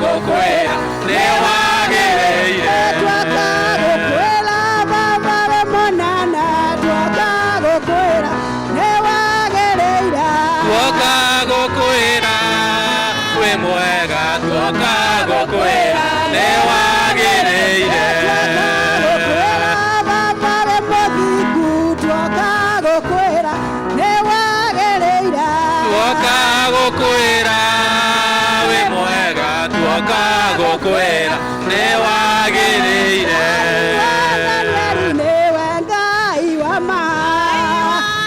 Gũkwĩra nĩ wagĩrĩire. Twaka gũkwĩra Baba we mũnene, twaka gũkwĩra nĩ wagĩrĩire. Tuoka gũkwĩra wĩ mwega, tuoka gũkwĩra nĩ wagĩrĩire. Twaka gũkwĩra Baba we mũthingu, twaka gũkwĩra nĩ wagĩrĩire. Tuoka gũkwĩra wĩ mwega, tuoka gũkwĩra nĩ wagĩrĩire. Danieli nĩwe Ngai wa ma.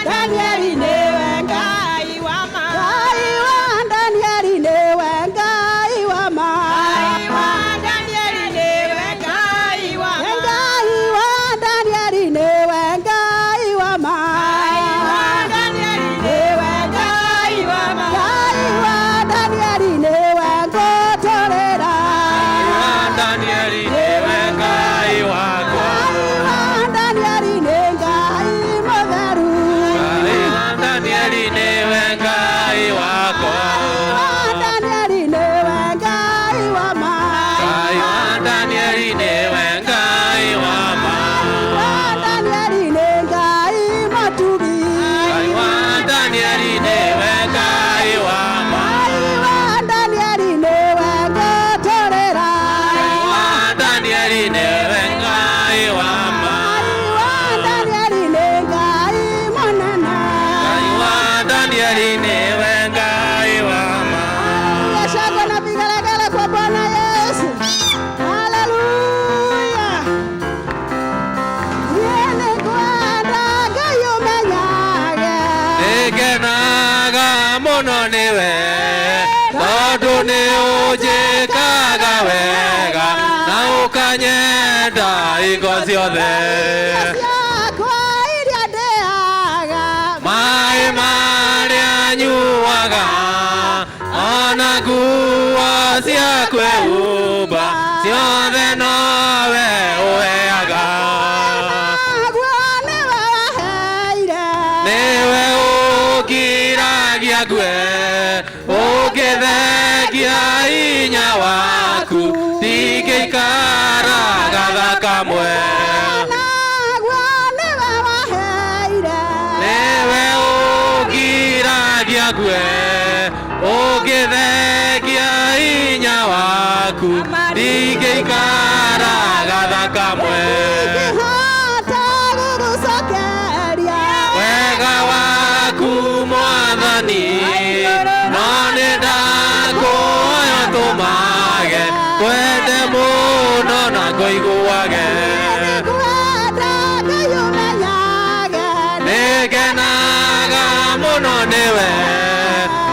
Danieli nĩwe Ngai wa ma. Ngai wa Danieli nĩwe Ngai wa ma. Ngai wa Danieli nĩwe Ngai wa ma. Ngai wa Danieli nĩwe Ngai wa ma. Ngai wa Danieli nĩwe ngũtũrĩra. Danieli nĩwe Ngai wakwa. Ngai wa Danieli nĩ Ngai mũtheru. Ngai wa Danieli nĩwe Ngai wakwa. Danieli nĩwe Ngai wa ma. Ngai wa Danieli nĩwe Ngai wa ma. Wa Danieli nĩ Ngai mũtugi. Ngai wa Danieli nĩwe Ngai wa ma. Ngai wa Danieli nĩwe ngũtũrĩra. Ngai wa Danieli nĩwe Ngai wa ma. Ngai wa Danieli nĩ Ngai mũnene. Ngai wa Danieli nĩwe Ngai wa ma. Piga shangwe na vigelegele kwa Bwana Yesu. Haleluya. Niĩ nĩngwenda Ngai ũmenyage. Nĩngenaga mũno nĩwe tondũ nĩ ũnjĩkaga wega na ũkanyenda hingo ciothe. Ciakwa iria ndĩaga. Maĩ marĩa nyuaga ona nguo cia kwĩhumba ciothe nowe ũheaga. Naguo nĩwe waheire. Nĩwe ũngiragia ngue ũngĩthengia hinya waku ndingĩikara gatha kamwe. Naguo nĩwe waheire. Nĩwe ũngiragia ngue ũngĩthengia hinya waku ndingĩikara gatha kamwe. Ndingĩhota gũgũcokeria. Wega waku Mwathani no nĩ ndakũhoya tũmage kwende mũno na kũiguage. Nĩngwenda Ngai ũmenyage. Nĩngenaga mũno nĩwe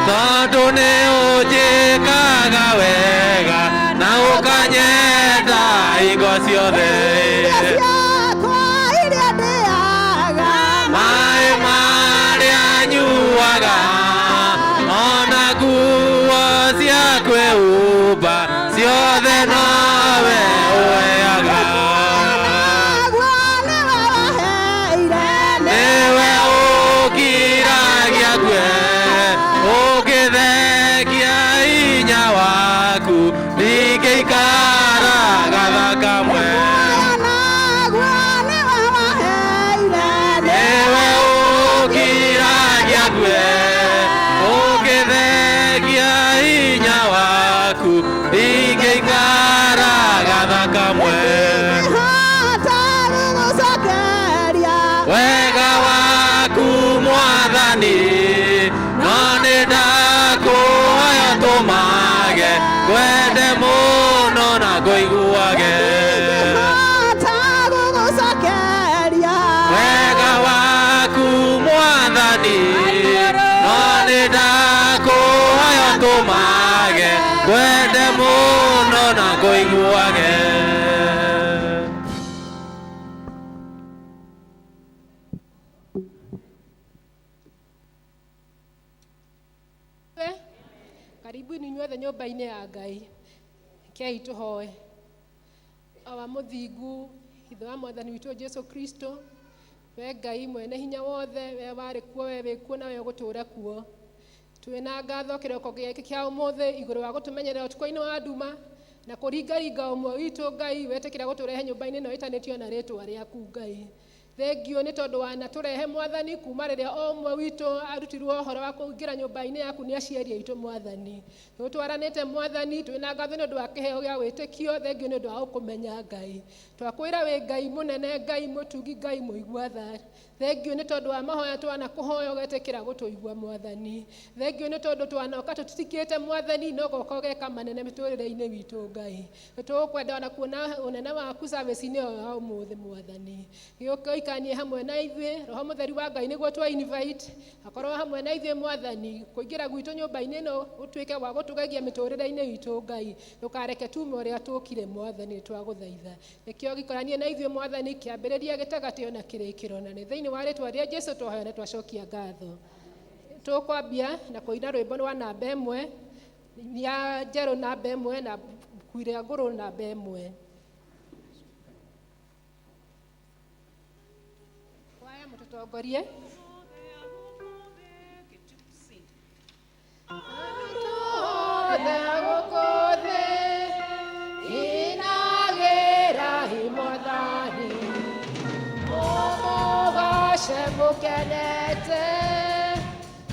tondũ nĩ ũnjĩkaga wega na ũkanyenda hingo ciothe. Ciakwa iria ndĩaga. Maĩ marĩa nyuaga ona nguo cia kwĩhumba ciothe nowe ũheaga. Naguo nĩwe waheire. Nĩwe ũngiragia ngue ũngĩthengia hinya waku ndingĩikara gatha kamwe. Naguo nĩwe waheire. Nĩwe ũngiragia ngue ũngĩthengia hinya waku ndingĩikara gatha kamwe. Ndingĩhota gũgũcokeria. Wega waku Mwathani no nĩ ndakũhoya tũmage kwende mũno na kũiguage. Ndingĩhota gũgũcokeria. Wega waku Mwathani no nĩ ndakũhoya tũmage kwende mũno na kũiguage. Karibuni inyuothe nyũmba-inĩ ya Ngai. Rekei tũhoe. Awa mũthingu, ithe wa Mwathani witũ Jesu Kristo, we Ngai mwene hinya wothe, we warĩ kuo, we wĩ kuo na we ũgũtũũra kuo. Twĩna ngatho kĩroko gĩkĩ kĩa ũmũthĩ igũrũ wa gũtũmenyerera ũtukũ-inĩ wa nduma. Na kũringaringa ũmwe witũ Ngai wetĩkĩra gũtũrehe nyũmba-inĩ ĩno ĩtanĩtio na rĩtwa rĩaku Ngai. Thengio nĩ tondũ wanatũrehe Mwathani kuma rĩrĩa o ũmwe witũ arutirwo ũhoro wa kũingĩra nyũmba-inĩ yaku nĩ aciari aitũ Mwathani. Tũtwaranĩte Mwathani twĩna ngatho nĩ ũndũ wa kĩheo gĩa wĩtĩkio, thengio nĩ ũndũ wa gũkũmenya Ngai. Twakwĩra wĩ Ngai mũnene, Ngai mũtugi, Ngai mũigua tha. Thengio nĩ tondũ wa mahoya twanakũhoya ũgetĩkĩra gũtũigua Mwathani. Thengio nĩ tondũ twanoka tũtitikĩte Mwathani no goka ũgeka manene mĩtũrĩre-inĩ witũ Ngai. Nĩtũgũkwenda ona kuona ũnene waku service-inĩ ĩyo ya ũmũthĩ Mwathani. Gĩũke ũikanie hamwe na ithuĩ, Roho Mũtheru wa Ngai nĩguo twa invite akorwo hamwe na ithuĩ Mwathani, kũingĩra gwitũ nyũmba-inĩ ĩno gũtuĩke gwa gũtũgegia mĩtũrĩre-inĩ itũ Ngai. Ndũkareke tume ũrĩa tũkire Mwathani, nĩtwagũthaitha. Nĩkĩo gĩkoranie na ithuĩ Mwathani, kĩambĩrĩria gĩtagatĩ ona kĩrĩkĩro, na nĩ thĩinĩ wa rĩtwa rĩa Jesu twahoya na twacokia ngatho. Tũkwambia na kũina rwĩmbo rwa namba 1 ya njerũ namba 1 na kuiria ngũrũ namba 1. Kwaya mũtũtongorie. Othe gũkũ thĩ inagĩrai Mwathani, mũmũgoce mũkenete,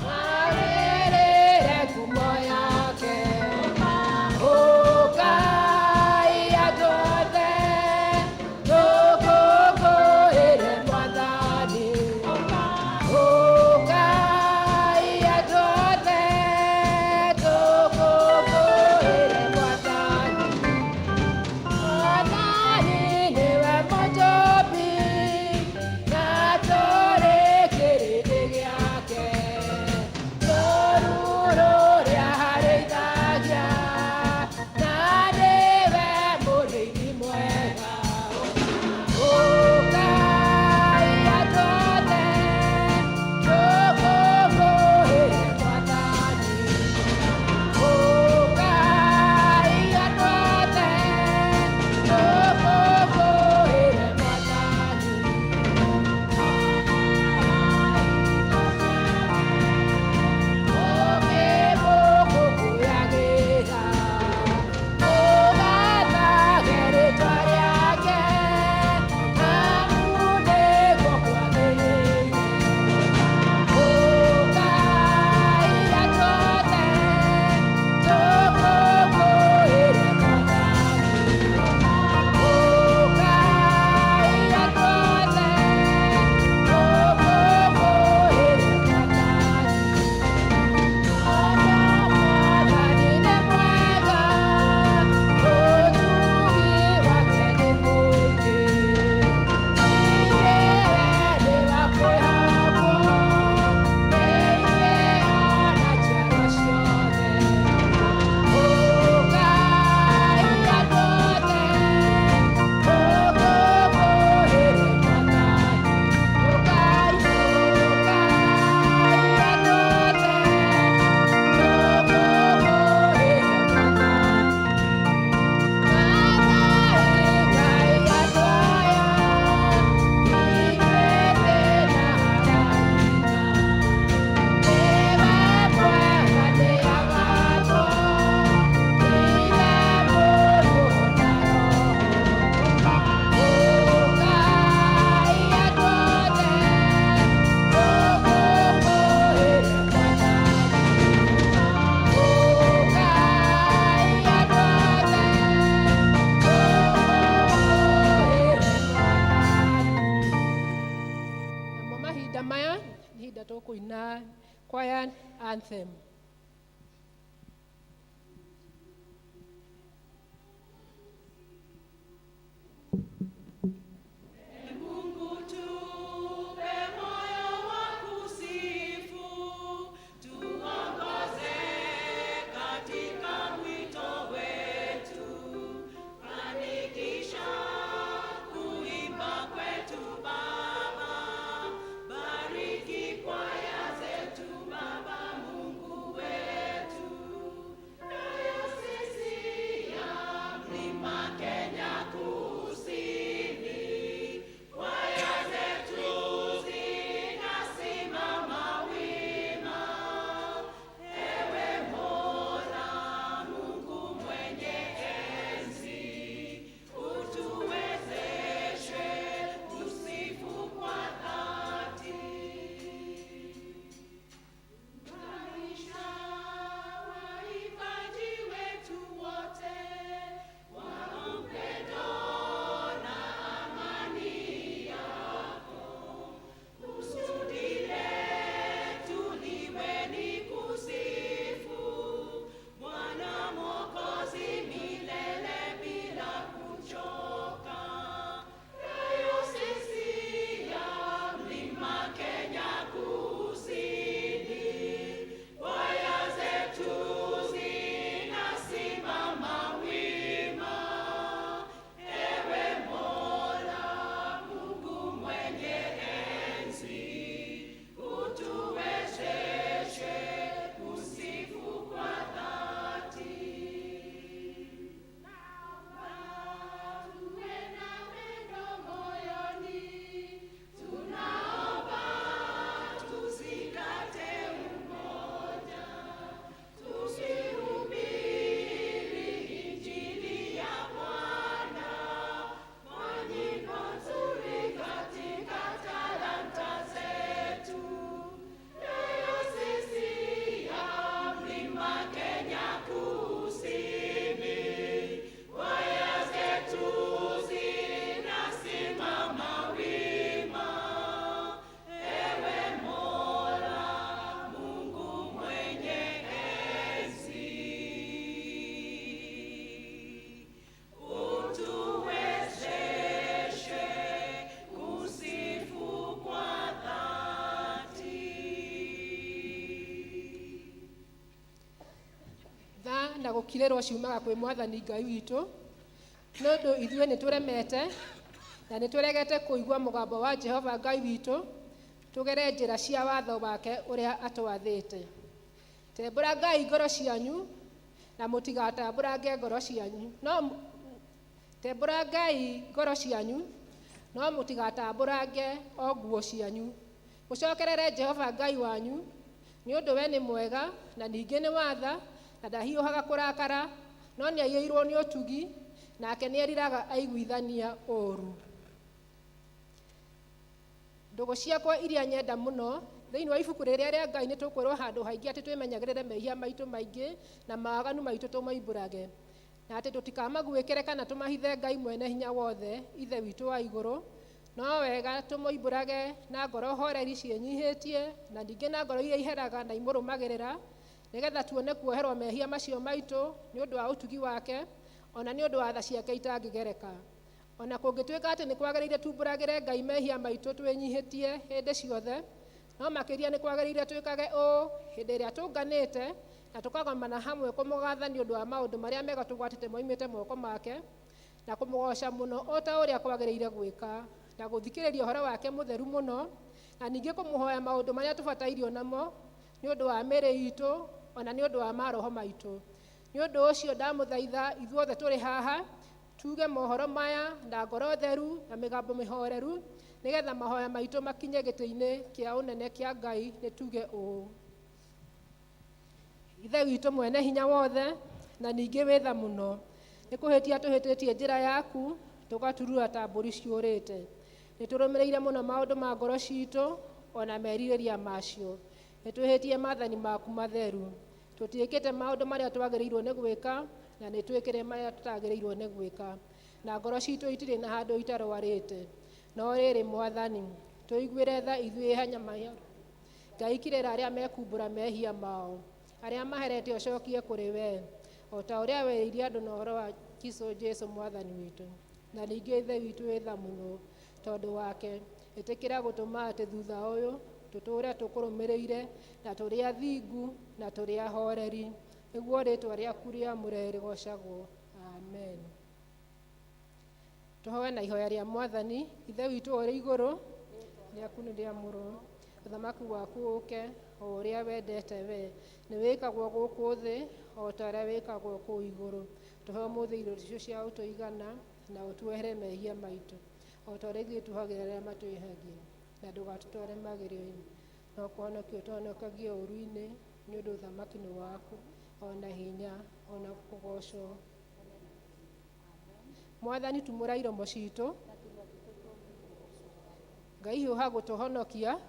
mwarĩrĩre ngumo yake. Ũkai andũ othe, tũkũngũĩre Mwathani. Ũkai andũ othe, tũkũngũĩre Mwathani. Mwathani nĩwe mũtũmbi, na tũrĩ kĩrĩndĩ gĩake. Rũũru rũrĩa arĩithagia, na nĩwe mũrĩithi mwega. Ũkai andũ othe, tũkũngũĩre Mwathani. Ũkai andũ othe, tũkũngũĩre Mwathani. Ũkĩmũkũngũyagĩra, ũgathage rĩĩtwa rĩake, amu nĩguo kwagĩrĩire. Ũkai andũ othe, tũkũngũĩre Mwathani. Ũkai andũ othe, tũkũngũĩre Mwathani. Mwathani nĩ mwega, ũtugi wake nĩ mũingĩ. Ningĩ we nĩ wa kwĩhokwo, nĩ ithuĩ ona njiarwa ciothe. Ũkai andũ othe, tũkũngũĩre Mwathani. Ũkai, ũkai andũ othe, tũkũngũĩre Mwathani. Ngai andũ aya, ithuĩ twĩna araika. Nĩwe mwega nĩagathwo, Ithe, Mũriũ na Roho. Ũkai andũ othe, tũkũngũĩre Mwathani. Ũkai andũ othe, tũkũngũĩre Mwathani. Namo mahinda maya nĩ ihinda tũkũina choir anthem. Mungu tupe moyo wa kusifu, tuongoze katika mwito wetu, fanikisha kuimba kwetu Baba, bariki kwaya zetu Baba Mungu. gũkirĩrwo ciumaga kwĩ Mwathani Ngai witũ, nĩ ũndũ ithuĩ nĩ tũremete na nĩ tũregete kũigua mũgambo wa Jehova Ngai witũ, tũgere njĩra cia watho wake ũrĩa atwathĩte. Tembũrangai ngoro cianyu na mũtigatambũrange ngoro cianyu, no tembũrangai ngoro cianyu no mũtigatambũrange o nguo cianyu. Mũcokerere Jehova Ngai wanyu, nĩ ũndũ we nĩ mwega na ningĩ nĩ watha, na ndahiũhaga kũrakara, no nĩaiyũirwo nĩ ũtugi, nake nĩeriraga aiguithania ũũru. Ndũgũ ciakwa iria nyenda mũno, thĩinĩ wa ibuku rĩrĩa rĩa Ngai nĩ tũkwĩrwo handũ haingĩ atĩ twĩmenyagĩrĩre mehia maitũ maingĩ na mawaganu maitũ tũmoimbũrage, na atĩ tũtikamaguĩkĩre kana tũmahithe Ngai mwene hinya wothe, Ithe witũ wa igũrũ. No wega tũmoimbũrage na ngoro horeri ciĩnyihĩtie, na ningĩ na ngoro iria iheraga na imũrũmagĩrĩra, nĩgetha tuone kuoherwo mehia macio maitũ nĩ ũndũ wa ũtugi wake, ona nĩ ũndũ wa tha ciake itangĩgereka. Ona kũngĩtuĩka atĩ nĩ kwagĩrĩire tumbũragĩre Ngai mehia maitũ twĩnyihĩtie hĩndĩ ciothe, no makĩria nĩ kwagĩrĩire twĩkage ũũ hĩndĩ ĩrĩa tũnganĩte na tũkagomana hamwe kũmũgatha nĩ ũndũ wa maũndũ marĩa mega tũgwatĩte moimĩte moko make, na kũmũgoca mũno o ta ũrĩa kwagĩrĩire gwĩka, na gũthikĩrĩria ũhoro wake mũtheru mũno, na ningĩ kũmũhoya maũndũ marĩa tũbatairio namo nĩ ũndũ wa mĩĩrĩ itũ ona nĩ ũndũ wa maroho maitũ. Nĩ ũndũ ũcio ndamũthaitha ithuothe tũrĩ haha tuge mohoro maya na ngoro theru na mĩgambo mĩhoreru, nĩgetha mahoya maitũ makinye gĩtĩ-inĩ kĩa ũnene kĩa Ngai. Nĩ tuge ũũ: Ithe witũ mwene hinya wothe na ningĩ wĩ tha mũno, nĩ kũhĩtia tũhĩtĩtie njĩra yaku, tũgaturura ta mbũri ciũrĩte. Nĩ tũrũmĩrĩire mũno maũndũ ma ngoro citũ ona merirĩria macio. Nĩ twĩhĩtie maathani maku matheru. Tũtiĩkĩte maũndũ marĩa twagĩrĩirwo nĩ gwĩka, na nĩ twĩkĩre marĩa tũtagĩrĩirwo nĩ gwĩka, na ngoro citũ itirĩ na handũ itarwarĩte. No rĩrĩ, Mwathani, tũiguĩre tha ithuĩ hanyama. Ngai, kirĩra arĩa mekumbũra mehia mao, arĩa maherete ũcokie kũrĩ we, o ta ũrĩa werĩire andũ na ũhoro wa Kristo Jesu Mwathani witũ. Na ningĩ Ithe witũ wĩ tha mũno, tondũ wake ĩtĩkĩra gũtũma atĩ thutha ũyũ tũtũũre tũkũrũmĩrĩire na tũrĩ athingu na tũrĩ ahoreri, nĩguo rĩĩtwa rĩaku rĩamũre rĩgocagwo. Amen. Tũhoe na ihoya rĩa Mwathani. Ithe witũ ũrĩ igũrũ, rĩaku nĩ rĩamũrwo, ũthamaki waku ũke, o ũrĩa wendete we nĩ wĩkagwo gũkũ thĩ o ta ũrĩa wĩkagwo kũu igũrũ. Tũhe ũmũthĩ irio icio cia ũtũigana, na ũtuohere mehia maitũ o ta ũrĩa ithuĩ tuohagĩra arĩa matwĩhagia, na ndũgatũtware magerio-inĩ, no kũhonokia ũtũhonokagie ũũru-inĩ, nĩ ũndũ ũthamaki nĩ waku, ona hinya, ona kũgocwo. Mwathani, tumũra iromo citũ. Ngai, hiũha gũtũhonokia.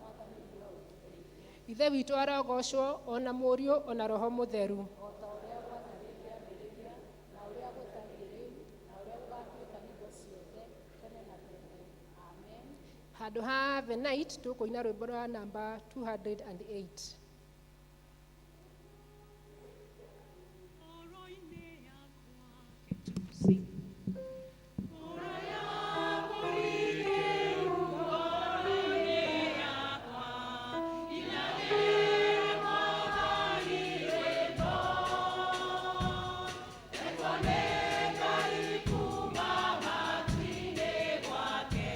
Ithe witũ arogocwo, ona Mũriũ, ona Roho Mũtheru. O ta ũrĩa gwatariĩ kĩambĩrĩria, na ũrĩa gũtariĩ rĩu, na ũrĩa gũgatuĩka hingo ciothe, tene na tene. Amen. Handũ ha the night tũkũina rwĩmbo rwa namba 208. Ngoro-inĩ yakwa ketusi. Ngoro yakwa ikeru ngoro-inĩ yakwa, inagĩre Mwathani rwĩmbo. Rwĩmbo nĩ Ngai kuuma matu-inĩ gwake,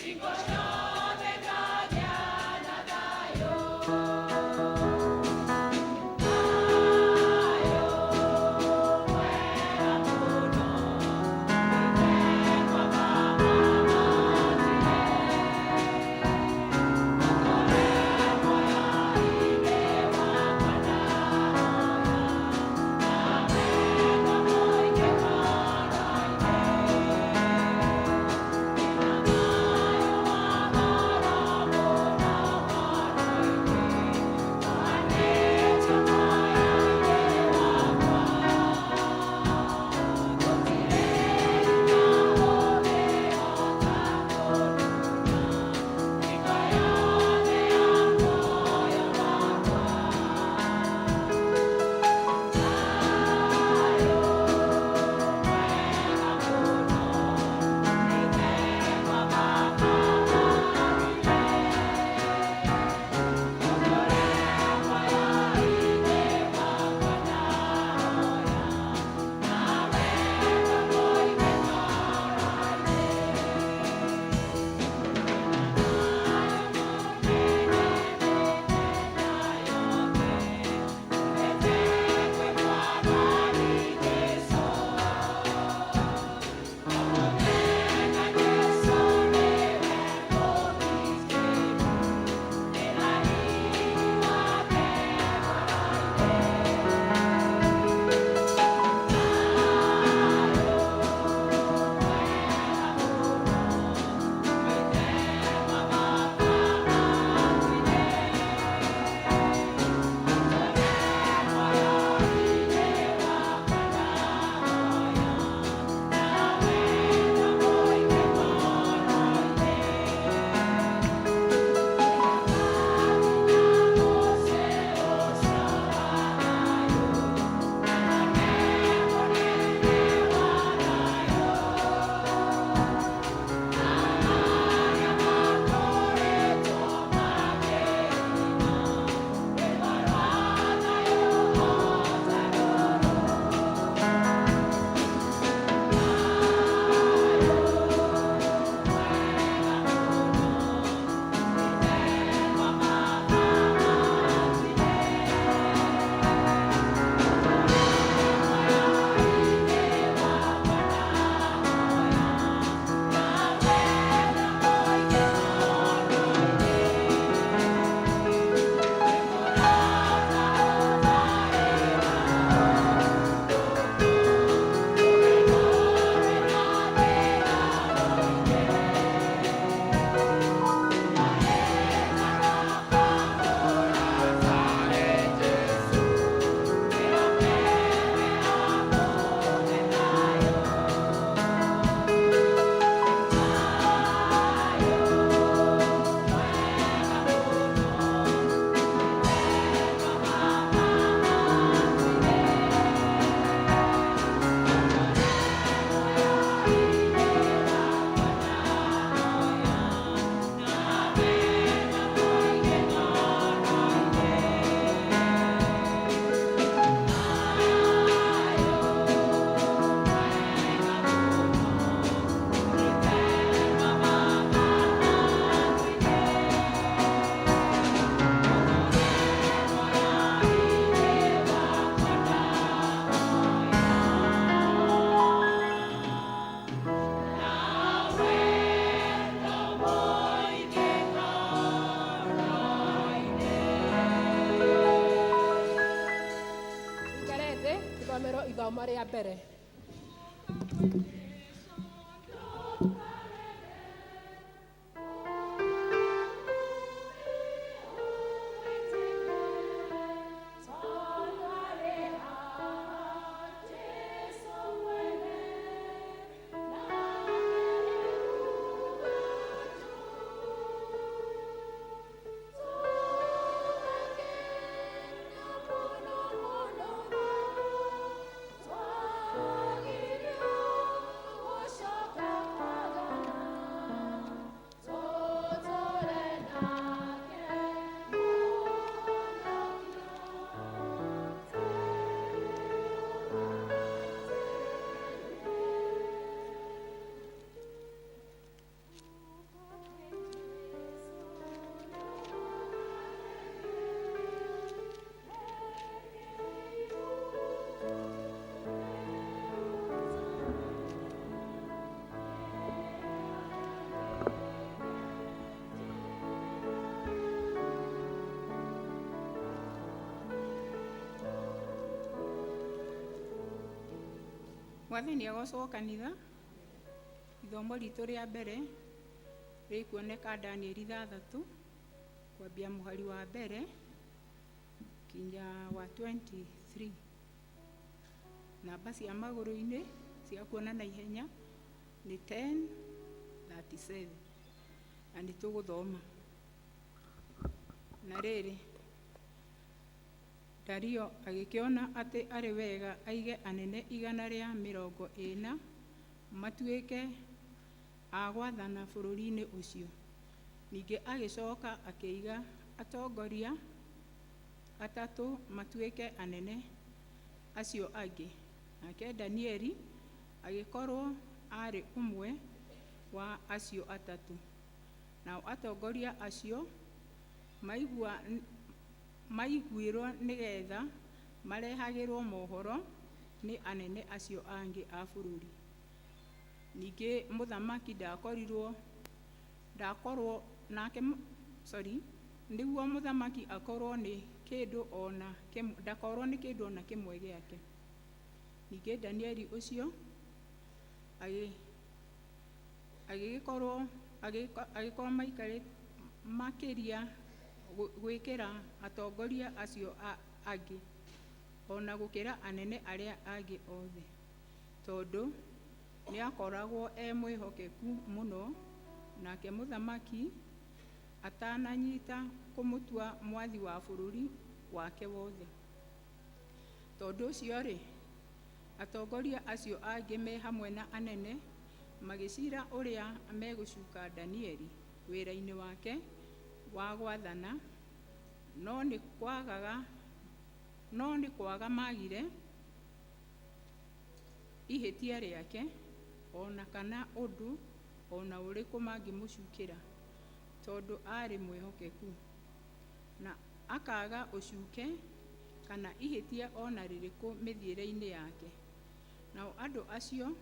hingo ciothe ngagĩa na thayũ. Ithomo rĩa mbere. Mwathani agocwo kanitha. Ithomo ritũ rĩa mbere rĩkuoneka Danieli 6 kwambia mũhari wa mbere kinya wa 23. Namba cia magũrũ-inĩ cia kuona na ihenya nĩ 10:37, na nĩ tũgũthoma. Na rĩrĩ, Dario agĩkĩona atĩ arĩ wega aige anene 140 matuĩke a gwathana bũrũri-inĩ ũcio. Ningĩ agĩcoka akĩiga atongoria atatũ matuĩke anene acio angĩ. Nake Danieli agĩkorwo arĩ ũmwe wa acio atatũ. Nao atongoria acio maiguirwo nĩgetha marehagĩrwo mohoro nĩ anene acio angĩ a bũrũri. Ningĩ mũthamaki ndakorirwo ndakorwo nake, sorry, nĩguo mũthamaki akorwo nĩ kĩndũ ona kĩmwe, ndakorwo nĩ kĩndũ ona kĩmwe gĩake. Ningĩ Danieli ũcio agĩgĩkorwo agĩkorwo maikarĩ makĩria gwĩkĩra atongoria acio angĩ, ona gũkĩra anene arĩa angĩ othe, tondũ nĩakoragwo e mwĩhokeku mũno. Nake mũthamaki atananyita kũmũtua mwathi wa bũrũri wake wothe. Tondũ ũcio-rĩ, atongoria acio angĩ me hamwe na anene magĩcira ũrĩa megũcuka Danieli wĩra-inĩ wake wa gwathana, no nĩ kwaga magire ihĩtia rĩake ona kana ũndũ ona ũrĩkũ mangĩmũcukĩra, tondũ aarĩ mwĩhokeku na akaga ũcuke kana ihĩtia ona rĩrĩkũ mĩthiĩre-inĩ yake. Nao andũ acio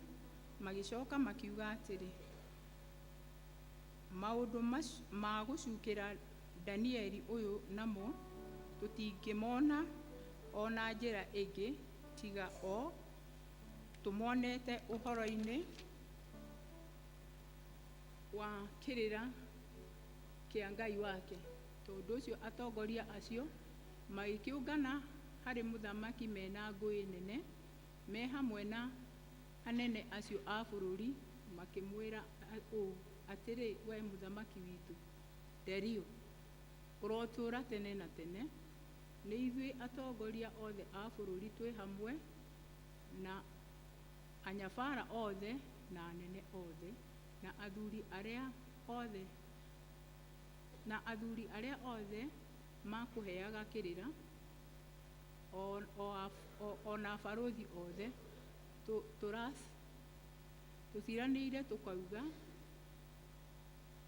magĩcoka makiuga atĩrĩ, maũndũ ma gũcukĩra Danieli ũyũ namo tũtingĩmona ona njĩra ĩngĩ tiga o tũmonete ũhoro-inĩ wa kĩrĩra kĩa Ngai wake. Tondũ ũcio atongoria acio magĩkĩũngana harĩ mũthamaki mena ngũĩ nene, me hamwe na anene acio a bũrũri, makĩmwĩra ũũ atĩrĩ, we mũthamaki witũ Dario, ũrotũũra tene na tene. Nĩ ithuĩ atongoria othe a bũrũri twĩ hamwe na anyabara othe na anene othe na athuri arĩa othe makũheaga kĩrĩra, o na barũthi othe, tũciranĩire tũkauga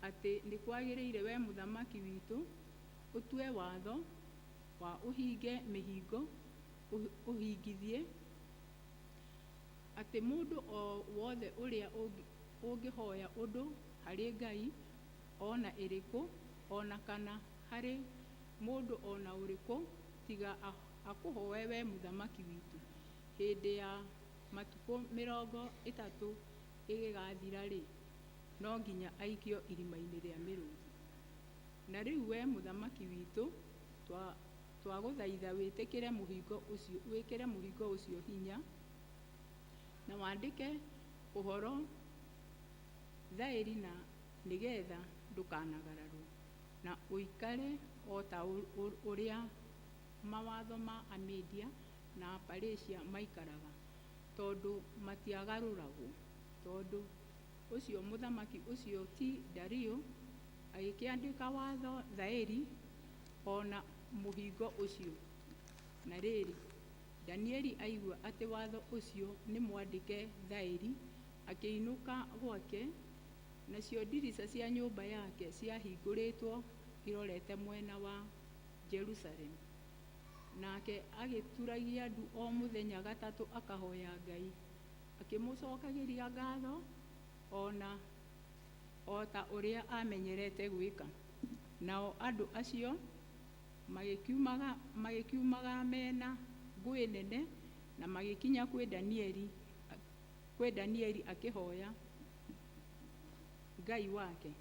atĩ nĩ kwagĩrĩire we mũthamaki witũ ũtue watho wa ũhinge mĩhingo ũhingithie atĩ mũndũ o wothe ũrĩa ũngĩhoya ũndũ harĩ Ngai ona ĩrĩkũ ona kana harĩ mũndũ ona ũrĩkũ tiga akũhoe we mũthamaki witũ, Hĩndĩ ya matukũ mĩrongo ĩtatũ ĩgĩgathira-rĩ, no nginya aikio irima-inĩ rĩa mĩrũthi. Na rĩu wee mũthamaki witũ, twagũthaitha wĩtĩkĩre mũhingo ũcio, wĩkĩre mũhingo ũcio hinya, na wandĩke ũhoro thaĩri na nĩgetha ndũkanagararwo, na ũikare o ta ũrĩa mawatho ma Amedia na Aperisia maikaraga, tondũ matiagarũragwo. Tondũ ũcio mũthamaki ũcio ti Dario agĩkĩandĩka watho thaĩri o na mũhingo ũcio. Na rĩrĩ, Danieli aigua atĩ watho ũcio nĩ mwandĩke thaĩri, akĩinũka gwake, nacio ndirica cia nyũmba yake ciahingũrĩtwo irorete mwena wa Jerusalemu. Nake agĩturagia ndu o mũthenya gatatũ akahoya Ngai, akĩmũcokagĩria ngatho ona o ta ũrĩa amenyerete gwĩka. Nao andũ acio magĩkiumagara mena ngũĩ nene na magĩkinya kwĩ Danieli akĩhoya Ngai wake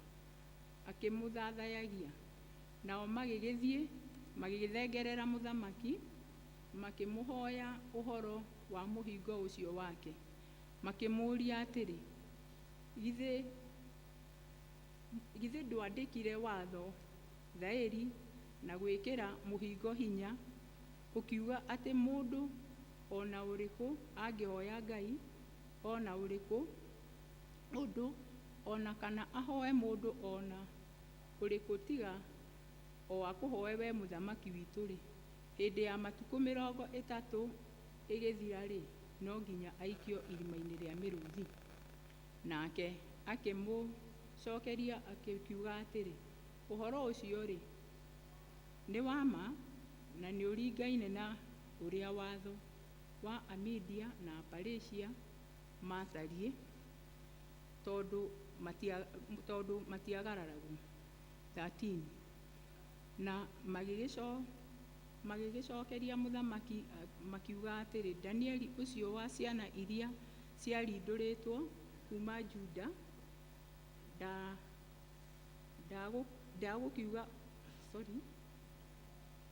akĩmũthathayagia. Nao magĩgĩthiĩ magĩthengerera mũthamaki, makĩmũhoya ũhoro wa mũhingo ũcio wake, makĩmũũria atĩrĩ, githĩ ndwandĩkire watho thaĩri na gwĩkĩra mũhingo hinya, ũkiuga atĩ mũndũ o na ũrĩkũ angĩhoya Ngai o na ũrĩkũ ũndũ o na kana ahoe mũndũ o na ũrĩkũ tiga o akũhoe we mũthamaki witũ-rĩ, hĩndĩ ya matukũ mĩrongo ĩtatũ ĩgĩthira-rĩ, no nginya aikio irima-inĩ rĩa mĩrũthi? Nake akĩmũcokeria akĩkiuga atĩrĩ, ũhoro ũcio-rĩ, nĩ wa ma na nĩũringaine na ũrĩa watho wa Amedia na Aperisia maatariĩ, tondũ matiagararagwo. 13 Na magĩgĩcokeria mũthamaki makiuga atĩrĩ, Danieli ũcio wa ciana iria ciarindũrĩtwo kuma Juda ndagũkiuga, sorry,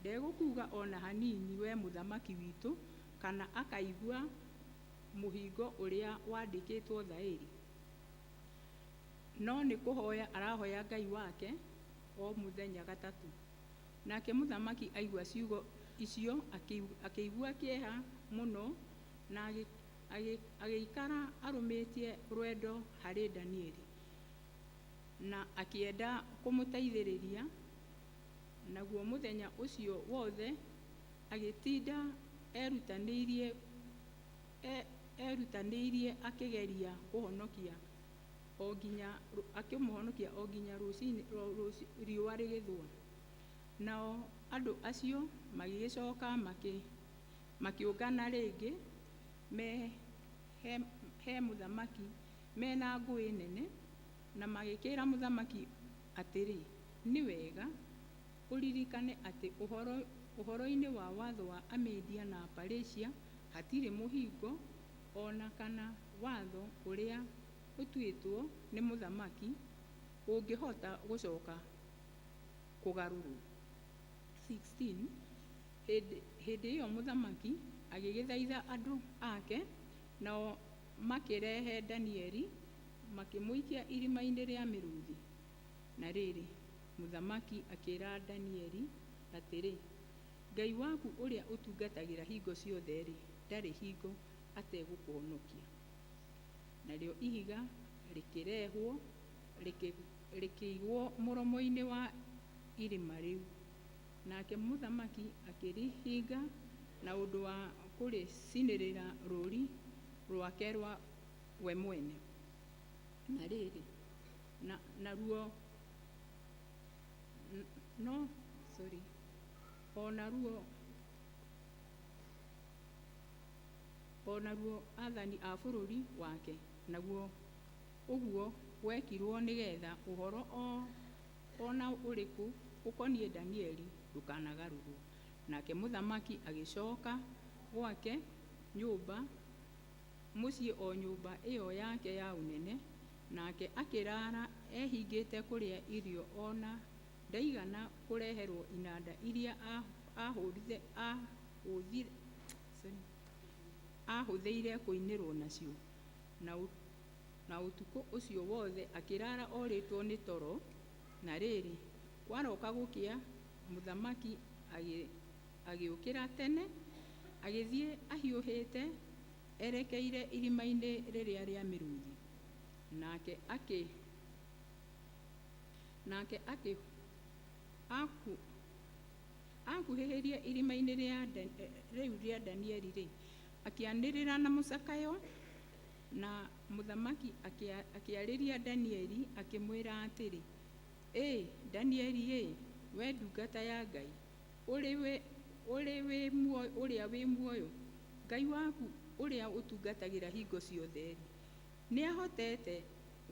ndegũkuga o na hanini we mũthamaki witũ, kana akaigua mũhingo ũrĩa wandĩkĩtwo thaĩri, no nĩ kũhoya arahoya Ngai wake o mũthenya gatatũ. Nake mũthamaki aigua ciugo icio akĩigua kĩeha mũno, na agĩikara arũmĩtie rwendo harĩ Danieli, na akĩenda kũmũteithĩrĩria. Naguo mũthenya ũcio wothe agĩtinda erutanĩirie akĩgeria kũhonokia o nginya akĩmũhonokia o nginya rũcinĩ riũa rĩgĩthũa. Nao andũ acio magĩgĩcoka makĩũngana rĩngĩ me he mũthamaki mena ngũĩ nene, na magĩkĩra mũthamaki atĩrĩ, nĩ wega ũririkane atĩ ũhoro-inĩ wa watho wa Amedia na Aperisia hatirĩ mũhingo o na kana watho ũrĩa ũtuĩtwo nĩ mũthamaki ũngĩhota gũcoka kũgarũrwo. 16 Hĩndĩ ĩyo mũthamaki agĩgĩthaitha andũ ake, nao makĩrehe Danieli makĩmũikia irima-inĩ rĩa mĩrũthi. Na rĩrĩ, mũthamaki akĩra Danieli atĩrĩ, Ngai waku ũrĩa ũtungatagĩra hingo ciothe-rĩ, ndarĩ hingo ategũkũhonokia. Narĩo ihiga rĩkĩrehwo rĩkĩigwo mũromo-inĩ wa irima rĩu. Nake mũthamaki akĩrĩhinga na ũndũ wa kũrĩcinĩrĩra rũũri rwake rwa we mwene. Na rĩrĩ, naruo no sorry, o naruo athani a bũrũri wake, naguo ũguo gwekirwo nĩgetha ũhoro o na ũrĩkũ ũkoniĩ Danieli ndũkanagarũrwo. Nake mũthamaki agĩcoka gwake nyũmba, mũciĩ o nyũmba ĩyo yake ya ũnene, nake akĩraara ehingĩte kũrĩa irio o na ndaigana kũreherwo inanda iria ahũthĩire ahũthĩire kũinĩrwo nacio. Na ũtukũ ũcio wothe akĩraara orĩtwo nĩ toro. Na rĩrĩ, kwaroka gũkĩa, mũthamaki agĩũkĩra tene, agĩthiĩ ahiũhĩte erekeire irima-inĩ rĩrĩa rĩa mĩrũthi. Nake akĩ nake akĩ aku akuhĩhĩria irima-inĩ rĩu rĩa Danieli-rĩ, akĩanĩrĩra na mũcakayo, na mũthamaki akĩarĩria Danieli akĩmwĩra atĩrĩ, "Ĩ Danieli ĩ, we ndungata ya Ngai ũrĩa wĩ muoyo, Ngai waku ũrĩa ũtungatagĩra hingo ciothe-rĩ, nĩahotete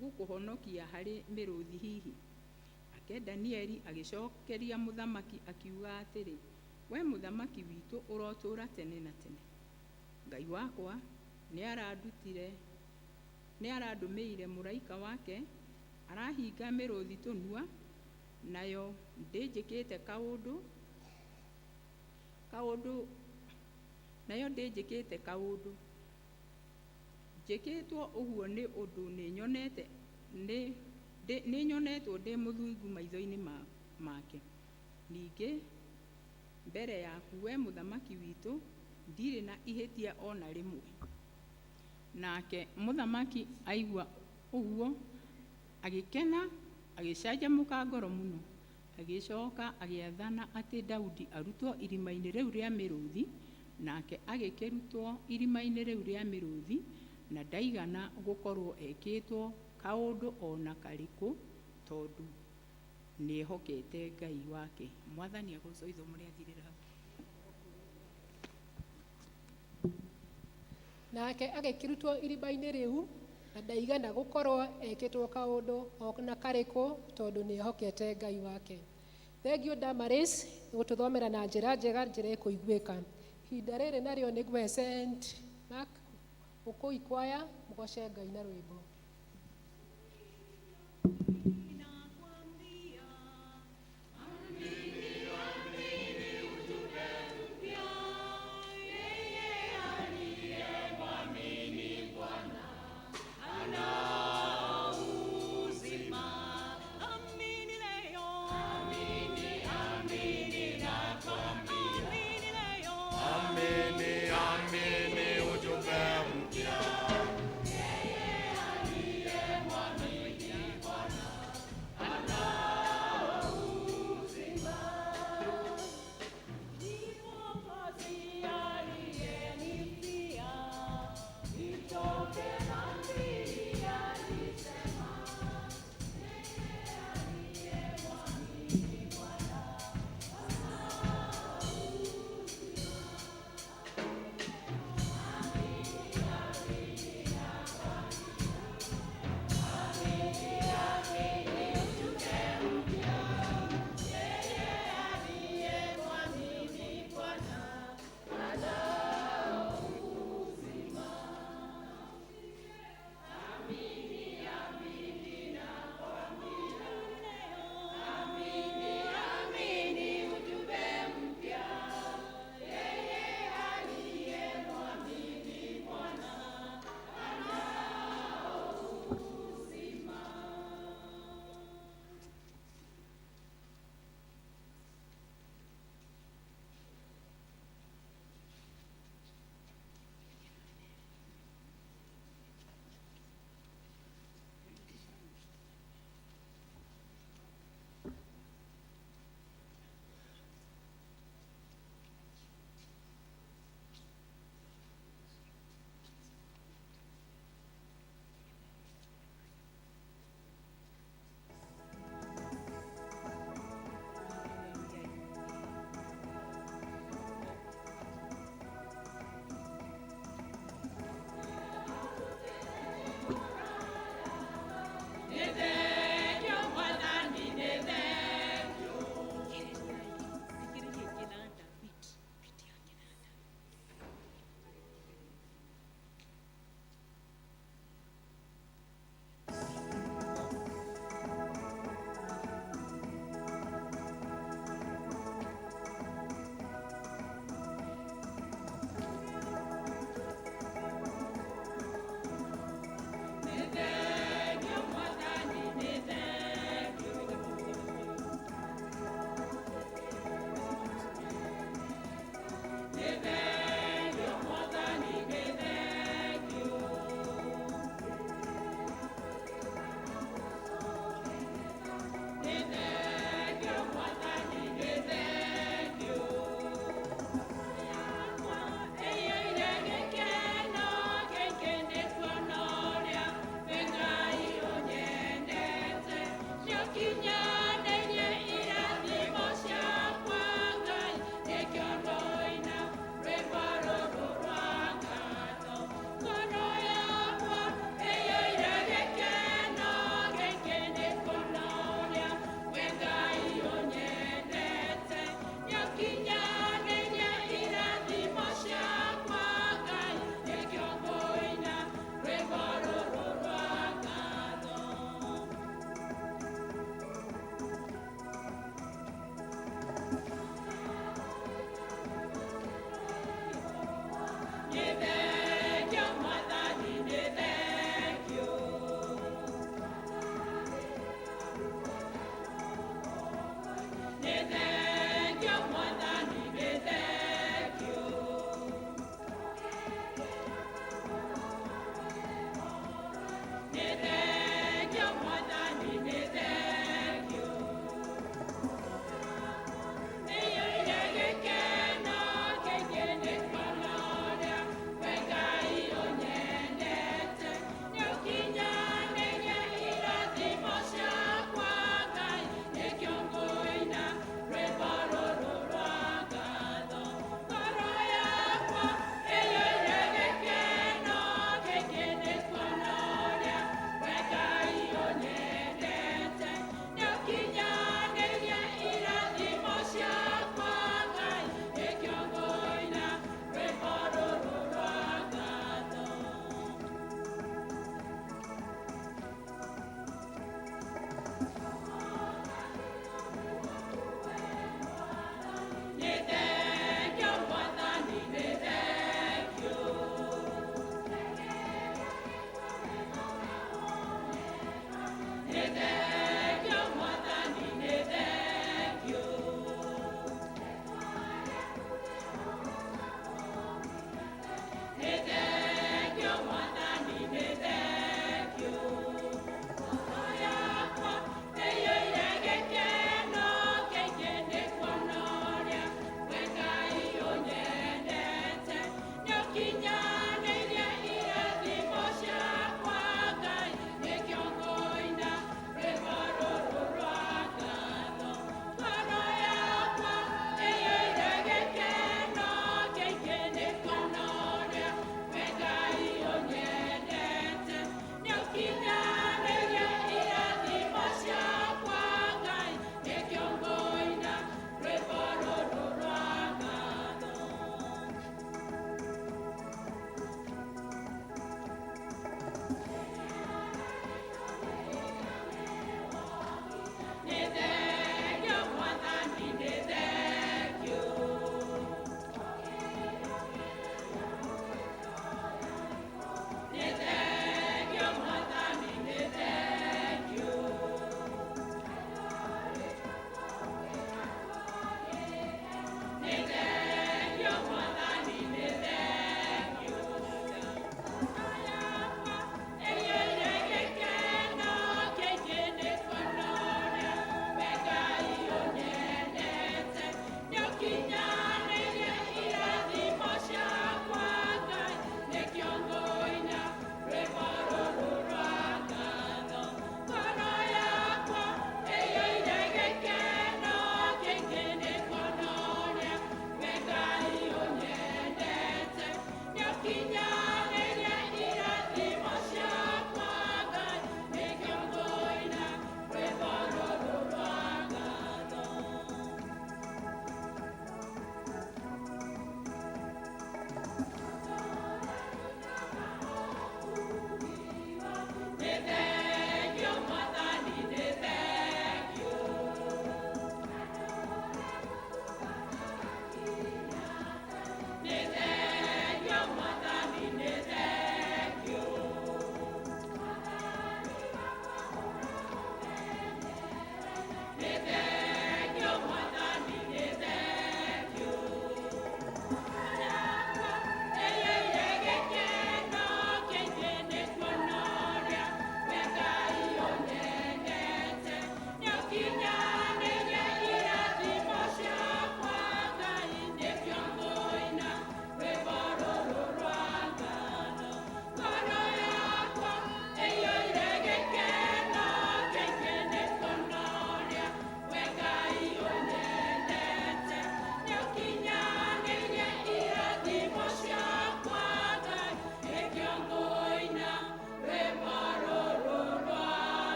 gũkũhonokia harĩ mĩrũthi hihi?" Nake Danieli agĩcokeria mũthamaki akiuga atĩrĩ, "We mũthamaki witũ ũrotũũra tene na tene. Ngai wakwa nĩarandũmĩire mũraika wake, arahinga mĩrũthi tũnua, nayo ndĩnjĩkĩte kaũndũ kaũndũ nayo ndĩnjĩkĩte kaũndũ. Njĩkĩtwo ũguo nĩ ũndũ nĩnyonetwo ndĩ mũthingu maitho-inĩ make. Ningĩ mbere yaku we mũthamaki witũ ndirĩ na ihĩtia o na rĩmwe." Nake mũthamaki aigua ũguo agĩkena, agĩcanjamũka ngoro mũno. Agĩcoka agĩathana atĩ Daudi arutwo irima-inĩ rĩu rĩa mĩrũthi, nake agĩkĩrutwo irima-inĩ rĩu rĩa mĩrũthi, na ndaigana gũkorwo ekĩtwo kaũndũ o na karĩkũ, tondũ nĩehokete Ngai wake. Mwathani agocwo. Ithomo rĩathirĩra hau. Nake agĩkĩrutwo irima-inĩ rĩu, na ndaigana gũkorwo ekĩtwo kaũndũ o na karĩkũ, tondũ nĩehokete Ngai wake. Thengiũ Damaris gũtũthomera na njĩra njega, njĩra ĩkũiguĩka. Ihinda rĩrĩ narĩo nĩ ngũhe St Mark Ũkũi kwaya mũgoce Ngai na rwĩmbo. Amini leo, amini, amini nakwambia, amini leo, Amini, amini ujumbe mpya. Yeye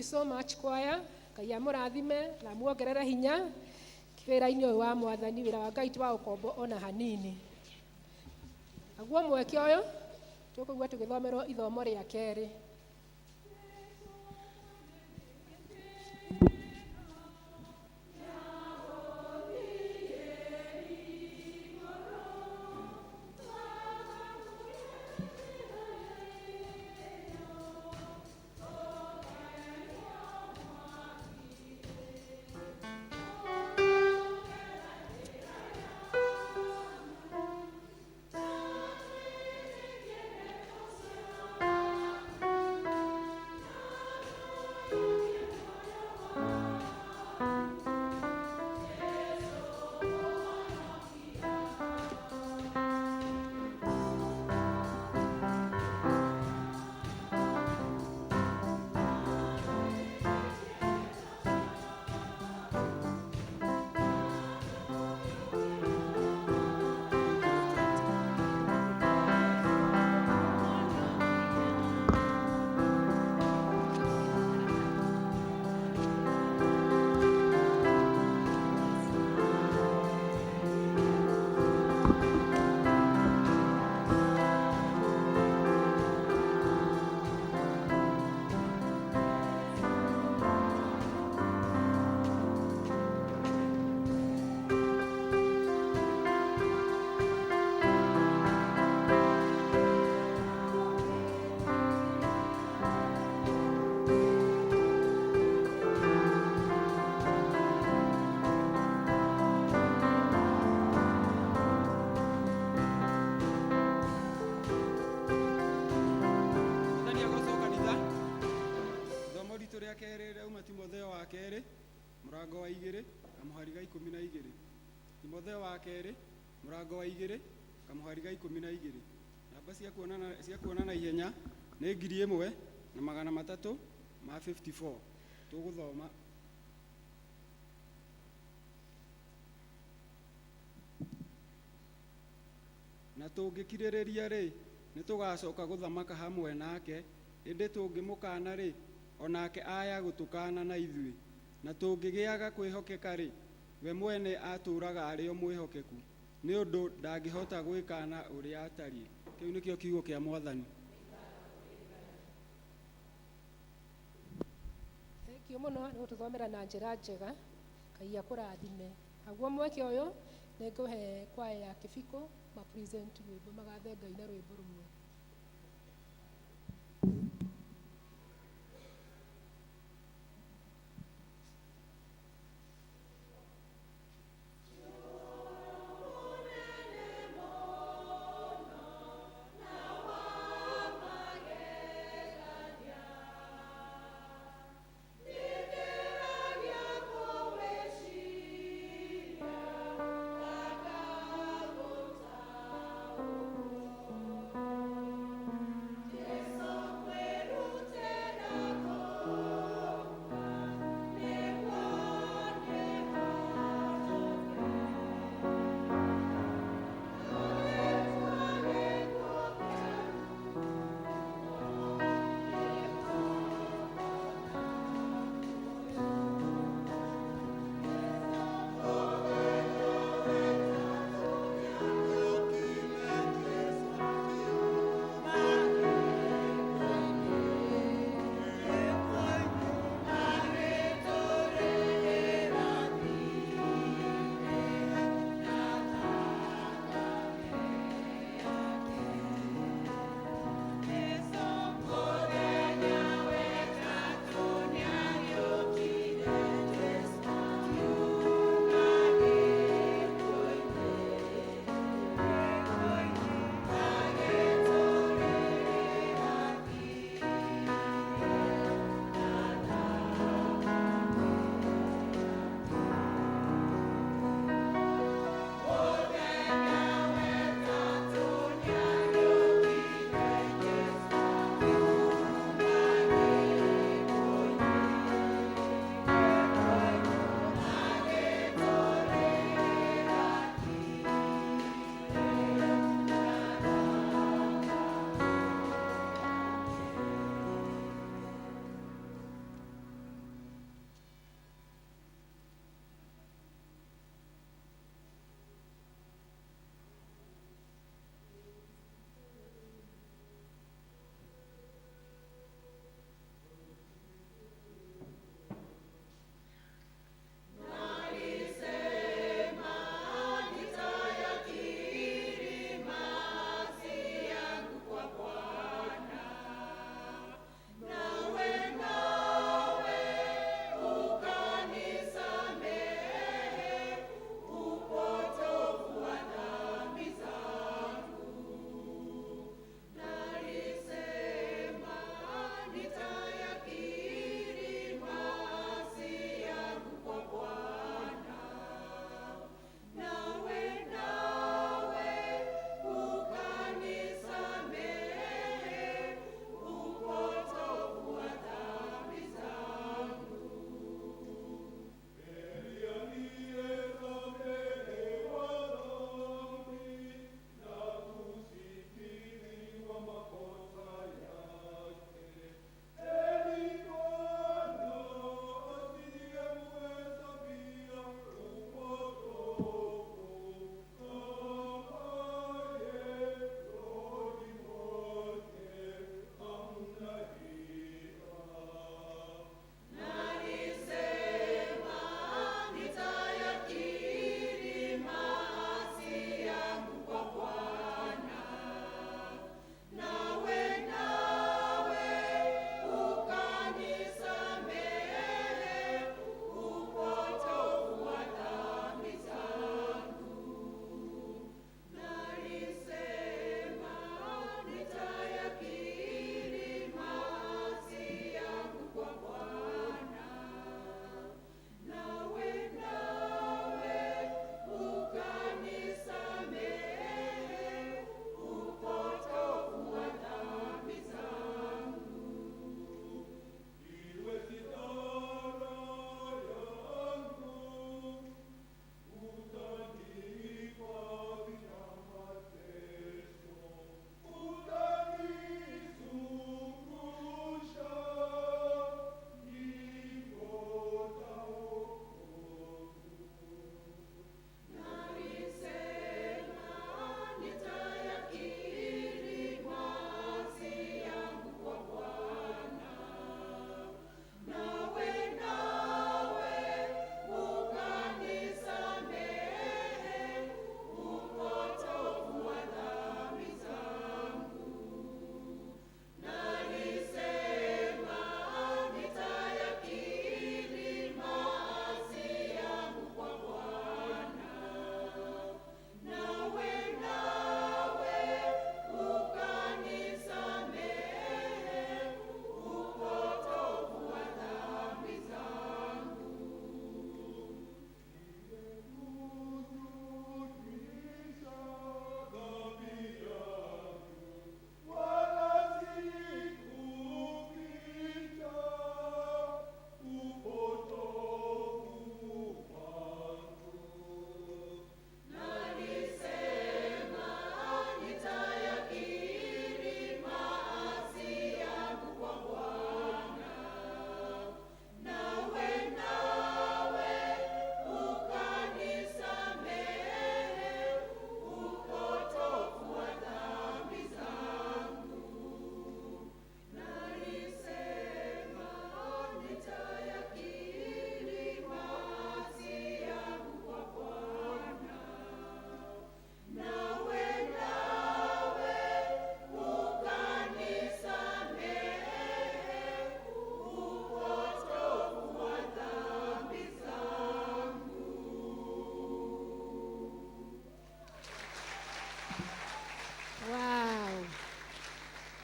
So much choir. Ngai amũrathime na amuongerere hinya wĩra-inĩ ũyũ wa Mwathani, wĩra wa Ngai ti wa ũkombo ona hanini. Naguo mweke ũyũ tũkũigua tũgĩthomerwo ithomo rĩa kerĩ. Mwathani agocwo kanitha. Ithomo ritũ rĩa kerĩ rĩauma Timotheo wa kerĩ mũrango wa 2 kamũhari ga 12. Timotheo wa kerĩ mũrango wa 2 kamũhari ga 12. Namba cia kuonana ihenya nĩ 1354. Tũgũthoma. Na tũngĩkirĩrĩria rĩ, nĩ tũgacoka gũthamaka hamwe nake, ĩndĩ tũngĩmũkaana rĩ, o nake aya gũtũkaana na ithuĩ. Na tũngĩgĩaga kwĩhokeka rĩ, we mwene atũũraga arĩ o mwĩhokeku, nĩ ũndũ ndangĩhota gwĩkaana ũrĩa atariĩ. Kĩu nĩkĩo kiugo kĩa Mwathani. Thank you mũno nĩ gũtũthomera na njĩra njega. Ngai akũrathime. Naguo mweke ũyũ nĩ ngũhe kwaya ya Kĩbiko ma present rwĩmbo, magathe Ngai na rwĩmbo rũmwe.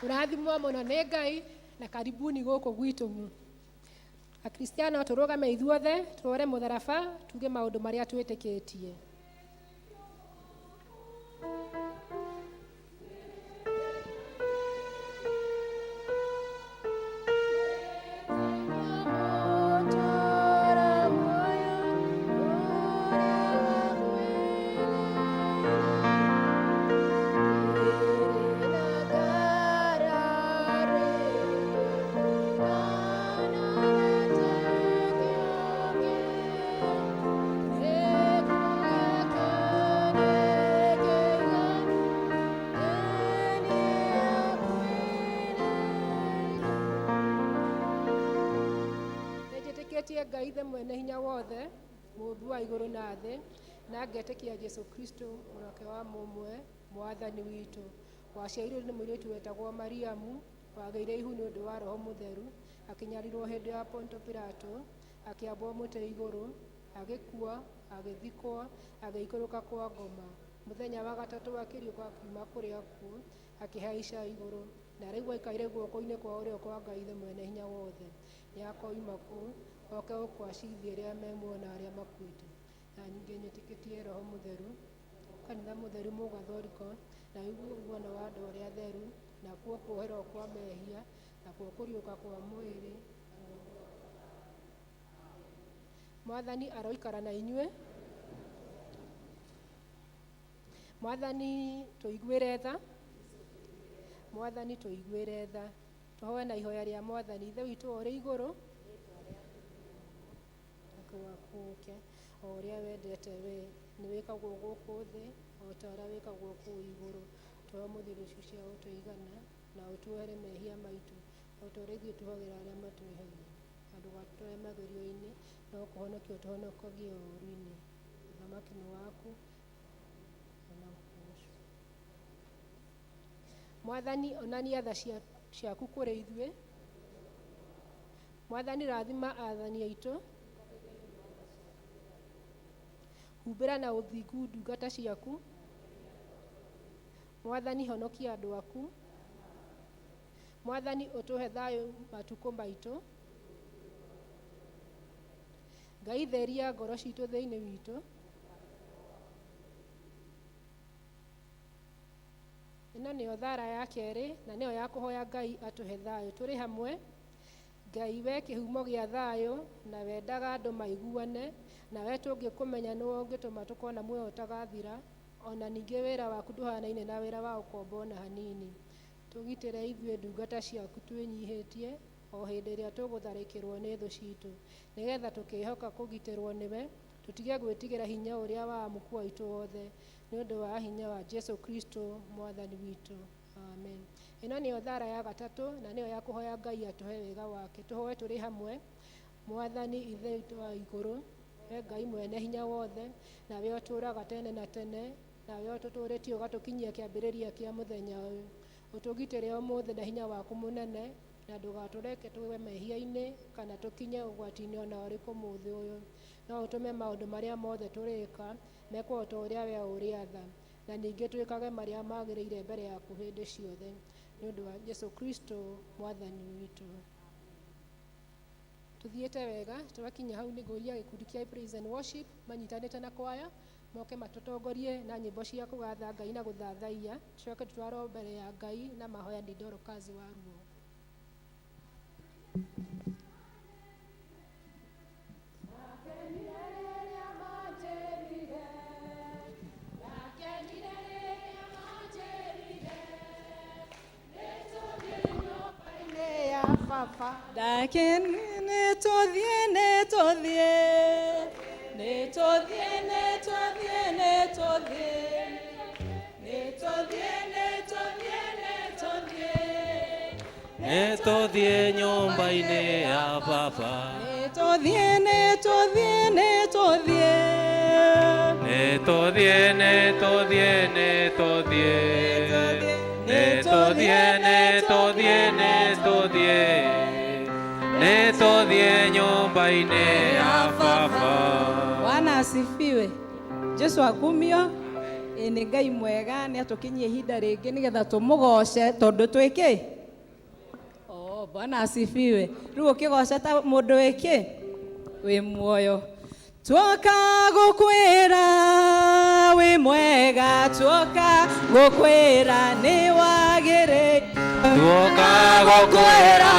Ũrathimwo mũno nĩ Ngai na karibuni gũkũ gwitũ. Akristiano tũrũgame ithuothe tũrore mũtharaba tuge maũndũ marĩa twĩtĩkĩtie. Nĩnjĩtĩkĩtie Ngai Ithe mwene hinya wothe, mũũmbi wa igũrũ na thĩ, na ngetĩkia Jesũ Kristo mũroke wa mũmwe, mwathani witũ. Waciarirwo nĩ mũirĩtu wetagwo Mariamu, wagĩire ihu nĩ ũndũ wa Roho Mũtheru, akĩnyarirwo hĩndĩ ya Ponto Pilato, akĩambwo mũtĩ igũrũ, agĩkua, agĩthikwo, agĩikũrũka kwa ngoma. Mũthenya wa gatatũ akĩriũka akiuma kũrĩ akuũ, akĩhaica igũrũ, na rĩu aikaire guoko-inĩ kwa ũrĩo kwa Ngai Ithe mwene hinya wothe. Nĩakoima kũu, oke gũkũ acirithie arĩa me muoyo na arĩa makuĩte. Na ningĩ nyĩtĩkĩtie Roho Mũtheru, kanitha mũtheru mũgathoriko, na ũiguano wa andũ arĩa atheru, nakuo kuoherwo kwa mehia, nakuo kũriũka kwa mwĩrĩ. Mwathani aroikara na inyuĩ. Mwathani tũiguĩre tha. Mwathani tũiguĩre tha. Tũhoe na ihoya rĩa Mwathani. Ithe witũ ũrĩ igũrũ, waku ũke, o ũrĩa wendete we, nĩ wĩkagwo gũkũ thĩ o ta ũrĩa wĩkagwo kũu igũrũ. Tũhe ũmũthĩ irio icio cia gũtũigana, na ũtuohere mehia maitũ o ta ũrĩa ithuĩ tuohagĩra arĩa matwĩhagia. Na ndũgatũtware magerio-inĩ, no kũhonokia ũtũhonokagie ũũru-inĩ. Ũthamaki nĩ waku na ũgoco. Mwathani onania tha ciaku kũrĩ ithuĩ. Mwathani rathima athani aitũ. Humbĩra na ũthingu ndungata ciaku. Mwathani honokia andũ aku. Mwathani ũtũhe thayũ matukũ maitũ. Ngai theria ngoro citũ thĩinĩ witũ. Ĩno nĩyo thara ya kerĩ na nĩyo ya kũhoya Ngai atũhe thayũ. Tũrĩ hamwe. Ngai we kĩhumo gĩa thayũ na wendaga andũ maiguane, na we tũngĩkũmenya nĩwe ũngĩtũma tũkona muoyo ũtagathira, ona ningĩ wĩra waku ndũhanaine na wĩra wa ũkombo ona hanini. Tũgitĩre ithuĩ ndungata ciaku twĩnyihĩtie o hĩndĩ ĩrĩa tũgũtharĩkĩrwo nĩ thũ citũ, nĩgetha tũkĩhoka kũgitĩrwo nĩwe, tũtige gwĩtigĩra hinya ũrĩa wa amuku aitũ othe, nĩ ũndũ wa hinya wa Jesu Kristo mwathani witũ. Amen. Ĩno nĩyo thara ya gatatũ na nĩyo ya kũhoya Ngai atũhe wega wake. Tũhoe tũrĩ hamwe. Mwathani Ithe witũ wa igũrũ, we Ngai mwene hinya wothe, na we ũtũũraga tene na tene, na we ũtũtũũrĩtie ũgatũkinyia kĩambĩrĩria kĩa mũthenya ũyũ. Ũtũgitĩre ũmũthĩ na hinya waku mũnene, na ndũgatũreke tũgwe mehia-inĩ kana tũkinye ũgwati-inĩ ona ũrĩkũ mũthĩ ũyũ. No ũtũme maũndũ marĩa mothe tũrĩka mekwo o ta ũrĩa we ũrĩatha, na ningĩ twĩkage marĩa magĩrĩire mbere yaku hĩndĩ ciothe, nĩ ũndũ wa Jesu Kristo mwathani witũ. Tuthiĩte wega twakinya hau nĩ ngũria gĩkundi kĩa praise and worship manyitanĩte na kwaya moke matũtongorie na nyĩmbo cia kũgatha Ngai na gũthathaiya, tucoke tũtwarwo mbere ya Ngai na mahoya nĩ Dorcas wa ruo. Ndakeni nĩtũthiĩ nĩtũthiĩ nĩtũthiĩ nĩtũthiĩ nĩtũthiĩ nĩtũthiĩ nĩtũthiĩ nĩtũthiĩ Nĩtũthiĩ nyũmba-inĩ ya baba. Nĩtũthiĩ nĩtũthiĩ nĩtũthiĩ Nĩtũthiĩ nĩtũthiĩ nĩtũthiĩ nĩtũthiĩ nĩtũthiĩ nĩtũthiĩ nĩtũthiĩ nyũmba-inĩ ya baba. Bwana asifiwe. Jesu akumio. Ĩ nĩ Ngai mwega nĩ atũkinyie ihinda rĩngĩ nĩgetha tũmũgoce tondũ twĩkĩ. Oh, Bwana asifiwe. Rĩu ũkĩgoca ta mũndũ wĩkĩ wĩ muoyo. Tuoka gũkwĩra wĩ mwega, tuoka gũkwĩra nĩ wagĩrĩire. Tuoka gũkwĩra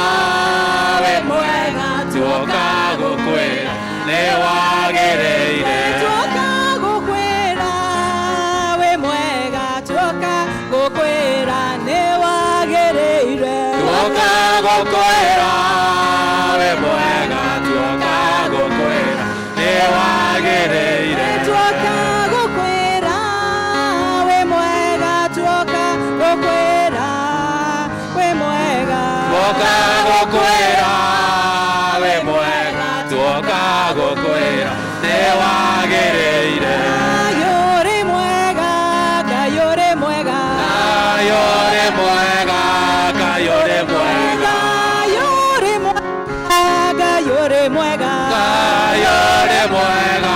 wĩ mwega, tuoka gũkwĩra nĩ wagĩrĩire. Tuoka gũkwĩra wĩ mwega, tuoka gũkwĩra nĩ wagĩrĩire. Tuoka gũkwĩra wĩ mwega, tuoka gũkwĩra nĩ wagĩrĩire. Tuoka gũkwĩra wĩ mwega, tuoka gũkwĩra wĩ mwega. Tuoka gũkwĩra wĩ mwega, tuoka gũkwĩra nĩ wagĩrĩire. Ngai ũrĩ mwega, Ngai ũrĩ mwega. Ngai ũrĩ mwega, Ngai ũrĩ mwega. Ngai ũrĩ mwega, Ngai ũrĩ mwega. Ngai ũrĩ mwega,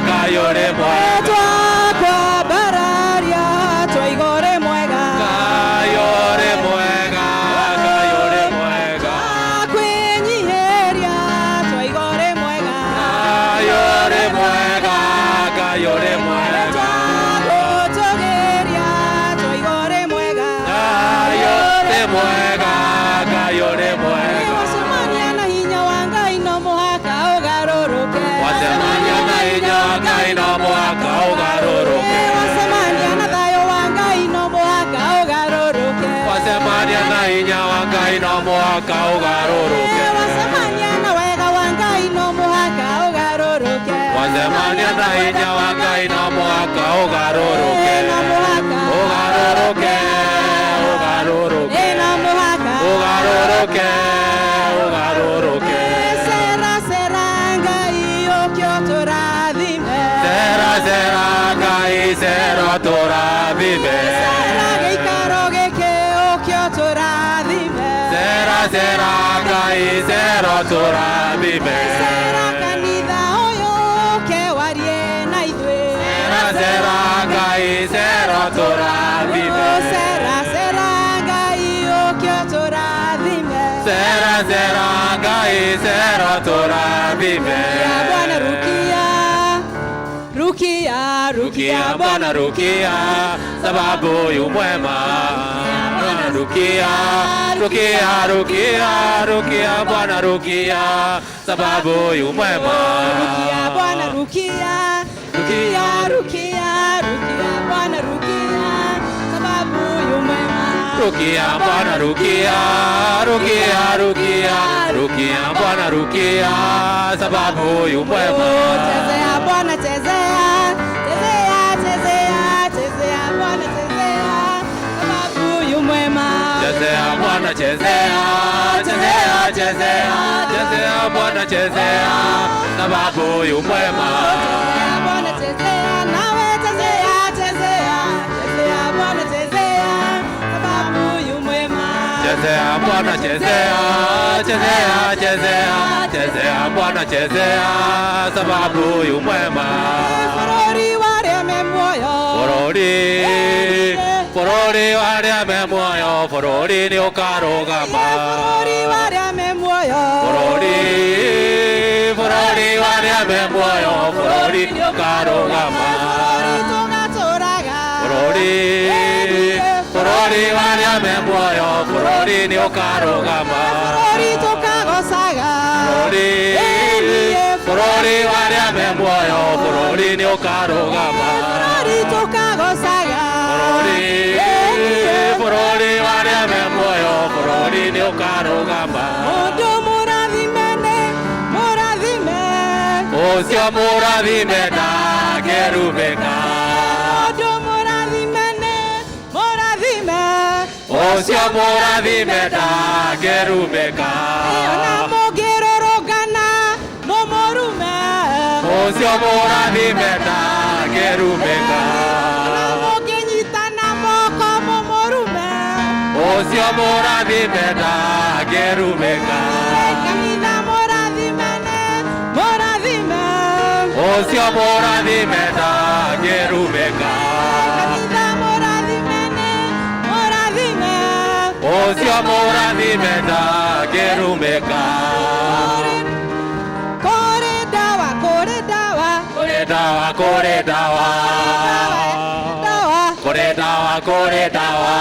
Ngai ũrĩ mwega. Twakwambararia twaiga ũrĩ mwega. Ngai ũrĩ mwega, Ngai ũrĩ mwega. Twakwĩnyihĩria twaiga ũrĩ mwega. Ngai ũrĩ mwega, Ngai ũrĩ mwega. Twagũtũgĩria twaiga ũrĩ mwega. Ngai ũrĩ mwega, Ngai ũrĩ mwega. Wacemania na hinya wa Ngai no mũhaka ũgarũrũke. Wacemania na hinya wa Ngai no mũhaka ũgarũrũke. Wacemania na thayũ wa Ngai no mũhaka ũgarũrũke. Wacemania na hinya wa Ngai no mũhaka ũgarũrũke. Wacemania na wega wa Ngai no mũhaka ũgarũrũke. Wacemania na hinya wa Ngai no mũhaka ũgarũrũke. No mũhaka. Ũgarũrũke, ũgarũrũke. No mũhaka. Ũgarũrũke, ũgarũrũke. Cera cera Ngai ũkĩ ũtũrathime. Cera cera Ngai cera ũtũrathime. Cera gĩikaro gĩkĩ ũkĩ ũtũrathime. Cera cera Ngai cera ũtũrathime. Cera kanitha ũyũ ũke warie na ithuĩ. Cera cera Ngai cera ũtũrathime. Cera cera Ngai ũkĩ ũtũrathime. Cera cera Ngai cera ũtũrathime. Rukia Bwana rukia. Rukia Rukia Bwana rukia, sababu yu mwema. Bwana rukia, rukia rukia rukia Bwana rukia, sababu yu mwema. Rukia Bwana rukia. Rukia rukia rukia Bwana rukia sababu yu mwema. Rukia Bwana rukia, rukia rukia rukia Bwana rukia, sababu yu mwema. Chezea Bwana chezea, chezea chezea chezea Bwana chezea sababu yu mwema. Chezea Bwana chezea, chezea chezea chezea Bwana chezea, sababu yu mwema. Chezea Bwana chezea, nawe chezea chezea chezea Bwana chezea sababu yu mwema. Chezea Bwana chezea, chezea chezea chezea Bwana chezea, sababu yu mwema. Bũrũri wa arĩa me muoyo. Bũrũri bũrũri wa arĩa me muoyo, bũrũri nĩ ũkarũgama. Bũrũri wa arĩa me muoyo. Bũrũri bũrũri wa arĩa me muoyo, bũrũri nĩ ũkarũgama. Bũrũri tũgatũraga. Bũrũri bũrũri wa arĩa me muoyo, bũrũri nĩ ũkarũgama. Bũrũri tũkagocaga. Bũrũri bũrũri wa arĩa me muoyo, bũrũri nĩ ũkarũgama. Bũrũri tũkagocaga. Bũrũri bũrũri wa arĩa me muoyo, bũrũri nĩ ũkarũgama. Mũndũ mũrathime nĩ mũrathime. Ũcio mũrathime ndangĩrumĩka. Mũndũ mũrathime nĩ mũrathime. Ũcio mũrathime ndangĩrumĩka. Ona mũngĩrũrũngana mũmũrume. Ũcio mũrathime ndangĩrumĩka. Ona mũngĩnyitana moko mũmũrume. Ũcio mũrathime ndangĩrumĩka. Kanitha mũrathime nĩ mũrathime. Ũcio mũrathime ndangĩrumĩka. Ũcio mũrathime ndangĩrumĩka. Kũrĩ ndawa, kũrĩ ndawa. Kũrĩ ndawa, kũrĩ ndawa. Ndawa. Kũrĩ ndawa, kũrĩ ndawa.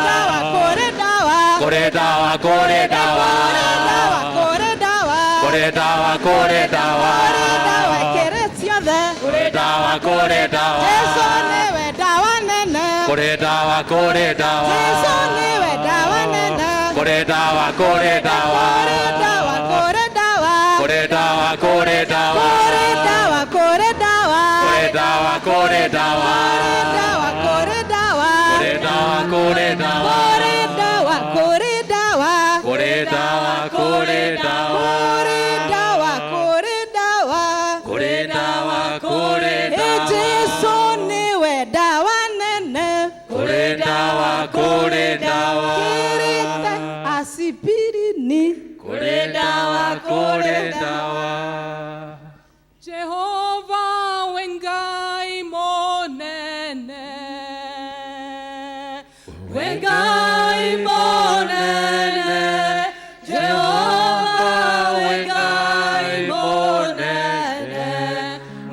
Ndawa, kũrĩ ndawa. Kũrĩ ndawa, kũrĩ ndawa. Kũrĩ ndawa. Kũrĩ ndawa, kũrĩ ndawa. Kũrĩ ndawa kĩrĩ ciothe. Kũrĩ ndawa, kũrĩ ndawa. Jesu nĩwe ndawa nene. Kũrĩ ndawa, kũrĩ ndawa. Jesu nĩwe ndawa nene. Kũrĩ ndawa, kũrĩ ndawa. Kũrĩ ndawa, kũrĩ ndawa. Kũrĩ ndawa, kũrĩ ndawa. Kũrĩ ndawa, kũrĩ ndawa. Kũrĩ ndawa, kũrĩ ndawa. Ndawa, kũrĩ ndawa. Kũrĩ ndawa, kũrĩ ndawa. Kũrĩ ndawa, kũrĩ ndawa. Kũrĩ ndawa, kũrĩ ndawa. Kũrĩ ndawa, kũrĩ ndawa. Kũrĩ ndawa, kũrĩ Ĩ ndawa. Jesu nĩwe ndawa nene. Kũrĩ ndawa, kũrĩ ndawa. Kĩrĩte asipirini. Kũrĩ ndawa, kũrĩ ndawa. Jehova wĩ Ngai mũnene, wĩ Ngai mũnene, Jehova wĩ Ngai mũnene,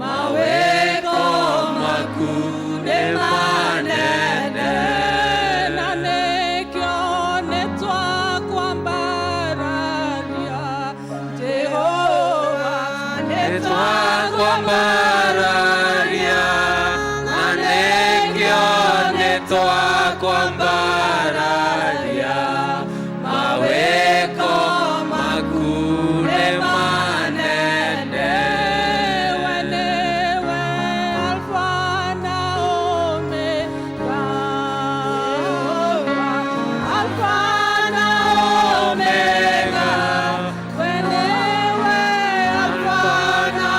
mawĩko maku nĩ manene, na nĩkĩo nĩtwakwambararia, Jehova Nĩtwakwambararia, na nĩkĩo nĩtwakwambararia, mawĩko maku nĩ manene. We nĩwe Alfa na Omega, Alfa na Omega, we nĩwe Alfa na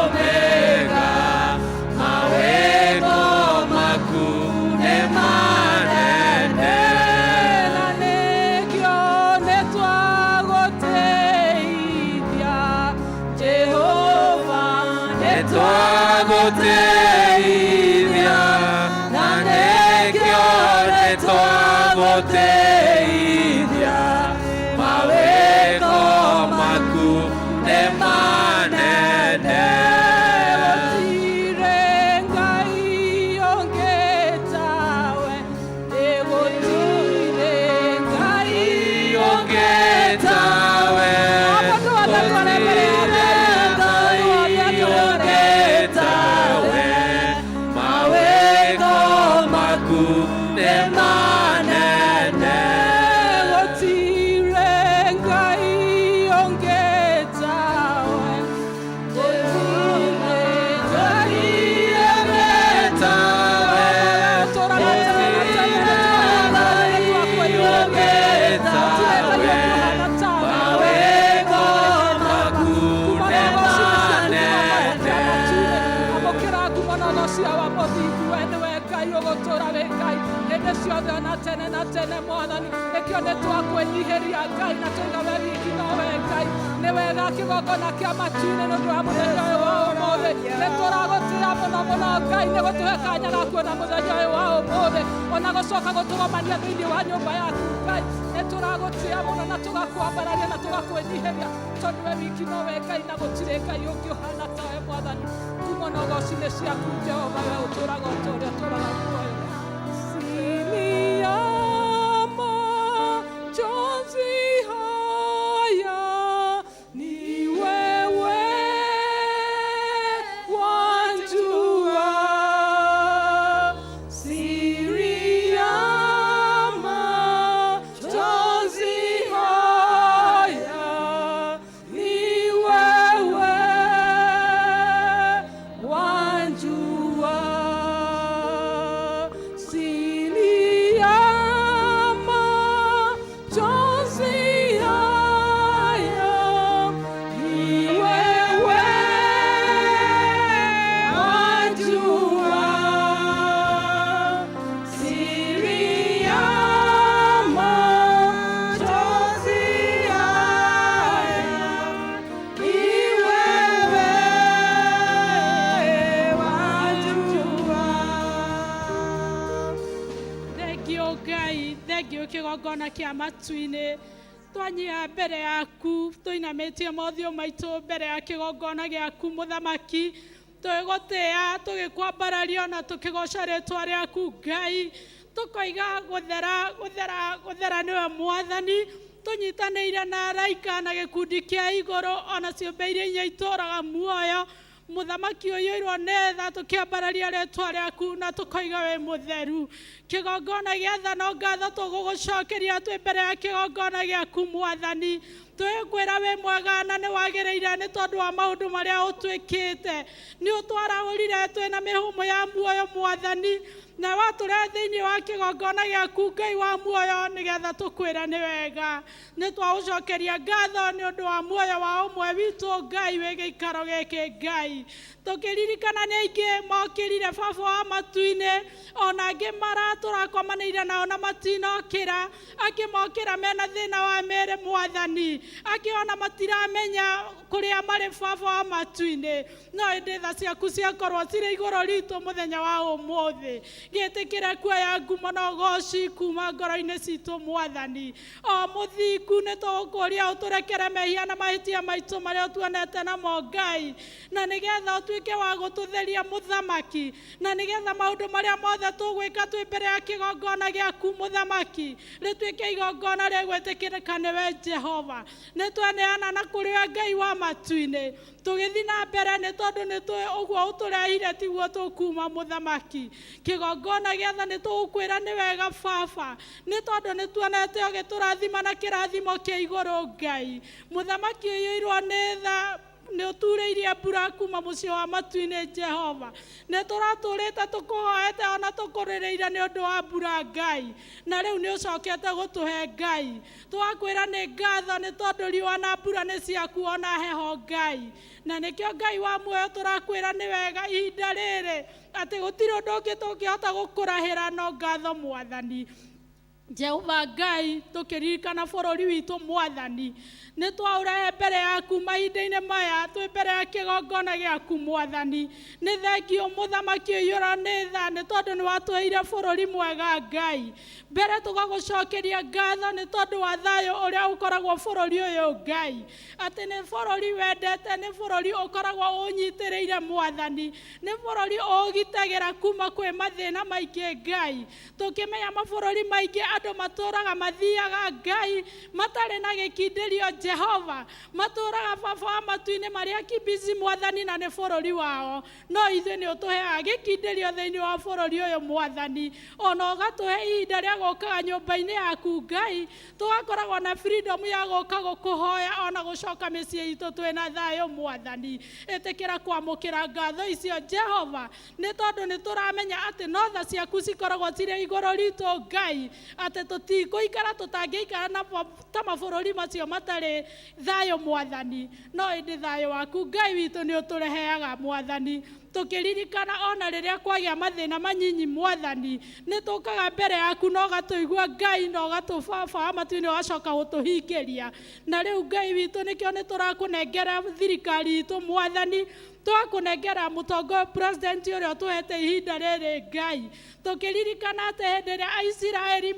Omega, Mawĩko maku nĩ manene. Na nĩkĩo nĩtwagũtĩithia, Jehova. Nĩtwagũtĩithia, na nĩkĩo nĩtwagũtĩithia, mawĩko maku nĩ manene. Gũtirĩ Ngai ũngĩ tawe, gũtirĩ Ngai Ũngĩ tawe, gũtirĩ Ngai ũngĩ tawe, mawĩko maku nĩ manene. Gũtirĩ Ngai ũngĩ tawe, gũtirĩ Ngai Ũngĩ tawe, gũtirĩ Ngai ũngĩ tawe, mawĩko maku nĩ manene. Amũkĩra ngumo na ũgoci wa mũthingu, we nĩwe Ngai ũgũtũũra wĩ Ngai hĩndĩ ciothe ona tene na tene. Mwathani, nĩkĩo nĩ twakwĩnyihĩria Ngai na tũiga we wiki nowe Ngai. Nĩ wega kĩgongona kĩa matu-inĩ nĩ ũndũ wa mũthenya ũyũ wa ũmũthĩ. Nĩ tũragũtĩĩa mũno mũno Ngai nĩ gũtũhe kanya ga kuona mũthenya ũyũ wa ũmũthĩ, ona gũcoka gũtũgomania thĩinĩ wa nyũmba yaku. Ngai, nĩ tũragũtĩĩa mũno na tũgakwambararia na tũgakwĩnyihĩria, tondũ we wiki nowe Ngai na gũtirĩ Ngai ũngĩ ũhana tawe. Mwathani, ngumo na ũgoci nĩ ciaku Jehova, we ũtũraga ũtũũrĩa ũtũraga muoyo. Siri ya machozi haya ni wewe wajua. Siri ya machozi haya ni wewe wajua. Ngai, thengiũ kĩgongona kĩa matu-inĩ. Twanyia mbere yaku, tũinamĩtie mothiũ maitũ mbere ya kĩgongona gĩaku mũthamaki. Tũgĩgũtĩĩa, tũgĩkwambararia na tũkĩgoca rĩtwa rĩaku Ngai. Tũkoiga gũthera, gũthera, gũthera nĩwe mwathani. Tũnyitanĩire na araika na gĩkundi kĩa igũrũ ona ciũmbe iria inya itũraga muoyo. Mũthamaki ũiyũirwo nĩ tha, tũkĩambararia rĩtwa rĩaku na tũkoiga wĩ mũtheru. Kĩgongona gĩa tha no ngatho tũgũgũcokeria twĩ mbere ya kĩgongona gĩaku mwathani. Twĩkwĩra wĩ mwega na nĩ wagĩrĩire nĩ tondũ wa maũndũ marĩa ũtwĩkĩte. Nĩ ũtwarahũrire twĩna mĩhũmũ ya muoyo mwathani, na watũrehe thĩinĩ wa kĩgongona gĩaku Ngai wa muoyo nĩgetha tũkwĩre nĩ wega. Nĩ twagũcokeria ngatho nĩ ũndũ wa muoyo wa ũmwe witũ Ngai wĩ gĩikaro gĩkĩ Ngai. Tũkĩririkana nĩ aingĩ mokĩrire baba wa matu-inĩ, ona angĩ maratũrakomanĩire nao na matinokĩra, angĩ mokĩra mena thĩna wa mĩĩrĩ mwathani, angĩ ona matiramenya kũrĩa marĩ baba wa matu-inĩ. No ĩndĩ tha ciaku ciakorwo cirĩ igũrũ ritũ mũthenya wa ũmũthĩ. Gĩtĩkĩre kuoya ngumo na ũgoci kuma ngoro-inĩ citũ mwathani. O mũthingu nĩ tũgũkũria ũtũrekere mehia na mahĩtia maitũ marĩa ũtuonete namo Ngai, na nĩgetha ũtuĩke wa gũtũtheria mũthamaki, na nĩgetha maũndũ marĩa mothe tũgwĩka twĩ mbere ya kĩgongona gĩaku mũthamaki rĩtuĩke igongona rĩgwĩtĩkĩrĩka nĩwe Jehova. Nĩ tweneana na kũrĩ we Ngai wa matu-inĩ, tũgĩthiĩ na mbere nĩ tondũ nĩ tũĩ ũguo ũtũrehire tiguo tũkuma mũthamaki. Kĩgongona gĩa tha nĩ tũgũkwĩra nĩ wega baba, nĩ tondũ nĩ tuonete ũgĩtũrathima na kĩrathimo kĩa igũrũ Ngai. Mũthamaki ũiyũirwo nĩ tha, nĩ ũturĩirie mbura kuma mũciĩ wa matu-inĩ Jehova. Nĩ tũratũrĩte tũkũhoete ona tũkũrĩrĩire nĩ ũndũ wa mbura Ngai, na rĩu nĩ ũcokete gũtũhe Ngai. Tũgakwĩra nĩ ngatho nĩ tondũ riũa na mbura nĩ ciaku ona heho Ngai. Na nĩkĩo Ngai wa muoyo tũrakwĩra nĩ wega ihinda rĩrĩ atĩ gũtirĩ ũndũ ũngĩ tũngĩhota gũkũrahĩra no ngatho mwathani. Jehova Ngai, tũkĩririkana bũrũri witũ mwathani, nĩ twaũrehe mbere yaku mahinda-inĩ maya twĩ mbere ya kĩgongona gĩaku mwathani. Nĩ thengiũ mũthamaki ũiyũrwo nĩ tha nĩ tondũ nĩ watũheire bũrũri mwega Ngai. Mbere tũgagũcokeria ngatho nĩ tondũ wa thayũ ũrĩa ũkoragwo bũrũri ũyũ Ngai, atĩ nĩ bũrũri wendete, nĩ bũrũri ũkoragwo ũnyitĩrĩire mwathani, nĩ bũrũri ũgitagĩra kuma kwĩ mathĩna maingĩ Ngai. Tũkĩmenya mabũrũri maingĩ andũ matũraga mathiaga Ngai matarĩ na gĩkindĩrio Jehova, matũraga baba wa matu-inĩ marĩ akimbizi mwathani na nĩ bũrũri wao. No ithuĩ nĩ ũtũheaga gĩkindĩrio thĩinĩ wa bũrũri ũyũ mwathani, ona ũgatũhe ihinda rĩa gũkaga nyũmba-inĩ yaku Ngai, tũgakoragwo na freedom ya gũka gũkũhoya ona gũcoka mĩciĩ itũ twĩna thayũ mwathani. Ĩtĩkĩra kwamũkĩra ngatho icio Jehova, nĩ tondũ nĩ tũramenya atĩ no tha ciaku cikoragwo cirĩ igũrũ ritũ Ngai, atĩ tũtikũikara tũtangĩikara na ta mabũrũri macio matarĩ thayũ mwathani. No ĩndĩ thayũ waku Ngai witũ nĩ ũtũreheaga mwathani. Tũkĩririkana ona rĩrĩa kwagĩa mathĩna manyinyi mwathani, nĩ tũkaga mbere yaku na ũgatũigua Ngai na ũgatũbaba wa matu-inĩ ũgacoka gũtũhingĩria. Na rĩu Ngai witũ nĩkĩo nĩ tũrakũnengera thirikari itũ mwathani, twakũnengera mũtongoria president ũrĩa ũtũhete ihinda rĩrĩ Ngai. Tũkĩririkana atĩ hĩndĩ ĩrĩa Aisiraeli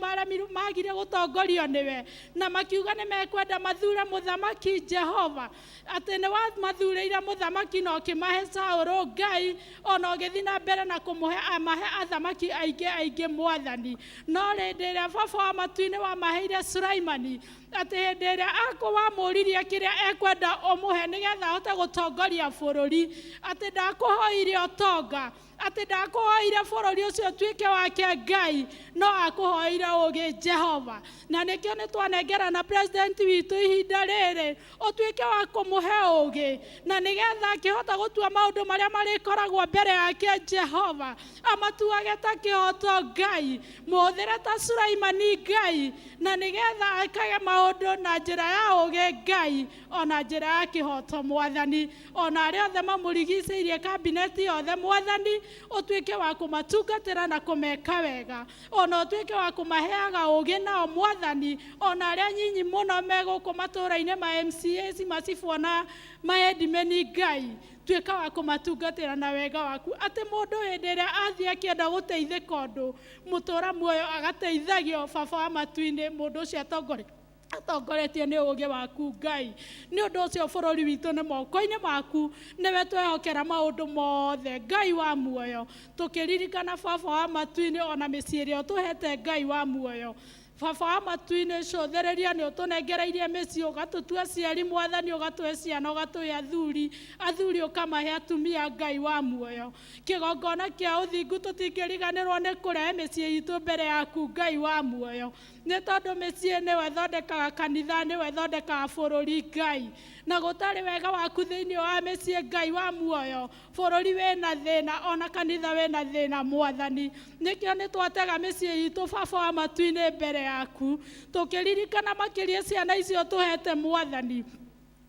magire gũtongorio nĩwe na makiuga nĩ mekwenda mathure mũthamaki Jehova, atĩ nĩ wamathurĩire mũthamaki na ũkĩmahe Saũlũ Ngai, ona ũgĩthiĩ na mbere na kũmũhe amahe athamaki aingĩ aingĩ mwathani. No hĩndĩ ĩrĩa baba wa matu-inĩ wamaheire Sulaimani, atĩ hĩndĩ ĩrĩa wamũririe kĩrĩa ekwenda ũmũhe nĩgetha ahote gũtongoria bũrũri, atĩ ndakũhoire ũtonga, atĩ ndakũhoire bũrũri ũcio ũtuĩke wake Ngai, no akũhoire ũũgĩ Jehova. Na nĩkĩo nĩ twanengera na president witũ ihinda rĩrĩ ũtuĩke wa kũmũhe ũũgĩ, na nĩgetha akĩhota gũtua maũndũ marĩa marĩkoragwo mbere yake Jehova, amatuage ta kĩhoto Ngai, mũhũthĩre ta Sulaimani Ngai, na nĩgetha ekage maũndũ na njĩra ya ũũgĩ Ngai, ona njĩra ya kĩhoto mwathani. Ona arĩa othe mamũrigicĩirie kabineti yothe mwathani, Ũtuĩke wa kũmatungatĩra na kũmeka wega, ona ũtuĩke wa kũmaheaga ũũgĩ nao Mwathani, ona arĩa nyinyi mũno me gũkũ matũũra-inĩ ma MCAs, macibũ ona maendimeni Ngai, tuĩka wa kũmatungatĩra na wega waku, atĩ mũndũ hĩndĩ ĩrĩa athiĩ akĩenda gũteithĩka ũndũ mũtũra muoyo agateithagio Baba wa matu-inĩ, mũndũ ũcio atongoretie nĩ ũũgĩ waku Ngai. Nĩ ũndũ ũcio bũrũri witũ nĩ moko-inĩ maku, nĩwe twehokera maũndũ mothe Ngai wa muoyo, tũkĩririkana Baba wa matu-inĩ ona mĩciĩ ĩrĩa ũtũhete Ngai wa muoyo. Baba wa matu-inĩ, cũthĩrĩria nĩ ũtũnengereirie mĩciĩ, ũgatũtua aciari Mwathani, ũgatũhe ciana, ũgatũhe athuri, athuri ũkamahe atumia Ngai wa muoyo. Kĩgongona kĩa ũthingu tũtingĩriganĩrwo nĩ kũrehe mĩciĩ itũ mbere yaku Ngai wa muoyo, nĩ tondũ mĩciĩ nĩwe ĩthondekaga kanitha, nĩwe ĩthondekaga bũrũri Ngai, na gũtarĩ wega waku thĩinĩ wa mĩciĩ Ngai wa muoyo, bũrũri wĩna thĩna ona kanitha wĩna thĩna Mwathani. Nĩkĩo nĩ twatega mĩciĩ itũ Baba wa matu-inĩ mbere yaku, tũkĩririkana makĩria ciana icio tũhete Mwathani.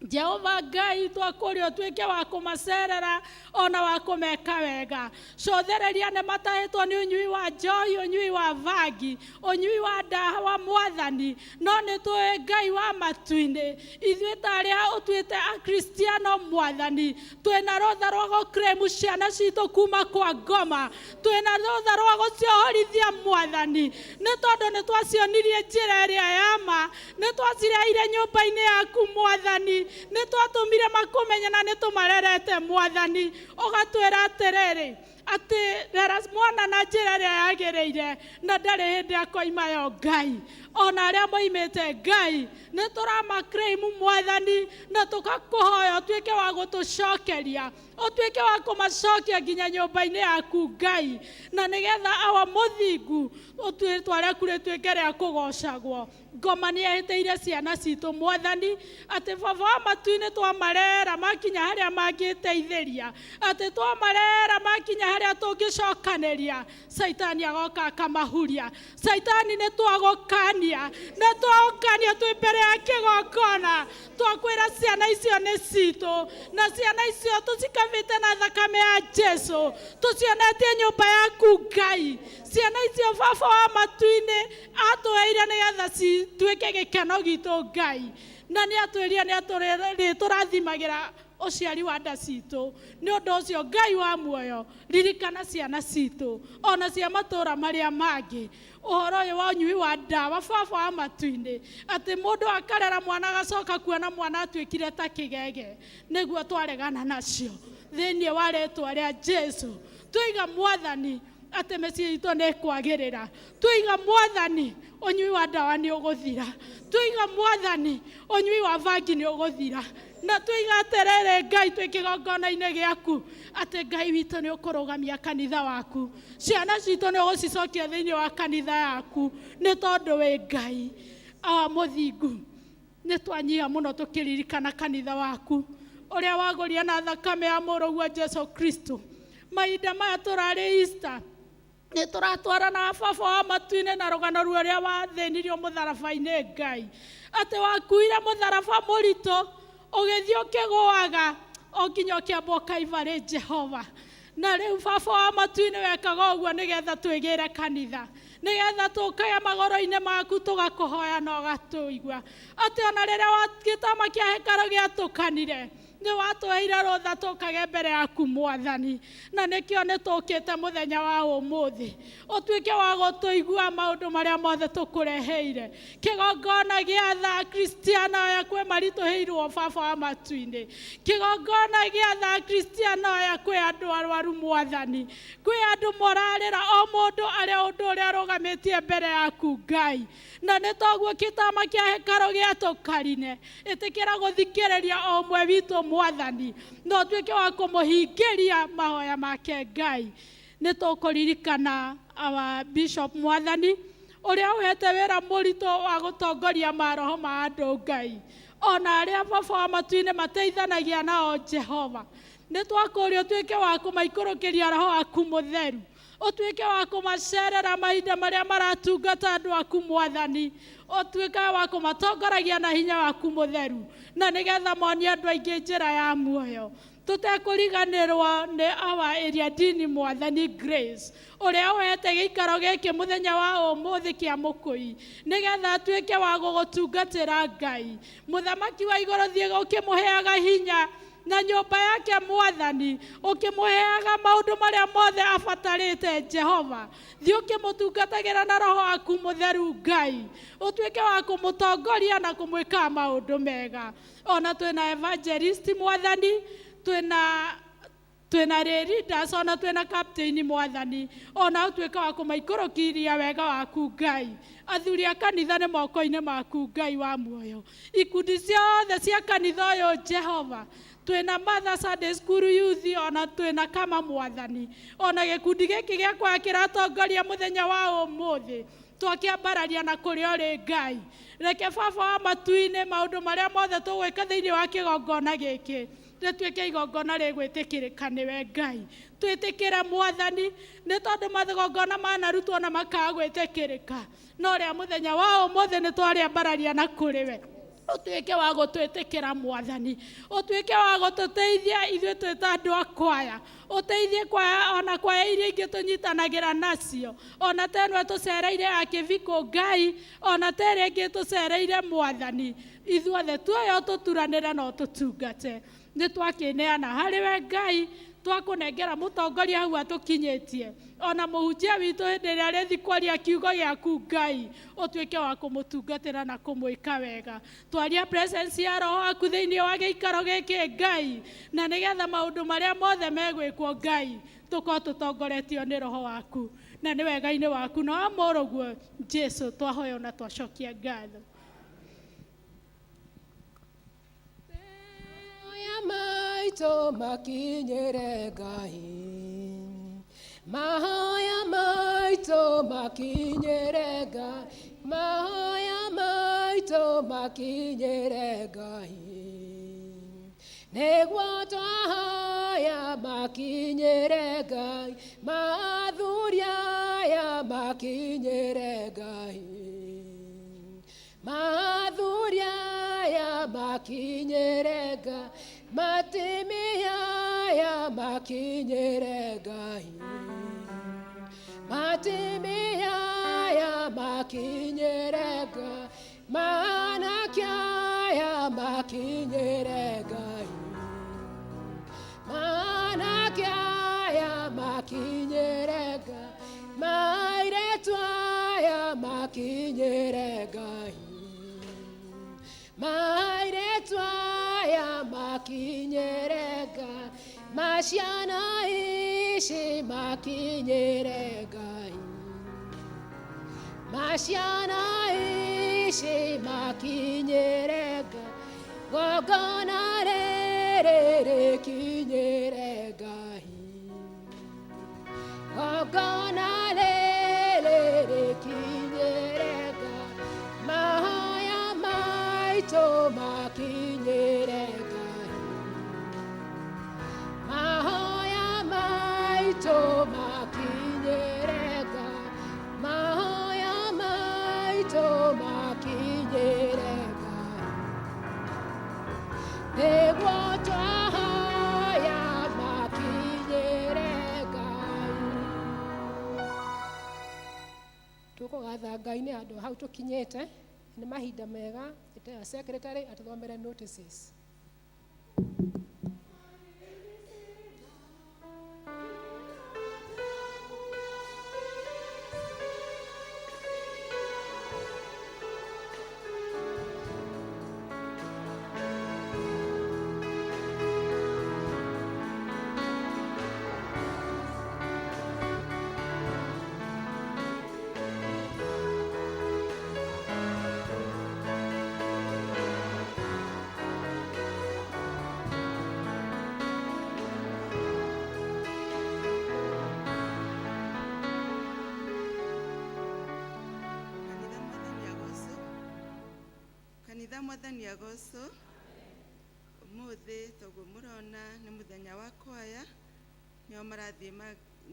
Jehova Ngai, twakũria ũtuĩke wa kũmacerera ona wa kũmeka wega. Cũthĩrĩria nĩ matahĩtwo nĩ ũnyui wa njohi, ũnyui wa bangi, ũnyui wa ndawa Mwathani, no nĩ tũĩ Ngai wa matu-inĩ, ithuĩ ta arĩa ũtuĩte Akristiano Mwathani, twĩna rũtha rwa gũclaim ciana citũ kuma kwa ngoma, twĩna rũtha rwa gũciohorithia Mwathani, nĩ tondũ nĩ twacionirie njĩra ĩrĩa ya ma, nĩ twacireheire nyũmba-inĩ yaku Mwathani, nĩ twatũmire makũmenye na nĩ tũmarerete Mwathani, ũgatwĩra atĩrĩrĩ atĩ rera mwana na njĩra ĩrĩa yagĩrĩire na ndarĩ hĩndĩ akoima yo Ngai. Ona arĩa moimĩte Ngai nĩ tũramaclaim Mwathani, na tũgakũhoya ũtuĩke wa gũtũcokeria, ũtuĩke wa kũmacokia nginya nyũmba-inĩ yaku Ngai, na nĩgetha awa mũthingu rĩtwa rĩaku rĩtuĩke rĩa kũgocagwo. Ngoma nĩ ehĩtĩire ciana citũ Mwathani, atĩ Baba wa matu-inĩ twamarera makinya harĩa mangĩteithĩria, atĩ twamarera makinya harĩa tũngĩcokanĩria, Caitani agoka akamahuria. Caitani nĩ twagũkania, nĩ twagũkania twĩ mbere ya kĩgongona, twakwĩra ciana icio nĩ citũ, na ciana icio tũcikabĩte na thakame ya Jesu, tũcionetie nyũmba yaku Ngai. Ciana icio Baba wa matu-inĩ atũheire nĩgetha cituĩke gĩkeno gitũ Ngai, na nĩ atwĩrire nĩ atũrathimagĩra ũciari wa nda citũ. Nĩ ũndũ ũcio Ngai wa muoyo, ririkana ciana citũ ona cia matũũra marĩa mangĩ, ũhoro ũyũ wa ũnyui wa ndawa Baba wa matu-inĩ, atĩ mũndũ akarera mwana agacoka kuona mwana atuĩkire ta kĩgege, nĩguo twaregana nacio thĩinĩ wa rĩtwa rĩa Jesu. Twiga Mwathani atĩ mĩciĩ itũ nĩ ĩkwagĩrĩra, twiga Mwathani ũnyui wa ndawa nĩ ũgũthira, twiga Mwathani ũnyui wa bangi nĩ ũgũthira, na twiga atĩrĩrĩ Ngai twĩ kĩgongona-inĩ gĩaku atĩ Ngai witũ nĩ ũkũrũgamia kanitha waku, ciana citũ nĩ ũgũcicokia thĩinĩ wa kanitha yaku, nĩ tondũ wĩ Ngai awa mũthingu. Nĩ twanyiha mũno tũkĩririkana kanitha waku ũrĩa wagũria na thakame ya mũrũguo Jesu Kristo. Mahinda maya tũrarĩ Easter, nĩ tũratwarana Baba wa matu-inĩ na rũgano rũrĩa wathĩnirio mũtharaba-inĩ Ngai, atĩ wakuire mũtharaba mũritũ ũgĩthiĩ ũkĩgũaga o nginya ũkĩambwo Kaibarĩ Jehova. Na rĩu Baba wa matu-inĩ wekaga ũguo nĩgetha twĩgĩre kanitha, nĩgetha tũkage magũrũ-inĩ maku tũgakũhoya na ũgatũigua, atĩ ona rĩrĩa gĩtama kĩa hekarũ gĩatũkanire nĩ watũheire rũtha tũkage mbere yaku Mwathani, na nĩkĩo nĩ tũkĩte mũthenya wa ũmũthĩ ũtuĩke wa gũtũigua maũndũ marĩa mothe tũkũreheire. Kĩgongona gĩa tha Akristiano aya kwĩ maritũhĩirwo Baba wa matu-inĩ, kĩgongona gĩa tha Akristiano aya kwĩ andũ arwaru Mwathani, kwĩ andũ morarĩra o mũndũ arĩa ũndũ ũrĩa arũgamĩtie mbere yaku Ngai, na nĩ toguo gĩtama kĩa hekarũ gĩatũkarine. Ĩtĩkĩra gũthikĩrĩria o ũmwe witũ Mwathani, na ũtuĩke wa kũmũhingĩria mahoya make Ngai. Nĩ tũkũririkana our Bishop Mwathani ũrĩa ũhete wĩra mũritũ wa gũtongoria maroho ma andũ Ngai, ona arĩa Baba wa matu-inĩ mateithanagia nao Jehova. Nĩ twakũũria ũtuĩke wa kũmaikũrũkĩria roho waku mũtheru, ũtuĩke wa kũmacerera mahinda marĩa maratungata andũ aku Mwathani, ũtuĩke wa kũmatongoragia na hinya waku mũtheru, na nĩgetha monie andũ aingĩ njĩra ya muoyo. Tũtekũriganĩrwo nĩ our area dean Mwathani Grace ũrĩa ũhete gĩikaro gĩkĩ mũthenya wa ũmũthĩ kĩa mũkũi nĩgetha atuĩke wa gũgũtungatĩra Ngai. Mũthamaki wa igũrũ, thiĩ ũkĩmũheaga hinya na nyũmba yake Mwathani, ũkĩmũheaga maũndũ marĩa mothe abatarĩte. Jehova, thiĩ ũkĩmũtungatagĩra na roho waku mũtheru. Ngai, ũtuĩke wa kũmũtongoria na kũmwĩkaga maũndũ mega. Ona twĩna evangelist Mwathani, twĩna leaders, ona twĩna captain Mwathani, ona ũtuĩke wa kũmaikũrũkiria wega waku Ngai. Athuri a kanitha nĩ moko-inĩ maku, Ngai wa muoyo. Ikundi ciothe cia kanitha ũyũ, Jehova, twĩna Mother Sunday School Youth, ona twĩna kama Mwathani, ona gĩkundi gĩkĩ gĩakwa kĩratongoria mũthenya wa ũmũthĩ, twakĩambararia na kũrĩa ũrĩ Ngai. Reke Baba wa matu-inĩ, maũndũ marĩa mothe tũgwĩka thĩinĩ wa kĩgongona gĩkĩ rĩtuĩke igongona rĩgwĩtĩkĩrĩka nĩwe Ngai. Twĩtĩkĩre Mwathani, nĩ tondũ magongona manarutwo na makaga gwĩtĩkĩrĩka, no rĩa mũthenya wa ũmũthĩ nĩ twarĩambararia na kũrĩ we. Ũtuĩke wa gũtwĩtĩkĩra Mwathani, ũtuĩke wa gũtũteithia ithuĩ twĩ ta andũ a kwaya, ũteithie kwaya ona kwaya iria ingĩ tũnyitanagĩra nacio, ona ta ĩno tũcereire ya kĩbiko Ngai, ona ta ĩrĩa ĩngĩ tũcereire Mwathani. Ithuothe tuoyo tũturanĩre na ũtũtungate. Nĩ twakĩneana harĩ we Ngai, twakũnengera mũtongoria hau atũkinyĩtie, ona mũhunjia witũ hĩndĩ ĩrĩa arĩthi kwaria kiugo gĩaku Ngai, ũtuĩke wa kũmũtungatĩra na kũmwĩka wega. Twaria presence ya roho waku thĩinĩ wa gĩikaro gĩkĩ Ngai, na nĩgetha maũndũ marĩa mothe megwĩkwo Ngai, tũkorwo tũtongoretio nĩ roho waku na nĩ wega-inĩ waku na wa mũrũguo Jesu twahoya na twacokia ngatho. Mahoya maitũ makinyĩre Ngai, mahoya maitũ makinyĩre Ngai, mahoya maitũ makinyĩre Ngai, nĩguo twahoya makinyĩre Ngai, mathuri aya makinyĩre Ngai, mathuri aya makinyĩre Ngai, matimia aya makinyĩre Ngai, matimia aya makinyĩre Ngai, manake aya makinyĩre Ngai, manake aya makinyĩre Ngai, mairetu aya makinyĩre Ngai, mairetu aya makinyĩre Ngai, maciana ici makinyĩre Ngai, maciana ici makinyĩre Ngai, gongona rĩrĩ rĩkinyĩre Ngai, gongona rĩrĩ rĩkinyĩre Ngai, mahoya maitũ makinyĩre Ngai, mahoya maitũ makinyĩre Ngai, mahoya maitũ makinyĩre Ngai, nĩguo twahoya makinyĩre Ngai. Tũkũgatha Ngai nĩ handũ hau tũkinyĩte. Nĩ mahinda mega ya secretary atũthomere notices. Kanitha, Mwathani agocwo. Kanitha, Mwathani agocwo. Ũmũthĩ toguo mũrona nĩ mũthenya wa kwaya, nĩo marathiĩ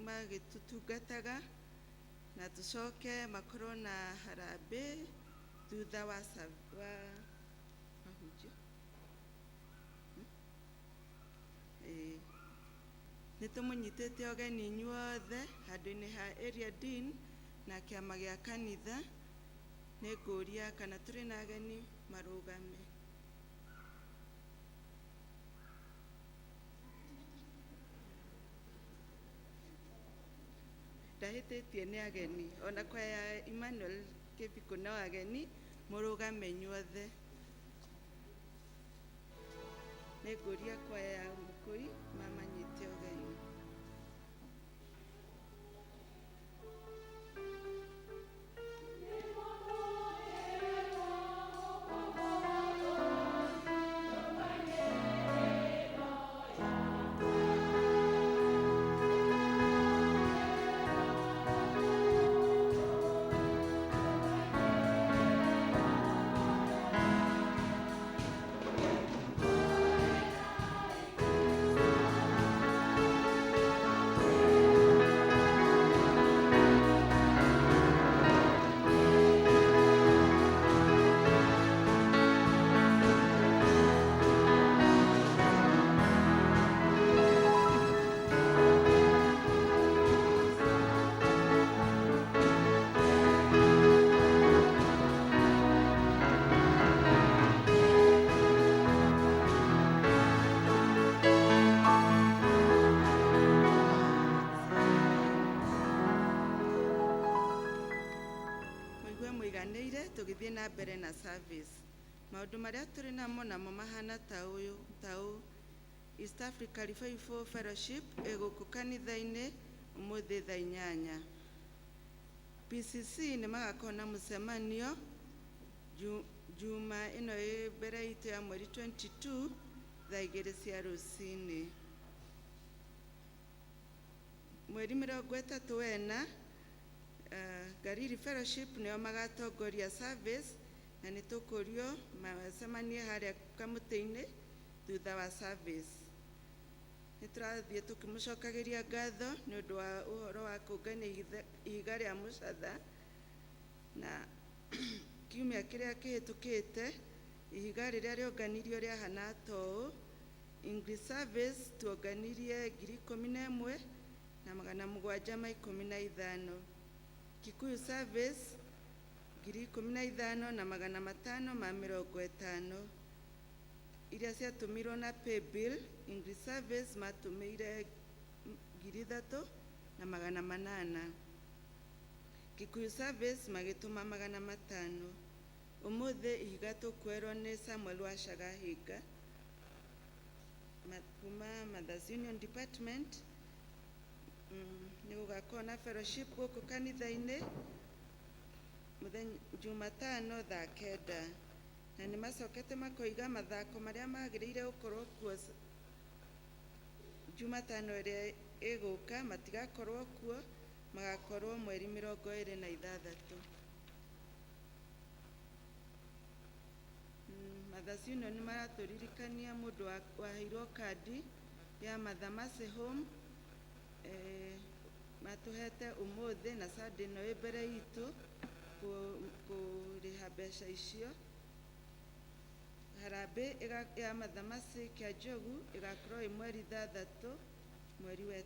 magĩtũtungataga, na tũcoke makorwo na harambĩ thutha wa mahunjio. Ĩĩ. Nĩ tũmũnyitĩte ũgeni inyuothe handũ-inĩ ha area dean na kĩama gĩa kanitha. Nĩ ngũria kana tũrĩ na ageni marũgame. Ndahĩtĩtie nĩ ageni ona kwa ya Emmanuel Kĩbikũ no ageni mũrũgame inyuothe. Nĩ ngũria kwaya ya Mũkũi mamanyite ũgeni. Mũigue mũiganĩire tũgĩthiĩ na mbere na service. Maũndũ marĩa tũrĩ namo namo mahana ta ũyũ ta ũũ. East Africa Revival Fellowship ĩgũkũ kanitha-inĩ ũmũthĩ thaa 8. PCC nĩ magakorwo na mũcemanio Juma ĩno ĩ mbere itũ ya mweri 22 thaa 2 cia rũcinĩ. Mweri 34 Gariri Fellowship nĩo magatongoria service na nĩ tũkũrio macemanie harĩa kamũtĩ-inĩ thutha wa service. Nĩ tũrathiĩ tũkĩmũcokagĩria ngatho nĩ ũndũ wa ũhoro wa kũngania ihiga rĩa mũcatha na kiumia kĩrĩa kĩhĩtũkĩte ihiga rĩrĩa rĩonganirio rĩahana ta ũũ. English service tuonganirie 11,715. Kikuyu service 15,550. Iria ciatũmirwo na paybill English service matũmĩire 3,800. Kikuyu service magĩtũma 500. Ũmũthĩ ihiga tũkwerwo nĩ Samuel Wacaga Hinga kuma Mothers Union Department. Nĩ gũgakorwo na fellowship gũkũ kanitha-inĩ mũthenya Jumatano thaa 9 na nĩ macokete makoiga mathako marĩa magĩrĩire gũkorwo kuo Jumatano ĩrĩa ĩgũka matigakorwo kuo, magakorwo mweri 26. Mothers Union nĩ maratũririkania mũndũ waheirwo kandi ya Mother Mercy Home, matũhete ũmũthĩ na Sunday ĩno ĩ mbere itũ kũrĩha mbeca icio. Harambee ya Mother Mercy kĩa Njogu ĩgakorwo ĩ mweri 6 mweri wa 5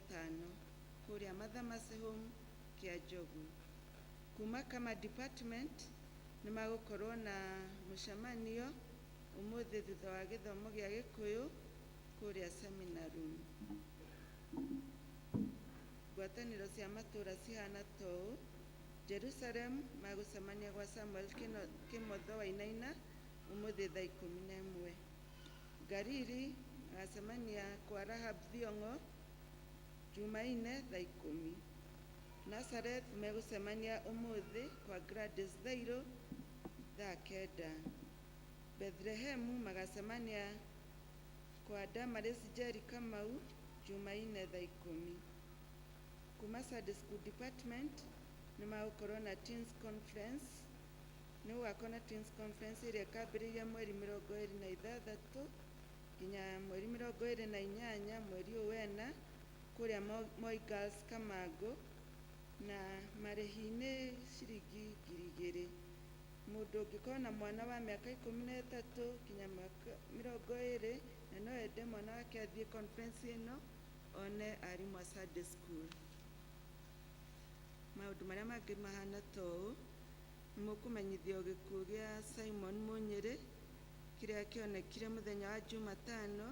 kũrĩa Mother Mercy Home kĩa Njogu. Kuma Kama Department nĩ magũkorwo na mũcemanio ũmũthĩ thutha wa gĩthomo gĩa Gĩkũyũ kũrĩa seminar room. Ngwatanĩro cia matũũra cihana ta ũũ. Jerusalem magũcemania gwa Samuel Kĩmotho Wainaina ũmũthĩ thaa 11. Gariri magacemania kwa Rahab Thiong'o Jumaine thaa 10. Nazareth megũcemania ũmũthĩ kwa Gladys Thairũ thaa 9. Bethlehem magacemania kwa Damaris Jerry Kamau Jumaine thaa 10. Kuma Sunday School Department nĩ magũkorwo na Teens Conference. Nĩ gũgakorwo na Teens Conference ĩrĩa ĩkambĩrĩria mweri 26 nginya mweri 28 mweri ũyũ wena kũrĩa Moi Girls Kamangũ, na marĩhi nĩ ciringi 2,000. Mũndũ ũngĩkorwo na mwana wa mĩaka 13 nginya mĩaka 20 na no ende mwana wake athiĩ conference ĩno, one arimũ a Sunday school. Maũndũ marĩa mangĩ mahana ta ũũ: nĩ mũkũmenyithio gĩkuũ gĩa Simon Munyĩrĩ kĩrĩa kĩonekire mũthenya wa Jumatano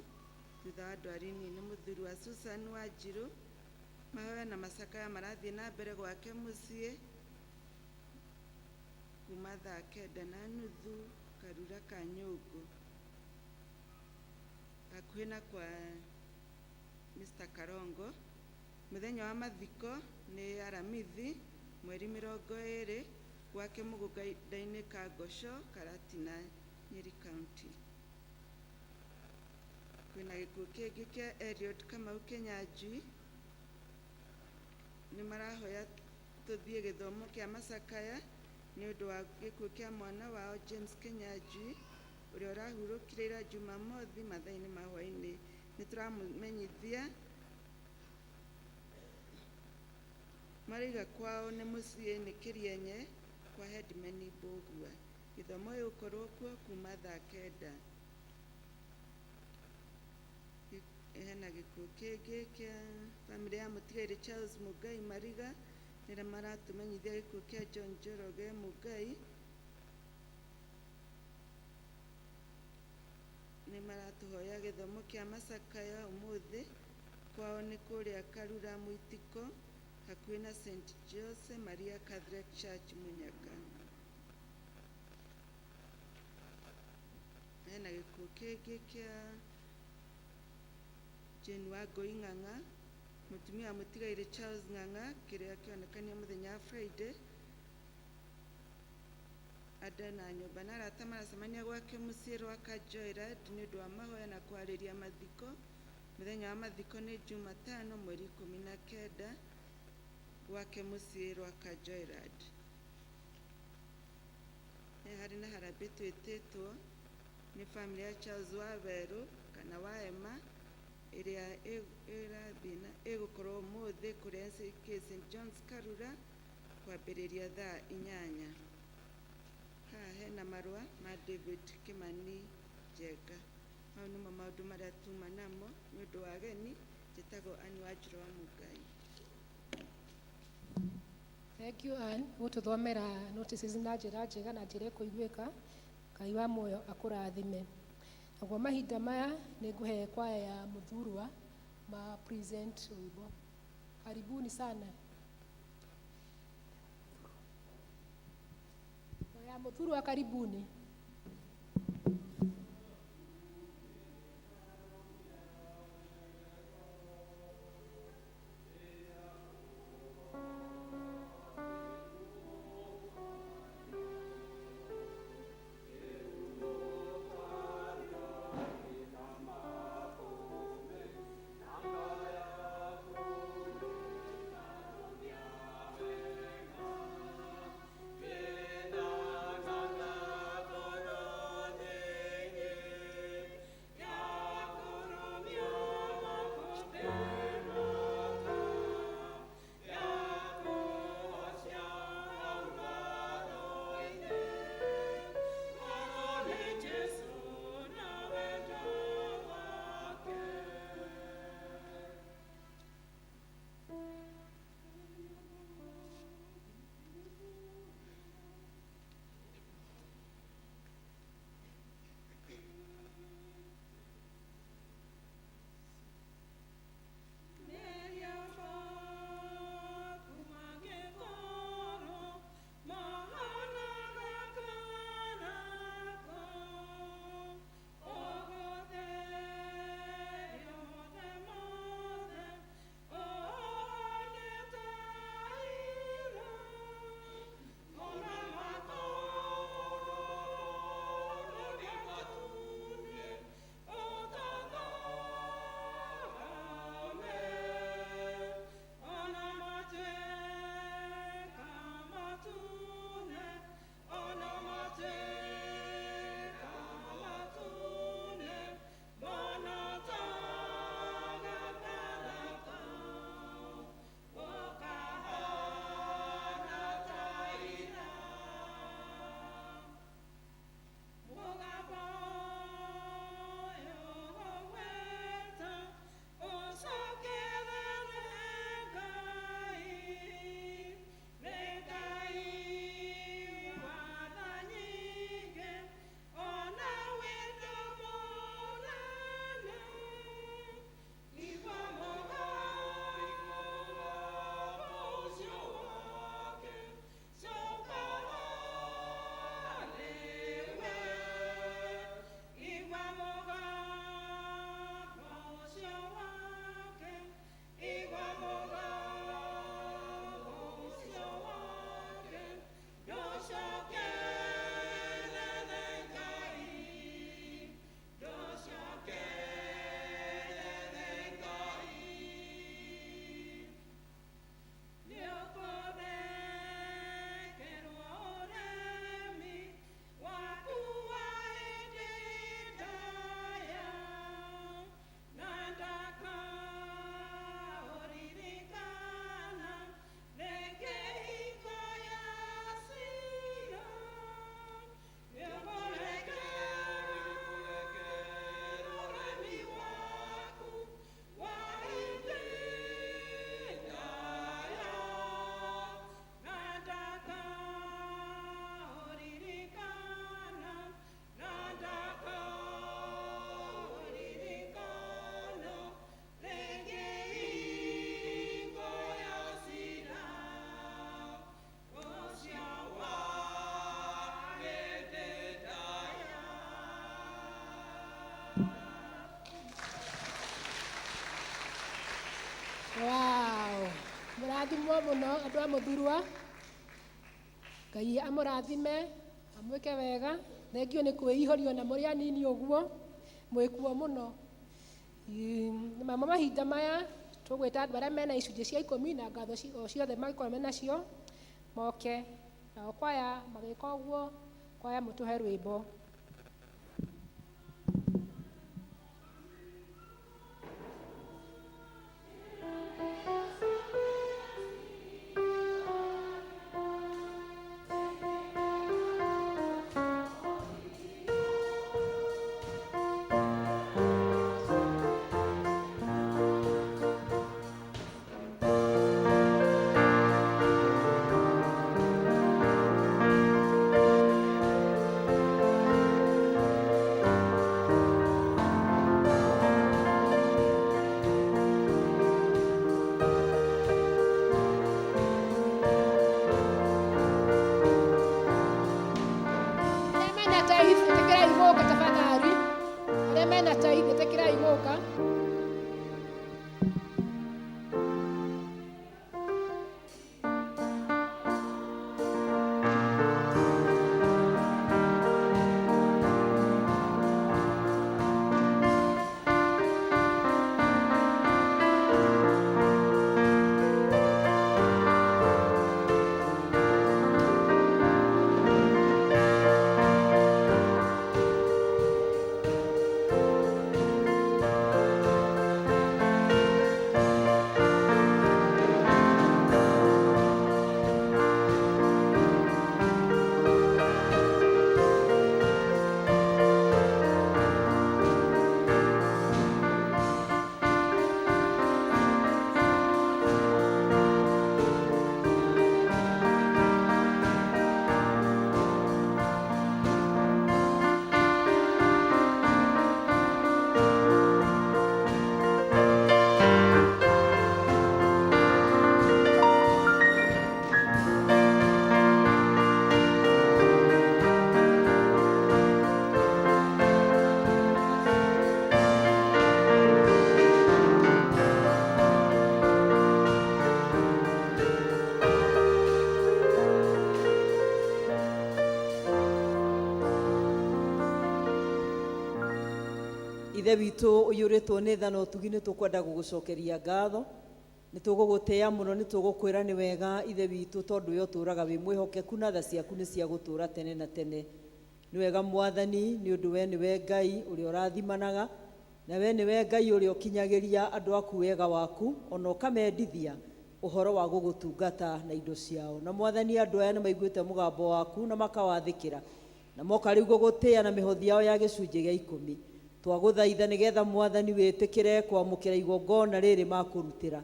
thutha wa ndwari nini. Mũthuri wa Susan Wanjirũ, mahoya na macakaya marathiĩ na mbere gwake mũciĩ kuma thaa 9:30 Karura ka Nyũngũ, hakuhĩ na kwa Mr. Karongo. Mũthenya wa mathiko nĩ Aramithi mweri 20 gwake mũgũnda-inĩ ka Ngosho, Karatina, Nyeri County. Kwĩna gĩkuũ kĩngĩ kĩa Eliud Kamau Kĩnyanjui, nĩ marahoya tũthiĩ gĩthomo kĩa macakaya nĩ ũndũ wa gĩkuũ kĩa mwana wao James Kĩnyanjui ũrĩa ũrahurũkire ira Jumamothi mathaa-inĩ ma hwaĩ-inĩ. Nĩ tũramũmenyithia maraiga kwao nĩ mũciĩ nĩ Kĩrienye kwa Headman Mbũgua. Gĩthomo gĩgũkorwo kuo kuma thaa 9. Hena gĩkuũ kĩngĩ kĩa bamĩrĩ ya mũtigairĩ Charles Mugai Mariga, nĩrĩa maratũmenyithia gĩkuũ kĩa John Njoroge Mugai. Nĩ maratũhoya gĩthomo kĩa macakaya ũmũthĩ, kwao nĩ kũrĩa Karura Mũitiko, hakuhĩ na St. Jose Maria Catholic Church, Munyaka. Hena gĩkuũ kĩngĩ kĩa Jane Wangũi Ng'ang'a, mũtumia wa mũtigairĩ Charles Ng'ang'a, kĩrĩa kĩonekania mũthenya wa Friday. Andũ na nyũmba na arata maracemania gwake mũciĩ Rwaka Joyride nĩ ũndũ wa mahoya na kwarĩria mathiko. Mũthenya wa mathiko nĩ Jumatano mweri 19 gwake mũciĩ Rwaka Joyride. Nĩ harĩ na harambĩ twĩtĩtwo nĩ bamĩrĩ ya Charles Wawerũ kana wa Emma ĩrĩa ĩrathiĩ na ĩgũkorwo ũmũthĩ kũrĩa NCK St John's Karura kwambĩrĩria thaa 8. Haha hena marũa ma David Kimani Njenga. Mau nĩmo maũndũ marĩa tuma namo nĩ ũndũ wa ageni. Njĩtagwo Ann Wanjirũ wa Mũngai. Thank you, Ann, gũtũthomera notices na njĩra njega na njĩra ĩkũiguĩka. Ngai wa muoyo akũrathime. Naguo mahinda maya nĩ ngũhe kwaya ya Mũthurwa ma present rwĩmbo. Karibuni sana. Kwaya ya Mũthurwa, karibuni. Thank you. Mũrathimwo mũno andũ a Mũthurwa. Ngai amũrathime, amwĩke wega. Thengio nĩ kwĩihũrio na mũrĩ anini ũguo, mwĩkuo mũno. Mamo mahinda maya tũgwĩta andũ arĩa mena icunjĩ cia ikũmi na ngatho o ciothe mangĩkorwo menacio moke. Nao kwaya magĩka ũguo, kwaya mũtũhe rwĩmbo. Arĩa mena tithe ĩtĩkĩrai gũka tafadhali. Arĩa mena tithe ĩtĩkĩrai gũka. Ithe witũ ũiyũrĩtwo nĩ tha na ũtugi nĩ tũkwenda gũgũcokeria ngatho, nĩ tũgũgũtĩĩa mũno, nĩ tũgũkwĩra nĩ wega Ithe witũ, tondũ we ũtũũraga wĩ mwĩhokeku na tha ciaku nĩ cia gũtũũra tene na tene. Nĩ wega Mwathani, nĩ ũndũ we nĩwe Ngai ũrĩa ũrathimanaga, na we nĩwe Ngai ũrĩa ũkinyagĩria andũ aku wega waku, ona ũkamendithia ũhoro wa gũgũtungata na indo ciao. Na Mwathani, andũ aya nĩ maiguĩte mũgambo waku na makawathĩkĩra, na moka rĩu gũgũtĩĩa na mĩhothi yao ya gĩcunjĩ gĩa ikũmi. Twagũthaitha nĩgetha Mwathani wĩtĩkĩre kwamũkĩra igongona rĩrĩ makũrutĩra,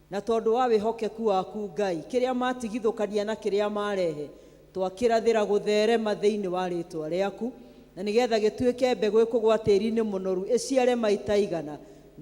na tondũ wa wĩhokeku waku Ngai, kĩrĩa matigithũkania na kĩrĩa marehe twakĩrathĩra gũtherema thĩinĩ wa rĩtwa rĩaku, na nĩgetha gĩtuĩke mbegũ ĩkũgwa tĩri-inĩ mũnoru ĩciare maita igana,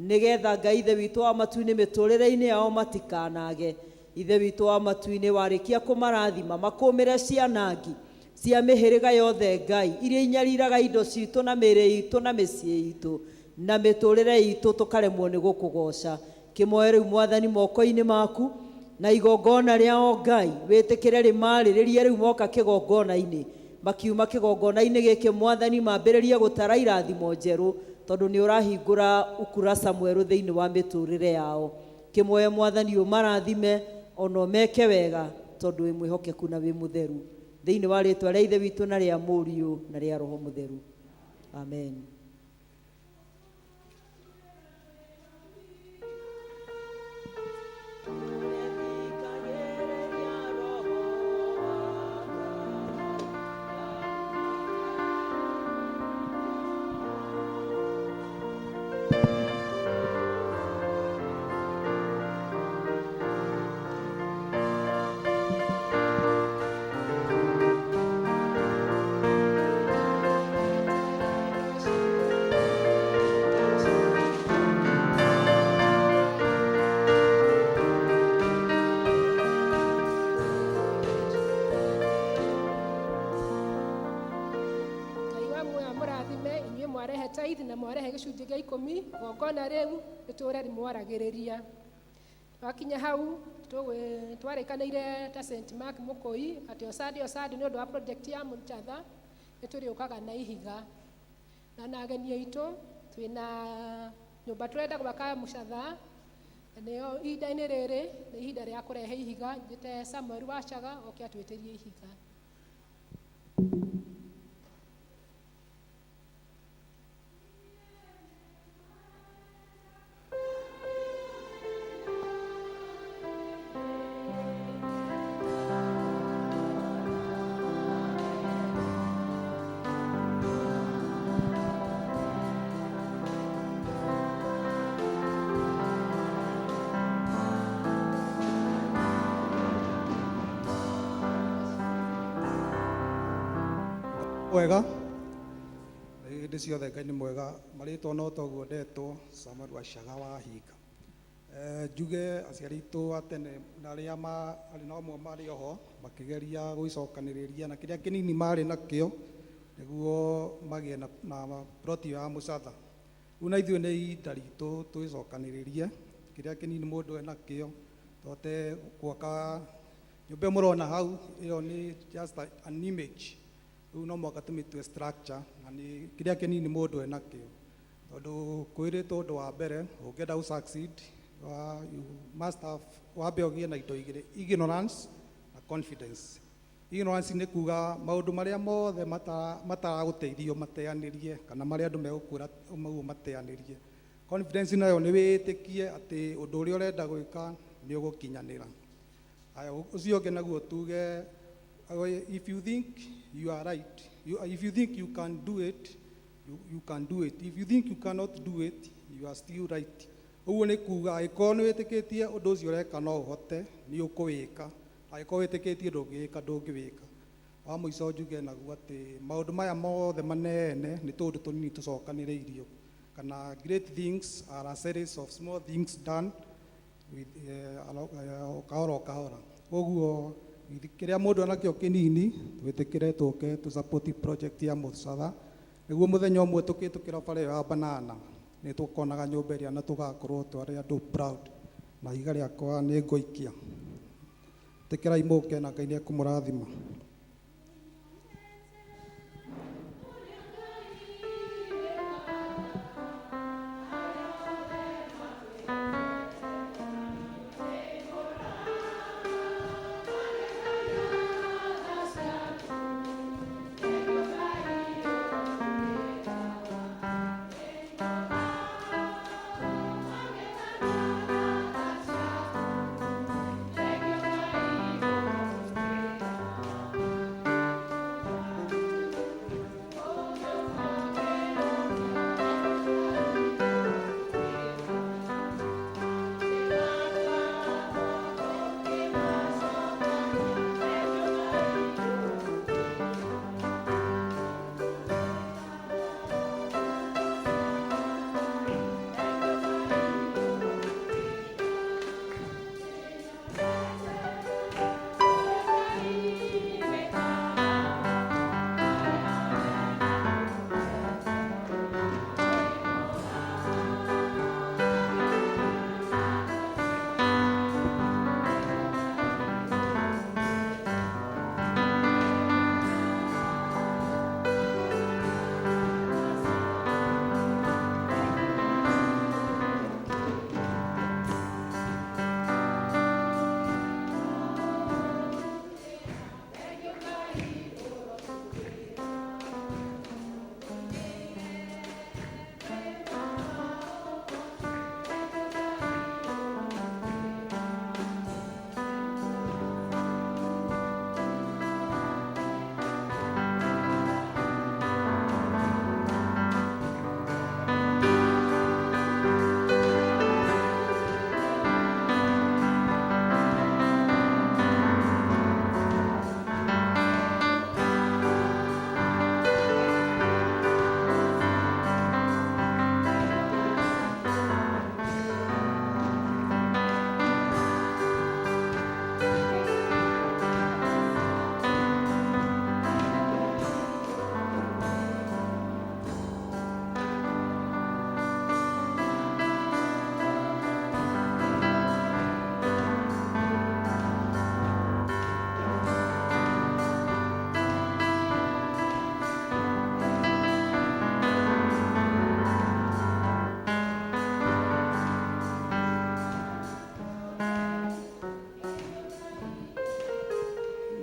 nĩgetha Ngai Ithe witũ wa matu-inĩ mĩtũrĩre-inĩ yao matikanage. Ithe witũ wa matu-inĩ warĩkia kũmarathima makũmĩre cianangi cia mĩhĩrĩga yothe Ngai iria inyariraga indo citũ na mĩĩrĩ itũ na mĩciĩ itũ na mĩtũrĩre itũ tũkaremwo nĩ gũkũgoca. Kĩmoe rĩu Mwathani moko-inĩ maku na igongona rĩao Ngai wĩtĩkĩre rĩmarĩrĩrie rĩu moka kĩgongona-inĩ, makiuma kĩgongona-inĩ gĩkĩ Mwathani mambĩrĩrie gũtara irathimo njerũ, tondũ nĩ ũrahingũra ukurasa mwerũ thĩinĩ wa mĩtũrĩre yao. Kĩmoe Mwathani ũmarathime ona ũmeke wega, tondũ wĩ mwĩhokeku na wĩ mũtheru. Thĩinĩ wa rĩtwa rĩa Ithe witũ na rĩa Mũriũ na rĩa Roho Mũtheru. Amen. Ngai wa muoyo amũrathime inyuĩ mwarehe tithe na mwarehe gĩcunjĩ gĩa ikũmi, igongona rĩu rĩtũũre rĩmwaragĩrĩria. Twakinya hau Twarĩkanĩire ta St Mark Mũkũi atĩ o Sunday o Sunday nĩ ũndũ wa project ya Mũchatha nĩ tũrĩũkaga na ihiga na ageni aitũ. Twĩna nyũmba tũrenda gwaka Mũchatha, na nĩyo ihinda-inĩ rĩrĩ nĩ ihinda rĩa kũrehe ihiga. Njĩte Samuel Wachaga oke atwĩtĩrie ihiga. Wega hĩndĩ ciothe, Ngai nĩ mwega. Marĩtwa no toguo ndetwo Samuel Wacaga wa Hinga. Njuge aciari aitũ a tene na arĩa marĩ na amwe marĩ oho makĩgeria gwĩcokanĩrĩria na kĩrĩa kĩnini marĩ nakĩo nĩguo magĩe na plot ĩyo ya Mũcatha. Rĩu na ithuĩ nĩ ihinda ritũ twĩcokanĩrĩrie kĩrĩa kĩnini mũndũ enakĩo tũhote gwaka nyũmba ĩyo mũrona hau. Ĩyo nĩ just an image. Rĩu no mũhaka tũmĩtue structure na nĩ kĩrĩa kĩnini mũndũ enakĩo, tondũ kwĩrĩtwo ũndũ wa mbere ũngĩenda gũ succeed you must have wambe ũgĩe na indo igĩrĩ, ignorance na confidence. Ignorance nĩ kuga maũndũ marĩa mothe mataragũteithio mateanĩrie, kana marĩa andũ megũkwĩra mau mateanĩrie. Confidence nayo nĩ wĩtĩkie atĩ ũndũ ũrĩa ũrenda gwĩka nĩ ũgũkinyanĩra. Aya, ũcio ũngĩ naguo tuge, if you think you are right, if you think you can do it, you can do it. If you think you cannot do it, you are still right. Ũguo nĩ kuga angĩkorwo nĩ wĩtĩkĩtie ũndũ ũcio ũreka no ũhote, nĩ ũkũwĩka. Angĩkorwo wĩtĩkĩtie ndũngĩwĩka, ndũngĩwĩka. Wa mũico njuge naguo atĩ maũndũ maya mothe manene nĩ tũũndũ tũnini tũcokanĩrĩirio, kana great things are a series of small things done with kahora o kahora. Koguo kĩrĩa mũndũ anakĩo kĩnini, twĩtĩkĩre tũke tũ support project ya Mũcatha nĩguo mũthenya ũmwe tũkĩtũkĩra bara ĩyo ya banana nĩ tũkonaga nyũmba ĩrĩa na tũgakorwo twarĩ andũ proud. Na ihiga rĩakwa nĩ ngũikia. Tĩkĩrai mũke na Ngai nĩ ekũmũrathima.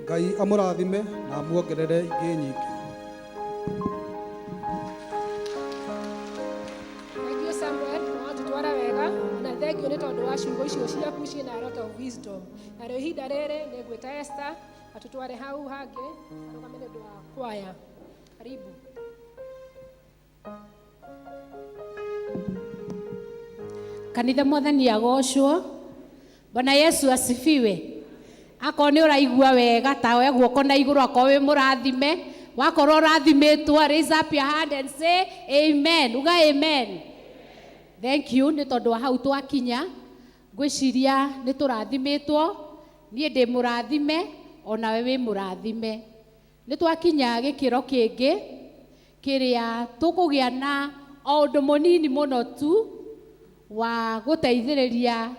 Ngai amũrathime na amuongerere ingĩ nyingĩ. Thank you Samuel, watũtwara wega na thank you nĩ tondũ wa ciugo icio ciaku ciĩna a lot of wisdom. Narĩo ihinda rĩrĩ nĩ ngwĩta Esther atũtware hau hangĩ arũgame nĩ ũndũ wa kwaya. Karibu. Kanitha mwathani agocwo. Bwana Yesu asifiwe. Akorwo nĩ ũraigua wega ta oya guoko na igũrũ, akorwo wĩ mũrathime, wakorwo ũrathimĩtwo, raise up your hand and say amen. Uga amen. Thank you nĩ tondũ wa hau twakinya, ngwĩciria nĩ tũrathimĩtwo, niĩ ndĩ mũrathime onawe wĩ mũrathime. Nĩ twakinya gĩkĩro kĩngĩ kĩrĩa tũkũgĩa na o ũndũ mũnini mũno tu wa gũteithĩrĩria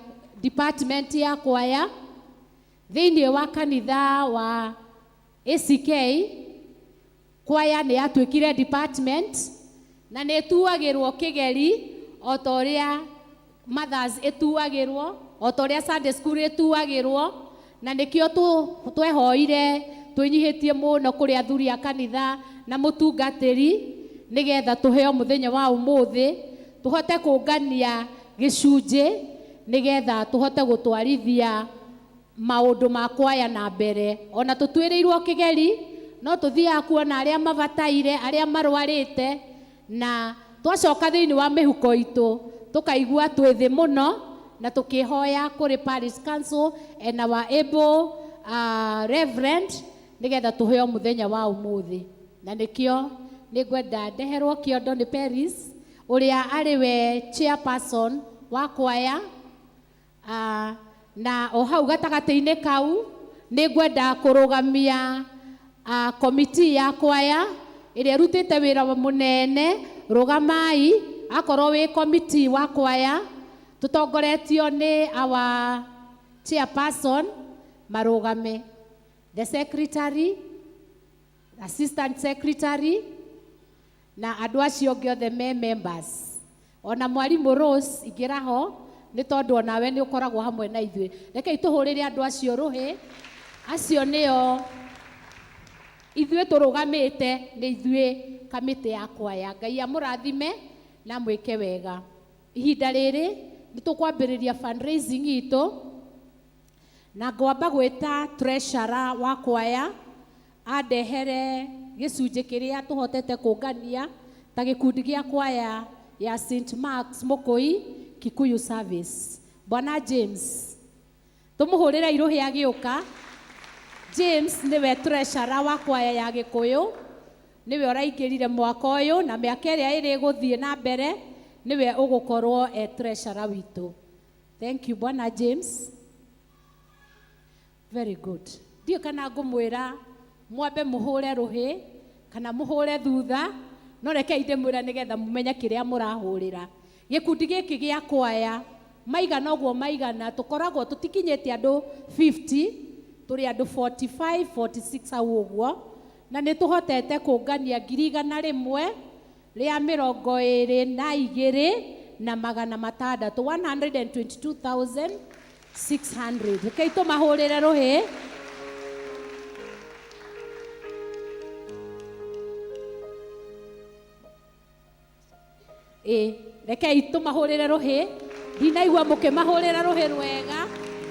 department ya kwaya thĩinĩ wa kanitha wa ACK. Kwaya nĩ yatuĩkire department na nĩ ĩtuagĩrwo kĩgeri o ta ũrĩa mothers ĩtuagĩrwo, o ta ũrĩa Sunday school ĩtuagĩrwo, na nĩkĩo twehoire twĩnyihĩtie mũno kũrĩ athuri a kanitha na mũtungatĩri nĩgetha tũheo mũthenya wa ũmũthĩ tũhote kũngania gĩcunjĩ nĩgetha tũhote gũtwarithia maũndũ ma kwaya na mbere. Ona tũtuĩrĩirwo kĩgeri no tũthiaga kuona arĩa mabataire, arĩa marwarĩte, na twacoka thĩinĩ wa mĩhuko itũ tũkaigua twĩ thĩ mũno, na tũkĩhoya kũrĩ Parish Council and our able reverend nĩgetha tũheo mũthenya wa ũmũthĩ. Na nĩkĩo nĩngwenda ndeherwo kĩondo nĩ Paris ũrĩa arĩ we chairperson wa kwaya. Na o hau gatagatĩ-inĩ kau nĩngwenda kũrũgamia komiti ya kwaya ĩrĩa ĩrutĩte wĩra mũnene. Rũgamai akorwo wĩ komiti wa kwaya, tũtongoretio nĩ our chairperson, marũgame, the secretary, assistant secretary na andũ acio angĩ othe me members. Ona mwarimũ Rose ingĩra ho nĩ tondũ onawe nĩ ũkoragwo hamwe na ithuĩ. Rekei tũhũrĩre andũ acio rũhĩ, acio nĩo ithuĩ tũrũgamĩte, nĩ ithuĩ kamĩtĩ ya kwaya. Ngai amũrathime na mwĩke wega. Ihinda rĩrĩ nĩ tũkwambĩrĩria fundraising itũ, na ngwamba gwĩta treasurer wa kwaya andehere gĩcunjĩ kĩrĩa tũhotete kũngania ta gĩkundi gĩa kwaya ya St Mark's Mũkũi Kikuyu Service. Bwana James, tũmũhũrĩre irũhĩ agĩũka. James nĩwe treasurer wa kwaya ya Gĩkũyũ, nĩwe ũraingĩrire mwaka ũyũ na mĩaka ĩrĩa ĩrĩ gũthiĩ na mbere nĩwe ũgũkorwo e treasurer witũ. Thank you Bwana James. Very good. Ndiũĩ kana ngũmwĩra mwambe mũhũre rũhĩ kana mũhũre thutha, no rekei ndĩmwĩre nĩgetha mũmenye kĩrĩa mũrahũrĩra. Gĩkundi gĩkĩ gĩa kwaya maigana ũguo maigana, tũkoragwo tũtikinyĩte andũ 50, tũrĩ andũ 45, 46 hau ũguo, na nĩ tũhotete kũngania 122,600, 122,600. Rekei tũmahũrĩre rũhĩ. Ĩ, rekei tũmahũrĩre rũhĩ. Ndinaigua mũkĩmahũrĩra rũhĩ rwega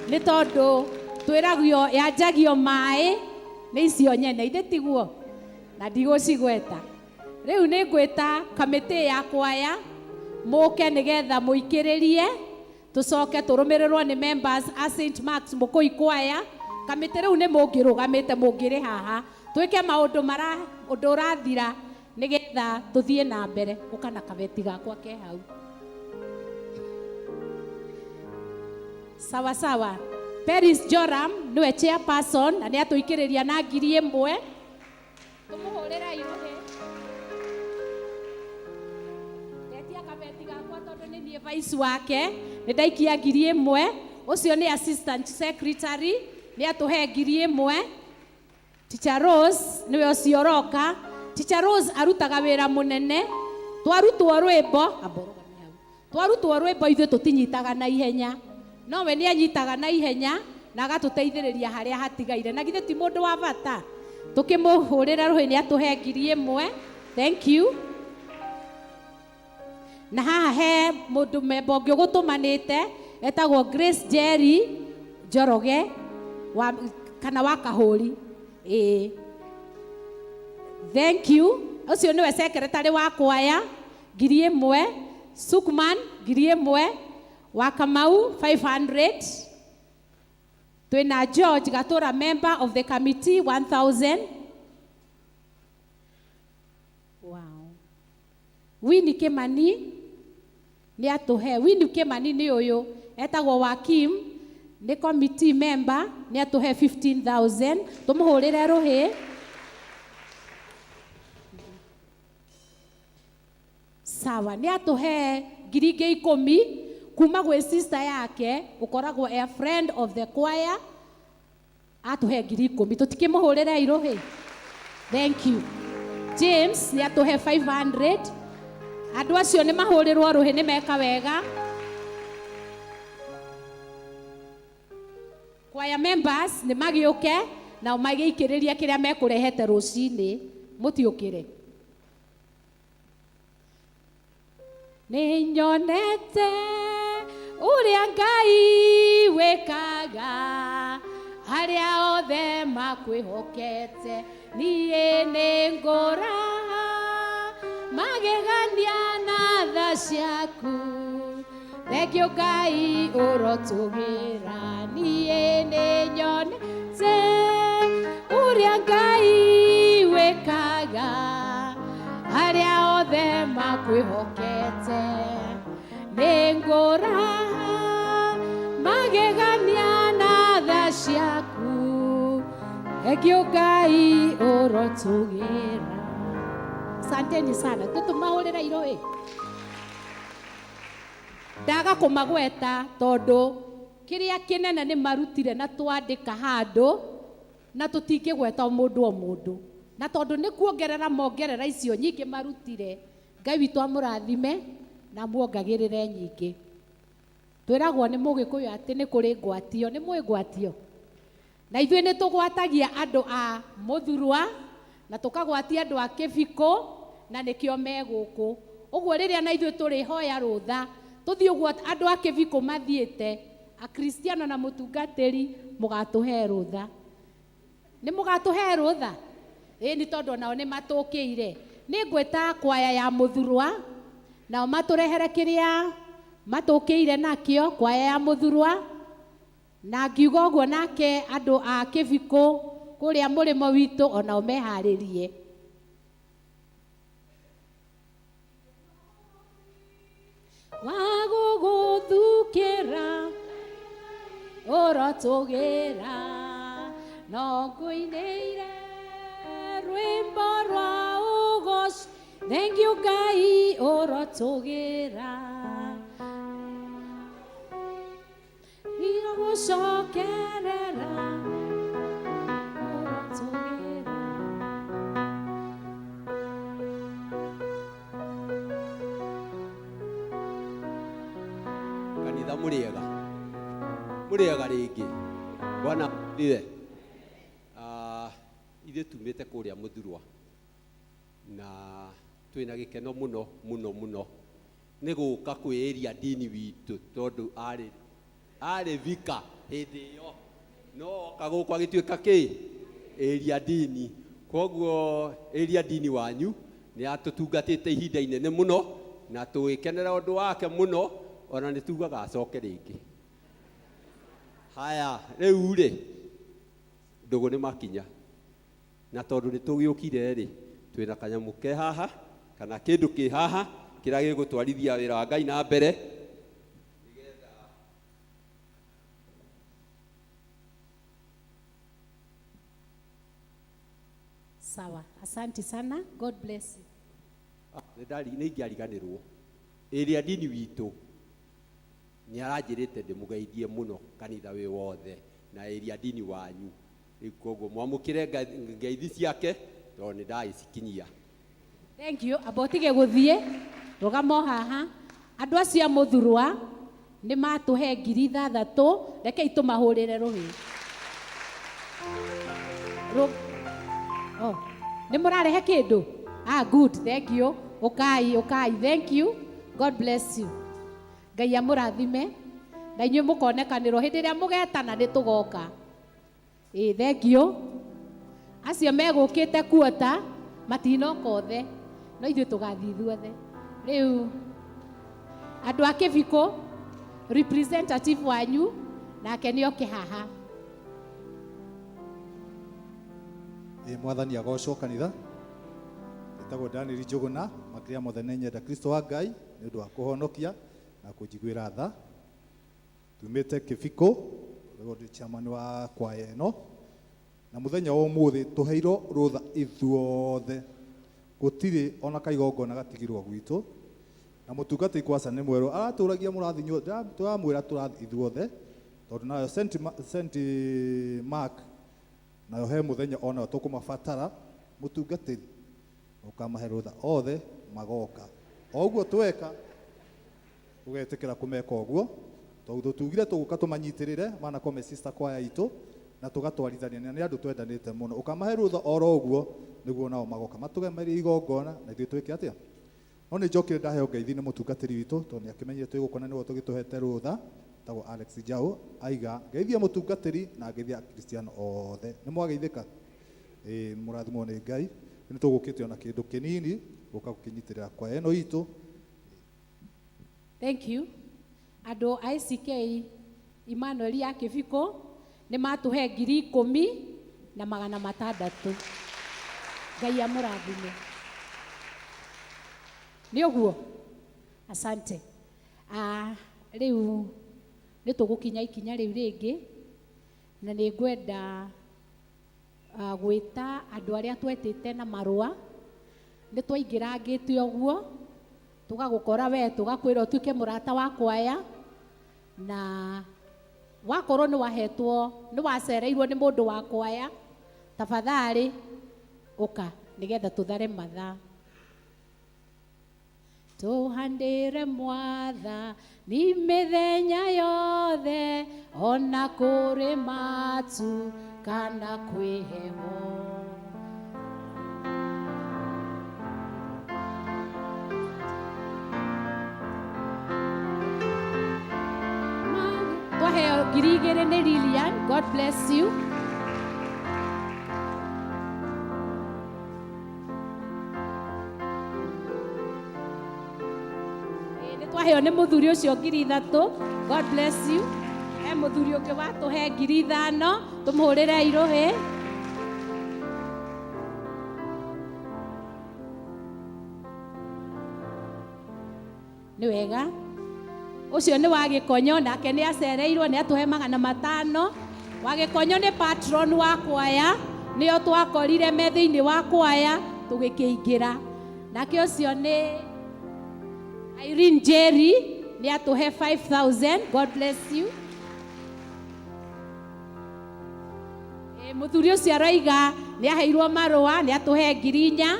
nĩ tondũ twĩragio yanjagio maĩ nĩ icio nyene, ithe tiguo, na ndigũcigweta. Rĩu nĩ ngwĩta kamĩtĩ ya kwaya mũke nĩgetha mũikĩrĩrie, tũcoke tũrũmĩrĩrwo nĩ members a St Mark's Mũkũi kwaya. Kamĩtĩ rĩu nĩ mũngĩrũgamĩte, mũngĩrĩ haha twĩke maũndũ mara ũndũ ũrathira nĩgetha tũthiĩ na mbere. Ũka na kabeti gakwa ke hau. Sawa sawa. Peris Joram nĩwe chairperson na nĩ atũikĩrĩria na 1,000. Tũmũhũrĩre irũhĩ. Ndetia kabeti gakwa tondũ nĩ niĩ vice wake, nĩ ndaikia 1,000. Ũcio nĩ assistant secretary, nĩ atũhe 1,000. Teacher Rose nĩwe ũcio ũroka. Teacher Rose arutaga wĩra mũnene. Twarutwo rwĩmbo, amba ũrũgame hau. Twarutwo rwĩmbo ithuĩ tũtinyitaga na ihenya, no we nĩ anyitaga na ihenya Na agatũteithĩrĩria harĩa hatigaire. Na githĩ ti mũndũ wa bata? Tũkĩmũhũrĩra rũhĩ nĩ atũhe 1000. Thank you. Na haha he mũndũ memba ũngĩ ũgũtũmanĩte etagwo Grace Jerry Njoroge wa, kana wa Kahũri. Ĩĩ. Thank you. Ũcio nĩwe secretary wa kwaya 1000, Sukman 1000, wa Kamau 500. Twĩna George Gatura member of the committee 1000. Wow. Winnie Kimani nĩ atũhe. Winnie Kimani nĩ ũyũ etagwo Wakim, nĩ committee member, nĩ atũhe 15000. Tũmũhũrĩre rũhĩ. Sawa, nĩ atũhe 10,000 kuma gwĩ sister yake ũkoragwo a friend of the choir, atũhe 10,000. Tũtikĩmũhũrĩre irũhĩ. Thank you. James nĩ atũhe 500. Andũ acio nĩ mahũrĩrwo rũhĩ, nĩ meka wega. Choir members nĩ magĩũke nao magĩikĩrĩria kĩrĩa mekũrehete rũcinĩ, mũtiũkĩre. Nĩ nyonete ũrĩa Ngai wĩkaga arĩa othe makwĩhokete, niĩ nĩ ngũraha magegania na tha ciaku. Thank you Ngai ũrotũgĩra, niĩ nĩ nyonete ũrĩa Ngai wĩkaga arĩa othe makwĩhokete, nĩ ngũraha magegania na tha ciaku. Thank you Ngai ũrotũgĩra. Asanteni sana. Tũtũmahũrĩra iroĩ. Ndaga kũmagweta tondũ kĩrĩa kĩnene nĩ marutire na twandĩka handũ na tũtingĩgweta o mũndũ o mũndũ, na tondũ nĩ kuongerera mongerera icio nyingĩ marutire, Ngai witũ amũrathime na muongagĩrĩre nyingĩ. Twĩragwo nĩ Mũgĩkũyũ atĩ nĩ kũrĩ ngwatio, nĩ mũĩ ngwatio? Na ithuĩ nĩ tũgwatagia andũ a Mũthurwa na tũkagwatia andũ a Kĩbikũ, na nĩkĩo me gũkũ. Ũguo rĩrĩa na ithuĩ tũrĩhoya rũtha tũthiĩ ũguo andũ a Kĩbikũ mathiĩte, Akristiano na mũtungatĩri mũgatũhe rũtha. Nĩ mũgatũhe rũtha? Ĩĩ, nĩ tondũ onao nĩ matũkĩire. Nĩ ngwĩta kwaya ya Mũthurwa nao matũrehere kĩrĩa matũkĩire nakĩo, kwaya ya Mũthurwa. Na ngiuga ũguo nake andũ a Kĩbikũ kũrĩa mũrĩmo witũ onao meharĩrie. Wagũgũthukĩra ũrotũgĩra, no ngũinĩire rwĩmbo rwa ũgoci. Thank you Ngai ũrotũgĩra, irogũcokerera ũrotũgĩra. Kanitha mũrĩega, mũrĩega rĩngĩ. Bwana ithe, ithuĩ tumĩte kũrĩa Mũthurwa na twĩna gĩkeno mũno mũno mũno nĩ gũka kwĩĩria dini witũ, tondũ arĩ vika hĩndĩ ĩyo, no oka gũkũ agĩtuĩka kĩ ĩria dini. Koguo ĩria dini wanyu nĩ atũtungatĩte ihinda inene mũno na tũgĩkenera ũndũ wake mũno, ona nĩ tugaga acoke rĩngĩ. Haya, rĩu rĩ ndũgũ nĩ makinya, na tondũ nĩ tũgĩũkire rĩ, twĩna kanyamũ ke haha kana kĩndũ kĩ haha kĩrĩa gĩgũtwarithia wĩra wa Ngai na mbere. Sawa, asante sana. God bless you. Nĩ ingĩariganĩrwo ĩrĩa dini witũ nĩ aranjĩrĩte ndĩmũgeithie mũno kanitha wĩ wothe na ĩrĩa dini wanyu. Rĩu koguo mwamũkĩre ngeithi ciake tondũ nĩ ndagĩcikinyia. Thank you. Amba ũtige gũthiĩ, rũgama o haha. Andũ acio a Mũthurwa Nĩ matũhe 6000. Rekei tũmahũrĩre rũhĩ. Oh, nĩ mũrarehe kĩndũ? Ah, good, thank you. Ũkai, ũkai, thank you. God bless you. Ngai amũrathime na inyuĩ mũkonekanĩrwo hĩndĩ ĩrĩa mũgetana nĩ tũgoka. Ĩ, thank you. Acio megũkĩte kuota matinoka othe, no ithuĩ tũgathiĩ ithuothe. Rĩu andũ a Kĩbikũ, representative wanyu nake nĩ oke haha. Ĩ, mwathani agocwo kanitha. Ĩtagwo Daniel Njũgũna. Makĩria mothe nĩ nyenda Kristo wa Ngai nĩ ũndũ wa kũhonokia na kũnjiguĩra tha. Tumĩte Kĩbikũ, rĩu ndĩ chairman wa kwaya ĩno, na mũthenya wa ũmũthĩ tũheirwo rũtha ithuothe, gũtirĩ ona kaigongona gatigirwo gwitũ. Na mũtungatĩri kwaca nĩ mwerũ aratũragia mũrathi, tũramwĩra tũrathi ithuothe, tondũ nayo Saint Mark nayo he mũthenya onayo tũkũmabatara. Mũtungatĩri ũkamahe rũtha othe magoka o ũguo tweka ũgetĩkĩra kũmeka ũguo, tondũ tugire tũgũka tũmanyitĩrĩre manakome sister kwaya itũ na tũgatwarithania, na nĩ andũ twendanĩte mũno. Ũkamahe rũtha oro ũguo nĩguo nao magoka matũgemerie igongona na ithuĩ twĩke atĩa. No nĩ njokire ndaheo ngeithi nĩ mũtungatĩri witũ, tondũ nĩ akĩmenyire twĩ gũkũ na nĩwe tũgĩtũhete rũtha, tagwo Alex Njau, aiga ngeithia mũtungatĩri na ngeithia Akristiano othe. Nĩ mwageithĩka? Ĩĩ, mũrathimwo nĩ Ngai. Nĩ tũgũkĩte ona kĩndũ kĩnini gũka gũkĩnyitĩrĩra kwaya ĩno itũ. Thank you. Andũ a ACK Emmanuel ya Kĩbikũ nĩ matũhe 10,600. Ngai amũrathime. Nĩ ũguo? Asante. Ah, rĩu nĩ tũgũkinya ikinya rĩu rĩngĩ, na nĩ ngwenda gwĩta andũ arĩa twetĩte na marũa. Nĩ twaingĩrangĩte ũguo tũgagũkora we, tũgakwĩra ũtuĩke mũrata wa kwaya, na wakorwo nĩ wahetwo, nĩ wacereirwo nĩ mũndũ wa kwaya, tafadhali ũka nĩgetha tũthare mathaa. Tũhandĩre mwatha ni mĩthenya yothe, ona kũrĩ matu kana kwĩ heho. Twaheo 2,000 nĩ Lilian. God bless you. Nĩ twaheo nĩ mũthuri ũcio 3,000. God bless you. He mũthuri ũngĩ watũhe 5,000, tũmũhũrĩre irũhĩ. Nĩ wega. Ũcio nĩ wa Gĩkonyo, nake nĩ acereirwo, nĩ atũhe 500. Wa Gĩkonyo nĩ patron wa kwaya, nĩo twakorire me thĩinĩ wa kwaya tũgĩkĩingĩra. Nake ũcio nĩ Irene Jerry, nĩ atũhe 5,000. God bless you. Mũthuri ũcio aroiga nĩ aheirwo marũa, nĩ atũhe 4,000.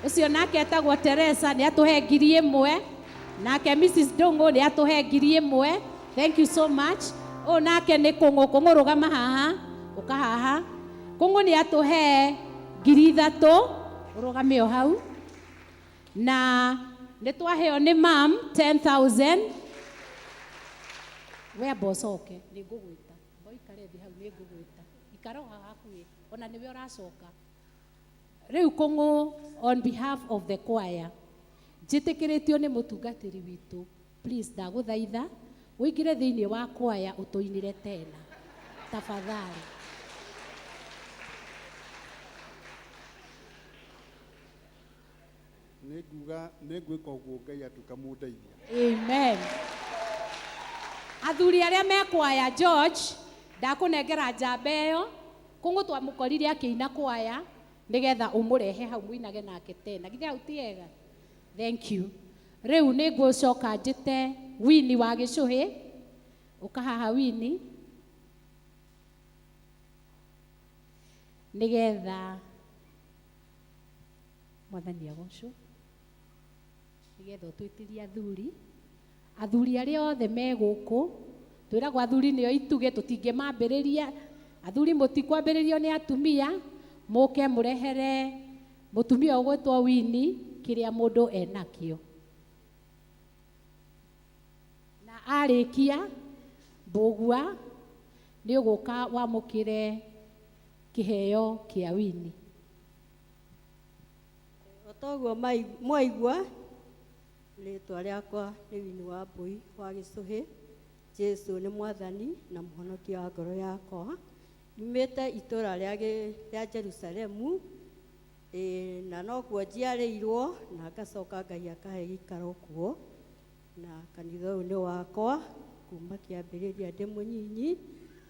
Ũcio nake etagwo Teresa, nĩ atũhe 1,000. Nake Mrs Ndung'u nĩ atũhe 1,000. Thank you so much. Ũyũ nake nĩ Kũng'ũ. Kũng'ũ rũgama haha, ũka haha. Kũng'ũ nĩ atũhe 3,000, ũrũgame o hau. Na nĩ twaheo nĩ mam 10,000. We amba ũcoke, nĩ ngũgwĩta. Amba ũikare thĩ hau, nĩ ngũgwĩta. Ikara o haha hakuhĩ, ona nĩwe ũracoka. Rĩu Kũng'ũ, on behalf of the choir, njĩtĩkĩrĩtio nĩ mũtungatĩri witũ, please ndagũthaitha ũingĩre thĩinĩ wa kwaya ũtũinĩre tena tafadhali. Nĩ nguga nĩ ngwĩka ũguo Ngai atuĩka mũndeithia. Amen. Athuri arĩa mekwaya, George, ndakũnengera njamba ĩyo. Kũng'ũ twamũkorire akĩina kwaya, nĩgetha ũmũrehe hau mũinage nake tena. Githĩ hau ti hega? Thank you. Rĩu nĩ ngũcoka njĩte Winnie wa Gĩcũhĩ. Ũka haha Winnie, nĩgetha mwathani agocwo, nĩgetha ũtwĩtĩrie athuri. Athuri arĩa othe me gũkũ, twĩragwo athuri nĩo itugĩ, tũtingĩmambĩrĩria. Athuri mũtikwambĩrĩrio nĩ atumia, mũke mũrehere mũtumia ũgwĩtwo Winnie kĩrĩa mũndũ enakĩo. Na arĩkia Mbũgua nĩ ũgũka wamũkĩre kĩheo kĩa Winnie. O toguo mwaigua, rĩtwa rĩakwa nĩ Winnie wa Mbũi wa Gĩcũhĩ. Jesu nĩ mwathani na mũhonokia wa ngoro yakwa. Nyumĩte itũra rĩa Jerusalemu, na nokuo njiarĩirwo, na ngacoka Ngai akahe gĩikaro kuo. Na kanitha ũyũ nĩ wakwa kuma kĩambĩrĩria ndĩ mũnyinyi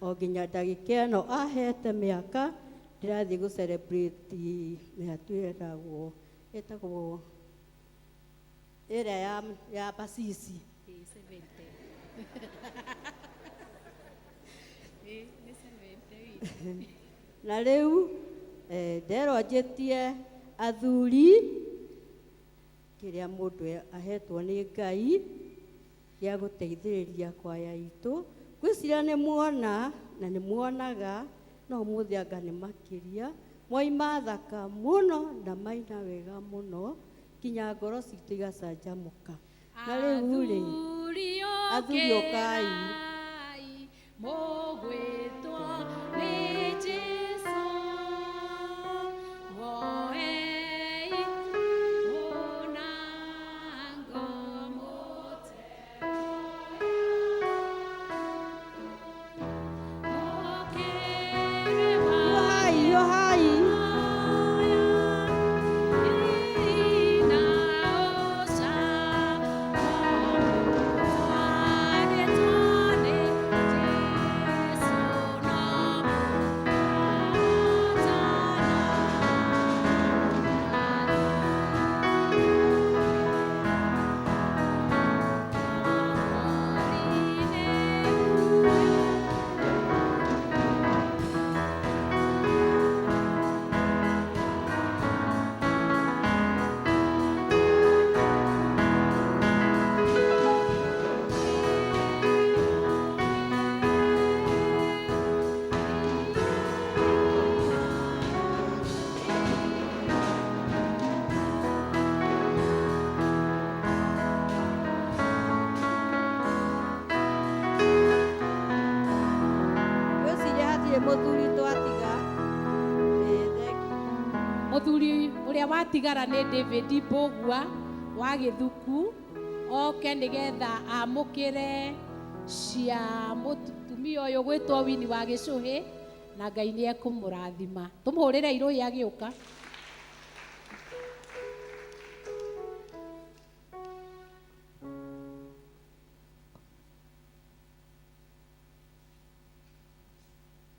o nginya ndagĩka ĩno ahete mĩaka ndĩrathiĩ gũ celebrate mĩatũ ĩtagwo ĩrĩa ya Basisi. Na rĩu nderwo njĩtie athuri kĩrĩa mũndũ ahetwo nĩ Ngai gĩa gũteithĩrĩria kwaya itũ. Ngwĩciria nĩ muona na nĩ muonaga no ũmũthĩ anga nĩ makĩria mwaima thaka mũno na maina wega mũno nginya ngoro citũ igacanjamũka. Na rĩu rĩ, athuri ũkai. Mũgwĩtwo nĩ Jesũ, woei mũnango mũte. Yohai, yohai. Ngwĩciria hatirĩ mũthuri twatiga. Mũthuri ũrĩa watigara nĩ David Mbũgua wa Gĩthuku, oke nĩgetha amũkĩre cia mũtumia ũyũ gwĩtwo Winnie wa Gĩcũhĩ, na Ngai nĩ ekũmũrathima. Tũmũhũrĩre irũhi agĩũka.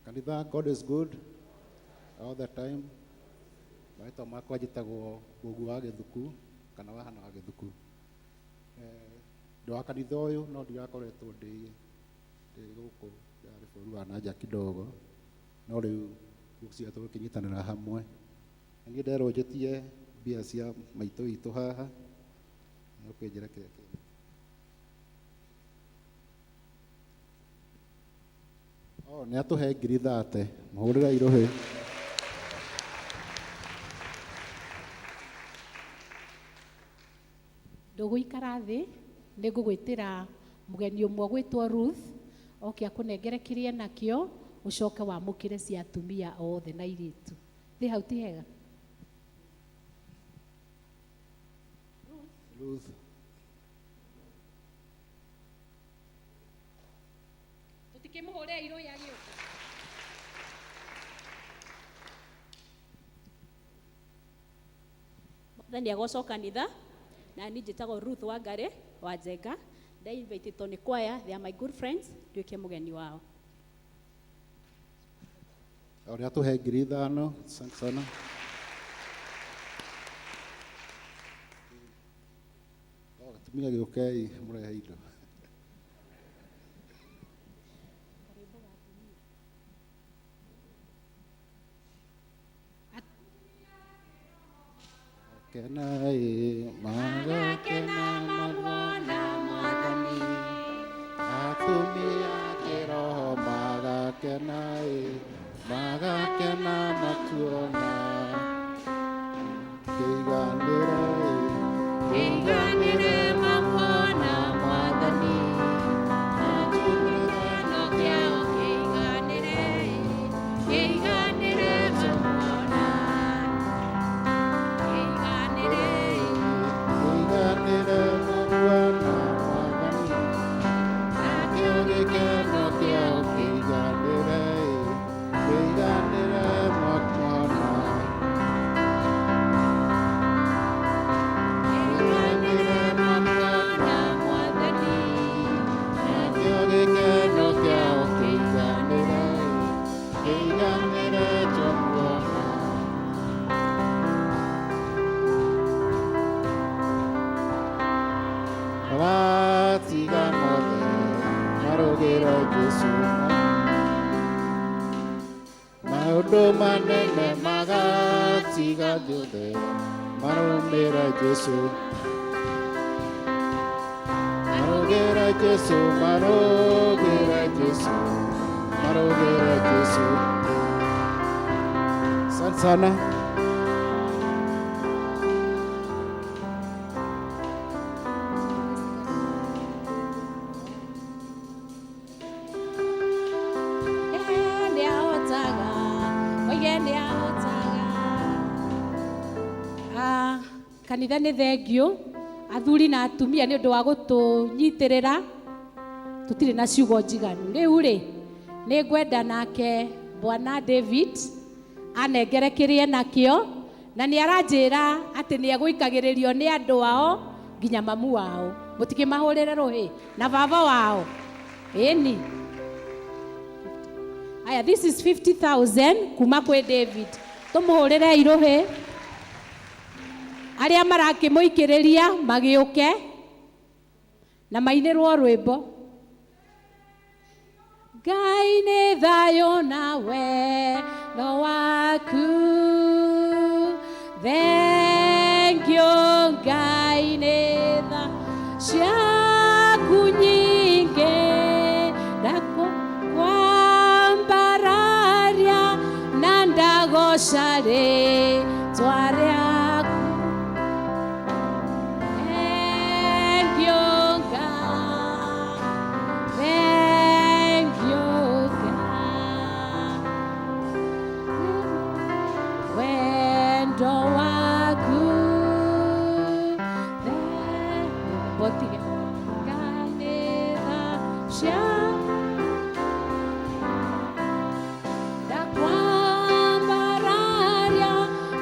Kanitha, God is good all the time. Marĩtwa makwa njĩtagwo Mbũgua wa Gĩthuku kana Wahana wa Gĩthuku. Ndĩ wa kanitha ũyũ no ndirakoretwo ndĩ gũkũ, ndĩrarĩ bũrũri wa na nja kidogo, no rĩu ngwĩciria tũgũkĩnyitanĩra hamwe. Na niĩ nderwo njĩtie mbia cia maitũ witũ haha, na ũkĩnjĩra kĩrĩa kĩna. Oh, nĩ atũhe ngiri 30, mũhũrĩre irũhĩ. Ndũgũikara thĩ, nĩ ngũgwĩtĩra mũgeni ũmwe ũgwĩtwo Ruth, oke akũnengere kĩrĩa enakĩo, ũcoke wamũkĩre cia atumia othe na airĩtu. Thĩ hau ti hega? Ruth. Tũtikĩmũhũrĩre irũhi agĩũka. Mwathani agocwo kanitha. Na niĩ njĩtagwo Ruth Wangari wa Njenga. Ndainvitĩtwo nĩ kwaya, they are my good friends, nduĩke mũgeni wao. O nĩ atũhe ngiri 5, asante sana. O, atumia gĩũkei mũrehe indo. Kenai, magakena mamuona Mwathani. Atumia kĩroho magakena ĩ, magakena matuona. Kĩiganĩre ĩ, Kĩiganĩre mamuona Mwathani, na gĩkeno kĩao kĩiganĩre, kĩiganĩre mamuona. Kĩiganĩre, kĩiganĩre mamuona Mwathani, nakĩo gĩkeno kĩao kĩiganĩre ĩ, kĩiganĩre mamuona. Kĩiganĩre mamuona Mwathani, nakĩo gĩkeno kĩao kĩiganĩre ĩ, kĩiganĩre twamuona. Magatiga mothe marũgĩre Jesũ, maũndũ manene magatiga thutha marũmĩre Jesũ, marũgĩre Jesũ, marũgĩre Jesũ, marũgĩre Jesũ. Asante sana. Nĩahotaga, oige nĩahotaga. Ah, kanitha nĩ thengiũ athuri na atumia nĩ ũndũ wa gũtũnyitĩrĩra, tũtirĩ na ciugo njiganu. Rĩu rĩ, nĩ ngwenda nake Bwana David anengere kĩrĩa nakĩo, na nĩ aranjĩra atĩ nĩ egũikagĩrĩrio nĩ andũ ao nginya mamu wao, mũtikĩmahũrĩre rũhĩ na baba wao. Ĩni aya, this is 50,000 kuma kwĩ David, tũmũhũrĩre irũhĩ. Arĩa marakĩmũikĩrĩria magĩũke na mainĩrwo rwĩmbo. Ngai nĩ thayũ na wendo waku, thengiũ Ngai nĩ tha ciaku nyingĩ, ndakwambararia na ndagoca rĩtwa rĩaku. Thengiũ Ngai, thengiũ Ngai, wendo waku. Botige. Ngai nĩ tha ndakwambararia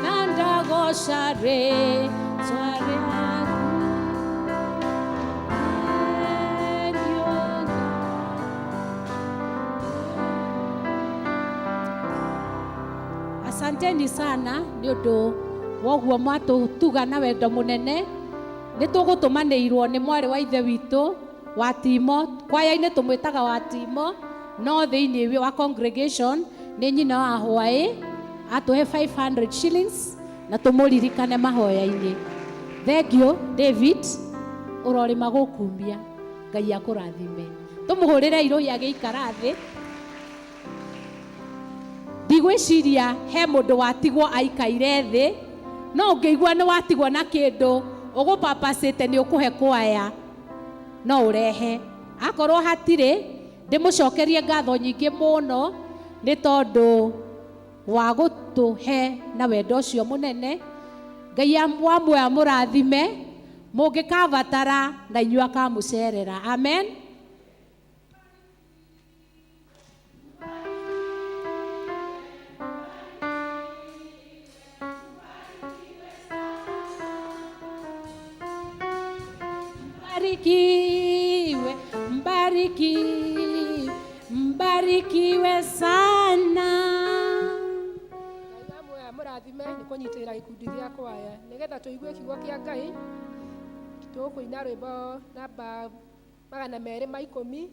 na ndagoca rĩtwa rĩaku. Thengiũ Ngai. Asanteni sana nĩ ũndũ wa ũguo mwatũtuga na wendo mũnene. Nĩ tũgũtũmanĩirwo nĩ mwarĩ wa ithe witũ wa Timo, kwaya-inĩ tũmwĩtaga wa Timo, no thĩinĩ wa congregation nĩ nyina wa Hwaĩ, atũhe 500 shillings na tũmũririkane mahoya-inĩ. Thengiũ David, ũrorĩma gũkumia, Ngai akũrathime. Tũmũhũrĩre irũhi agĩikara thĩ. Ndigwĩciria he mũndũ watigwo aikaire thĩ, no ũngĩigua nĩ watigwo na kĩndũ ũgũpapacĩte nĩ ũkũhe kwaya, no ũrehe. Akorwo hatirĩ, ndĩmũcokerie ngatho nyingĩ mũno nĩ tondũ wa gũtũhe na wendo ũcio mũnene. Ngai wa muoyo amũrathime, mũngĩkabatara na inyuĩ akamũcerera. Amen. Mbarikiwe, mbarikiwe, mbarikiwe sana. Ngai wa muoyo amũrathime nĩ kũnyitĩrĩra gĩkundi gĩa kwaya nĩgetha tũigue kiugo kĩa Ngai. Tũkũina rwĩmbo namba 210,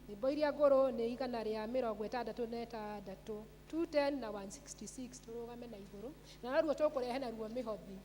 nyĩmbo iria ngũrũ nĩ 166, 210 na 166. Tũrũgame na igũrũ na noruo tũkũrehe naruo mĩhothi.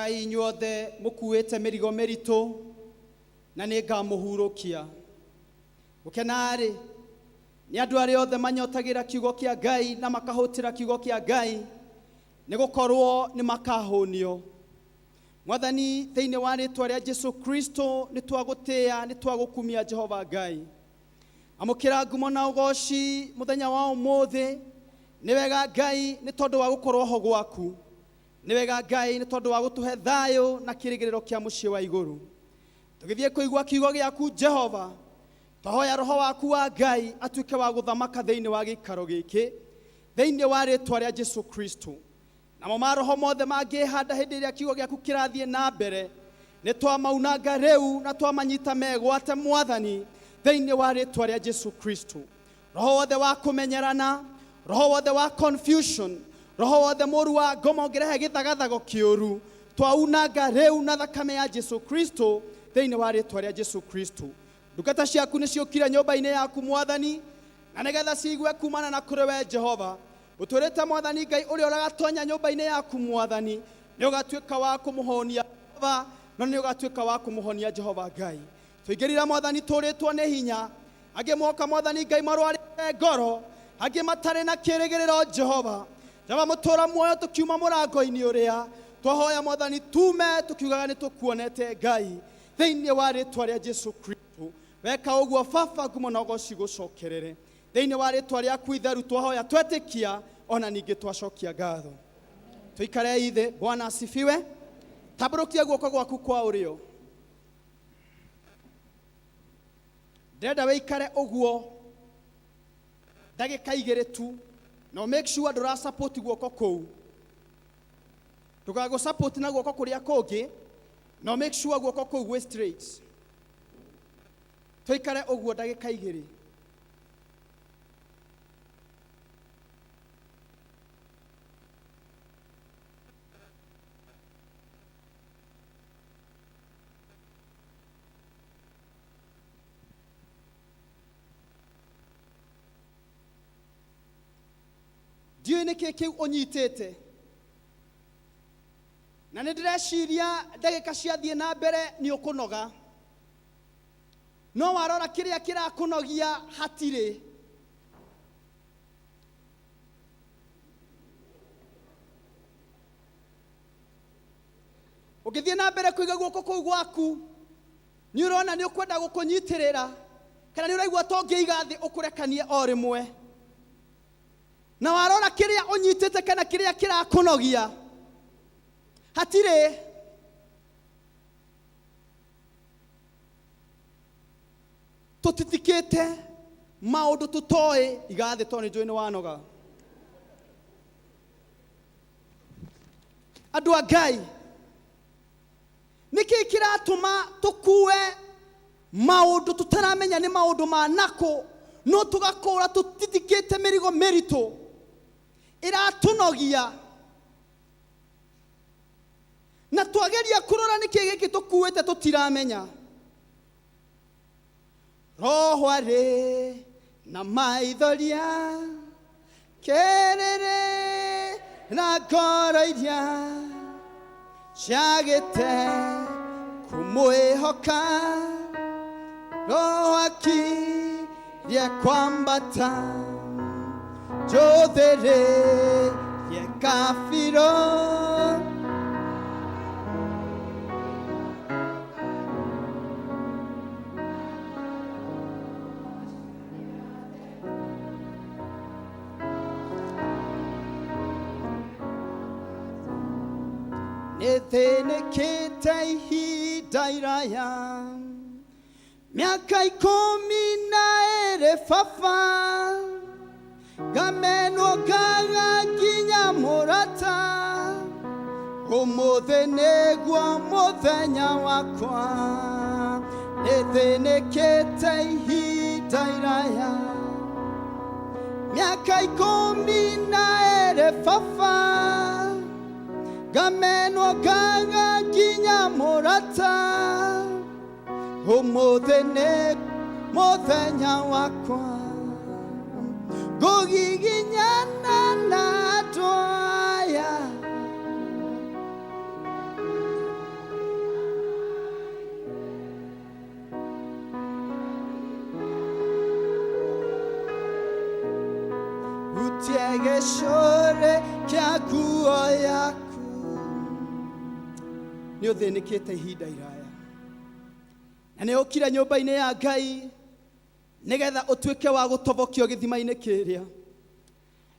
Ũkai inyuothe mũkuĩte mĩrigo mĩritũ, na nĩ ngamũhurũkia. Gũkena-rĩ, nĩ andũ arĩa othe manyotagĩra kiugo kĩa Ngai na makahũtĩra kiugo kĩa Ngai, nĩ gũkorwo nĩ makahũnio. Mwathani, thĩinĩ wa rĩtwa rĩa Jesu Kristo, nĩ twagũtĩĩa, nĩ twagũkumia Jehova Ngai. Amũkĩra ngumo na ũgoci mũthenya wa ũmũthĩ. Nĩ wega Ngai nĩ tondũ wa gũkorwo ho gwaku. Nĩ wega Ngai nĩ tondũ wa gũtũhe thayũ na kĩrĩgĩrĩro kĩa mũciĩ wa igũrũ. Tũgĩthiĩ kũigua kiugo gĩaku Jehova, twahoya roho waku wa Ngai atuĩke wa gũthamaka thĩinĩ wa gĩikaro gĩkĩ, thĩinĩ wa rĩtwa rĩa Jesu Kristo. Namo maroho mothe mangĩhanda hĩndĩ ĩrĩa kiugo gĩaku kĩrathiĩ na mbere, nĩ twamaunanga rĩu na twamanyita megwate Mwathani thĩinĩ wa rĩtwa rĩa Jesu Kristo. Roho wothe wa kũmenyerana, roho wothe wa confusion, roho wothe mũru wa ngoma ũngĩrehe gĩthagathago kĩũru, twaunanga rĩu na thakame ya Jesu Kristo thĩinĩ wa rĩtwa rĩa Jesu Kristo. Ndungata ciaku nĩ ciũkire nyũmba-inĩ yaku Mwathani, na nĩgetha ciigue kumana na kũrĩ we Jehova. Ũtwĩrĩte Mwathani Ngai ũrĩa ũragatonya nyũmba-inĩ yaku Mwathani, nĩ ũgatuĩka wa kũmũhonia Jehova, no nĩ ũgatuĩka wa kũmũhonia Jehova Ngai. Tũingĩrire Mwathani tũrĩtwo nĩ hinya, angĩ moka Mwathani Ngai marwarĩte ngoro, angĩ matarĩ na kĩrĩgĩrĩro Jehova. Jehova mũtũra muoyo tũkiuma mũrango-inĩ ũrĩa twahoya Mwathani tume tũkiugaga nĩ tũkuonete Ngai thĩinĩ wa rĩtwa rĩa Jesu Kristo. Weka ũguo Baba, ngumo na ũgoci gũcokerere thĩinĩ wa rĩtwa rĩaku itheru twahoya twetĩkia ona ningĩ twacokia ngatho. Tũikare ithe. Bwana asifiwe. Tambũrũkia guoko gwaku kwa ũrĩo. Ndĩrenda wĩikare ũguo ndagĩka igĩrĩ tu, na make sure ndũra support guoko kũu, ndũgagũ support na guoko kũrĩa kũngĩ, na make sure guoko kũu gwĩ straight. Tũikare ũguo ndagĩka igĩrĩ. Ndiũĩ nĩkĩ kĩu ũnyitĩte, na nĩ ndĩreciria ndagĩka ciathiĩ na mbere nĩ ũkũnoga, no warora kĩrĩa kĩrakũnogia hatirĩ. Ũngĩthiĩ na mbere kũiga guoko kũu gwaku, nĩ ũrona nĩ ũkwenda gũkũnyitĩrĩra, kana nĩ ũraigua to ũngĩiga thĩ ũkũrekanie o rĩmwe. Na warora kĩrĩa ũnyitĩte kana kĩrĩa kĩrakũnogia hatirĩ. Tũtitikĩte maũndũ tũtoĩ, iga thĩ tondũ nĩ njũĩ nĩ wanoga. Andũ a Ngai, nĩkĩ kĩratũma tũkue maũndũ tũtaramenya nĩ maũndũ ma nakũ, no tũgakũra tũtitikĩte mĩrigo mĩritũ ĩratũnogia, na twageria kũrora nĩkĩ gĩkĩ tũkuĩte tũtiramenya. Roho arĩ na maithoria kĩrĩrĩ na ngoro iria ciagĩte kũmwĩhoka, roho akirie kwambata njũthĩrĩrie kabirũ. Nĩthĩnĩkĩte ihinda iraya, mĩaka 12 baba, ngamenwo ngaga nginya mũrata, ũmũthĩ nĩguo mũthenya wakwa. Nĩthĩnĩkĩte ihinda iraya, mĩaka 12 baba, ngamenwo ngaga nginya mũrata, ũmũthĩ nĩ mũthenya wakwa. Ngũgiginyana na andũ aya, Gĩcũrĩ kĩa nguo yaku. Nĩ ũthĩnĩkĩte ihinda iraya na nĩ ũkire nyũmba-inĩ ya Ngai nĩgetha ũtuĩke wa gũtobokio gĩthima-inĩ kĩrĩa.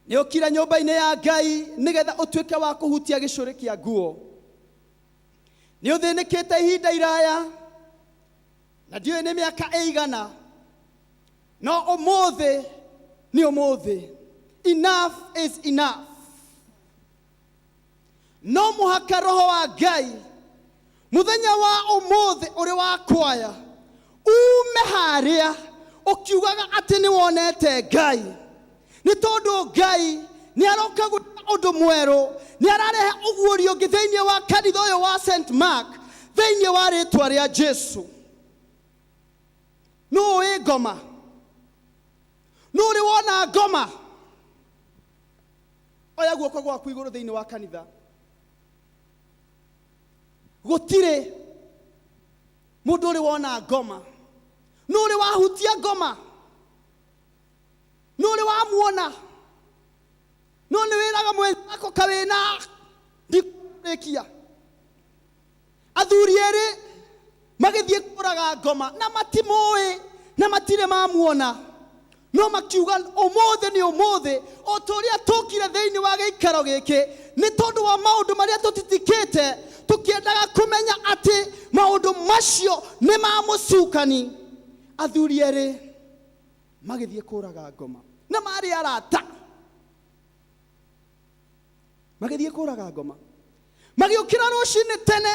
Nĩ ũkire nyũmba-inĩ ya Ngai nĩgetha ũtuĩke wa kũhutia gĩcũrĩ kĩa nguo. Nĩ ũthĩnĩkĩte ihinda iraya na ndiũĩ nĩ mĩaka ĩigana, no ũmũthĩ nĩ ũmũthĩ. Enough is enough. No mũhaka roho wa Ngai mũthenya wa ũmũthĩ ũrĩ wa kwaya ume harĩa ũkiugaga atĩ nĩ wonete Ngai, nĩ tondũ Ngai nĩ aroka gwĩka ũndũ mwerũ, nĩ ararehe ũguũrio ũngĩ thĩinĩ wa kanitha ũyũ wa St Mark, thĩinĩ wa rĩtwa rĩa Jesu. Nũ ũĩ ngoma? Nũ ũrĩ wona ngoma? Oya guoko gwaku igũrũ thĩinĩ wa kanitha. Gũtirĩ mũndũ ũrĩ wona ngoma. Nũ ũrĩ wahutia ngoma? Nũ ũrĩ wamuona? No nĩ wĩraga mwenzako kawĩna ndikũrĩkia. Athuri erĩ magĩthiĩ kũraga ngoma na matimũĩ na matirĩ mamuona, no makiuga ũmũthĩ nĩ ũmũthĩ, o ta ũrĩa tũkire thĩinĩ wa gĩikaro gĩkĩ nĩ tondũ wa maũndũ marĩa tũtitikĩte, tũkĩendaga kũmenya atĩ maũndũ macio nĩ ma mũcukani. Athuri erĩ magĩthiĩ kũraga ngoma na marĩ arata, magĩthiĩ kũraga ngoma, magĩũkĩra rũcinĩ tene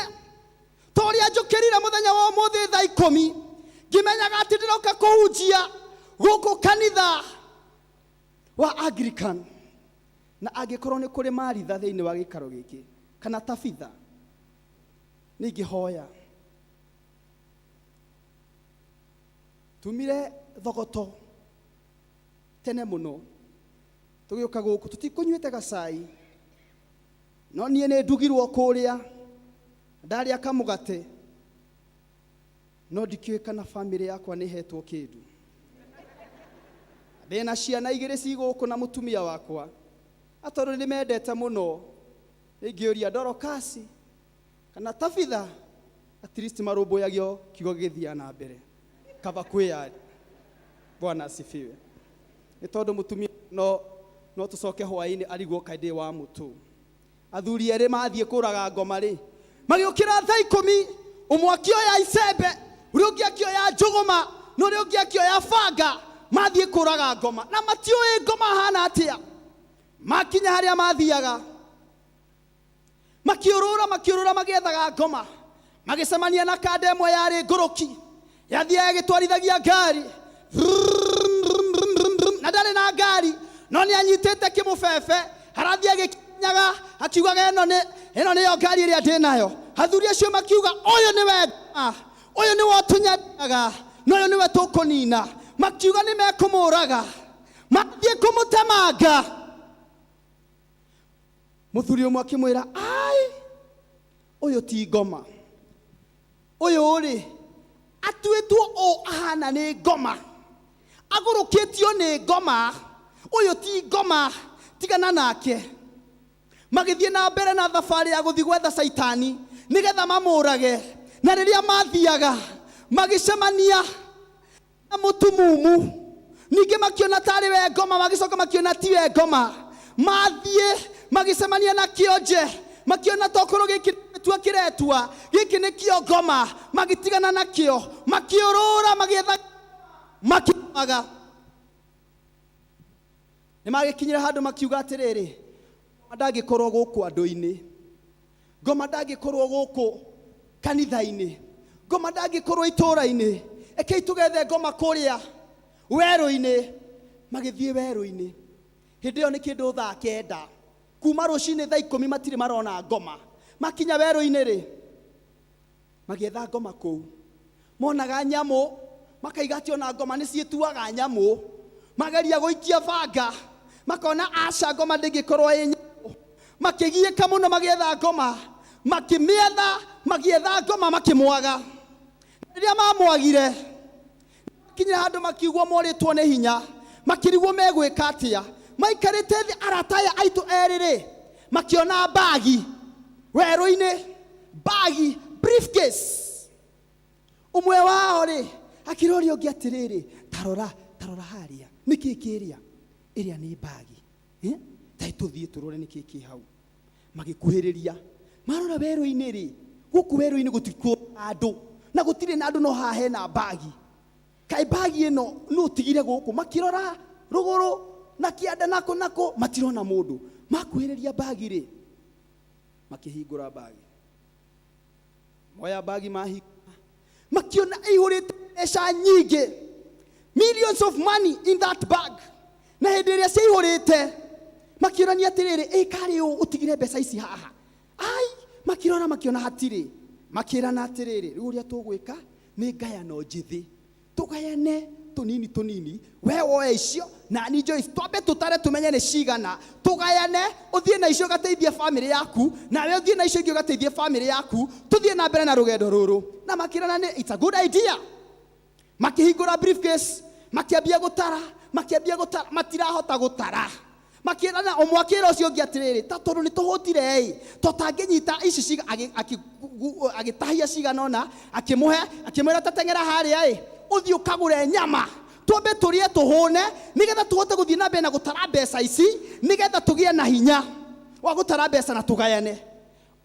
ta ũrĩa njũkĩrire mũthenya wa ũmũthĩ thaa 10, ngĩmenyaga atĩ ndĩroka kũhunjia gũkũ kanitha wa Anglican. Na angĩkorwo nĩ kũrĩ maritha thĩinĩ wa gĩikaro gĩkĩ kana tabitha, nĩingĩhoya tumire thogoto tene mũno tũgĩũka gũkũ, tũtikũnyuĩte gacai, no niĩ nĩ ndugirwo kũrĩa ndarĩa kamũgate, no ndikĩũĩ kana bamĩrĩ yakwa nĩ hetwo kĩndũ. Ndĩna ciana igĩrĩ ci gũkũ na mũtumia wakwa, na tondũ nĩ mendete mũno, nĩingĩũria Dorokasi kana Tabitha, at least marũmbũyagio kiugo gĩgĩthiaga na mbere, kaba kwĩyaria. Bwana asifiwe. Nĩ tondũ mũtumia no tũcoke hwaĩ-inĩ arigwo kaĩ ndĩ wa mũtũ. Athuri erĩ mathiĩ kũraga ngoma rĩ, magĩũkĩra thaa 10, ũmwe akĩoya icembe, ũrĩa ũngĩ akĩoya njũgũma, na ũrĩa ũngĩ akĩoya banga, mathiĩ kũraga ngoma na matiũĩ ngoma hana atĩa. Makinya harĩa mathiaga, makĩũrũra makĩũrũra magĩethaga ngoma, magĩcemania na kanda ĩmwe yarĩ ngũrũki, yathiaga ĩgĩtwarithagia ngari na ndarĩ na ngari, no nĩ anyitĩte kĩmũbebe, harathiĩ agĩkinyaga akiugaga ĩno nĩyo ngari ĩrĩa ndĩ nayo. Athuri acio makiuga ũyũ nĩwe ngoma, ũyũ nĩwe ũtũnyanyaga, na ũyũ nĩwe tũkũnina. Makiuga nĩ mekũmũraga, mathiĩ kũmũtemanga. Mũthuri ũmwe akĩmwĩra, ai, ũyũ ti ngoma, ũyũ rĩ atuĩtwo ũũ ahana nĩ ngoma, agũrũkĩtio nĩ ngoma, ũyũ ti ngoma, tigana nake. Magĩthiĩ na mbere na thabarĩ ya gũthiĩ gwetha Caitani nĩgetha mamũrage. Na rĩrĩa mathiaga magĩcemania na mũtumumu, ningĩ makĩona tarĩ we ngoma, magĩcoka makĩona ti we ngoma. Mathiĩ magĩcemania na kĩonje, makĩona tokorwo gĩkĩ nĩtua kĩretua, gĩkĩ nĩkĩo ngoma, magĩtigana nakĩo, makĩũrũra magĩetha, makĩmaga. Nĩ magĩkinyire handũ makiuga atĩrĩrĩ, ngoma ndangĩkorwo gũkũ andũ-inĩ, ngoma ndangĩkorwo gũkũ kanitha-inĩ, ngoma ndangĩkorwo itũũra-inĩ, rekei tũgethe ngoma kũrĩa werũ-inĩ. Magĩthiĩ werũ-inĩ. Hĩndĩ ĩyo nĩ kĩndũ thaa 9, kuma rũcinĩ thaa 10 matirĩ marona ngoma. Makinya werũ-inĩ rĩ, magĩetha ngoma kũu, monaga nyamũ, makaiga atĩ ona ngoma nĩ ciĩtuaga nyamũ. Mageria gũikia banga, makona aca, ngoma ndĩngĩkorwo ĩ nyamũ. Makĩgiĩka mũno magĩetha ngoma, makĩmĩetha, magĩetha ngoma, makĩmwaga. Rĩrĩa mamwagire, makinyire handũ makiugwo morĩtwo nĩ hinya, makĩrigwo megwĩka atĩa. Maikarĩte thĩ arata aya aitũ erĩ rĩ, makĩona mbagi werũ-inĩ, mbagi briefcase. Ũmwe wao rĩ akĩra ũrĩa ũngĩ atĩrĩrĩ, tarora, tarora harĩa, nĩkĩ kĩrĩa? Ĩrĩa nĩ mbagi. Ta tũthiĩ tũrore nĩkĩ kĩ hau. Magĩkuhĩrĩria, marora werũ-inĩ rĩ, gũkũ werũ-inĩ gũtirĩ andũ, na gũtirĩ na andũ, no haha hena mbagi. Kaĩ mbagi ĩno nũ ũtigire gũkũ? Makĩrora rũgũrũ na kĩanda nako nako, matirona mũndũ. Makuhĩrĩria mbagi rĩ, makĩhingũra mbagi, moya mbagi, mahingũra, makiona ĩihũrĩte mbeca nyingĩ, millions of money in that bag. Na hĩndĩ ĩrĩa ciaihũrĩte, makĩũrania atĩrĩrĩ, ĩ karĩ ũ ũtigire mbeca ici haha? Ai, makĩrora makiona hatirĩ. Makĩrana atĩrĩrĩ, rĩu ũrĩa tũgwĩka nĩ ngayano njĩthĩ, tũgayane tũnini tũnini, we woe icio na ni Joyce, twambe tũtare tũmenye nĩ cigana, tũgayane, ũthiĩ na icio ũgateithie famĩlĩ yaku, nawe ũthiĩ na icio ingĩ ũgateithie famĩlĩ yaku, tũthiĩ na mbere na rũgendo rũrũ. Na makĩrana nĩ it's a good idea. Makĩhingũra briefcase, makĩambia gũtara, makĩambia gũtara, matirahota gũtara. Makĩrana ũmwe akĩra ũcio ũngĩ atĩrĩrĩ, ta tondũ nĩ tũhũtire ĩ, tũtangĩnyita ici ciga, agĩtahia cigana ũna, akĩmũhe, akĩmwĩra tateng'era harĩa ĩ, ũthiĩ ũkagũre nyama, twambe tũrĩe tũhũne, nĩgetha tũhote gũthiĩ na mbere na gũtara mbeca ici, nĩgetha tũgĩe na hinya wa gũtara mbeca na tũgayane.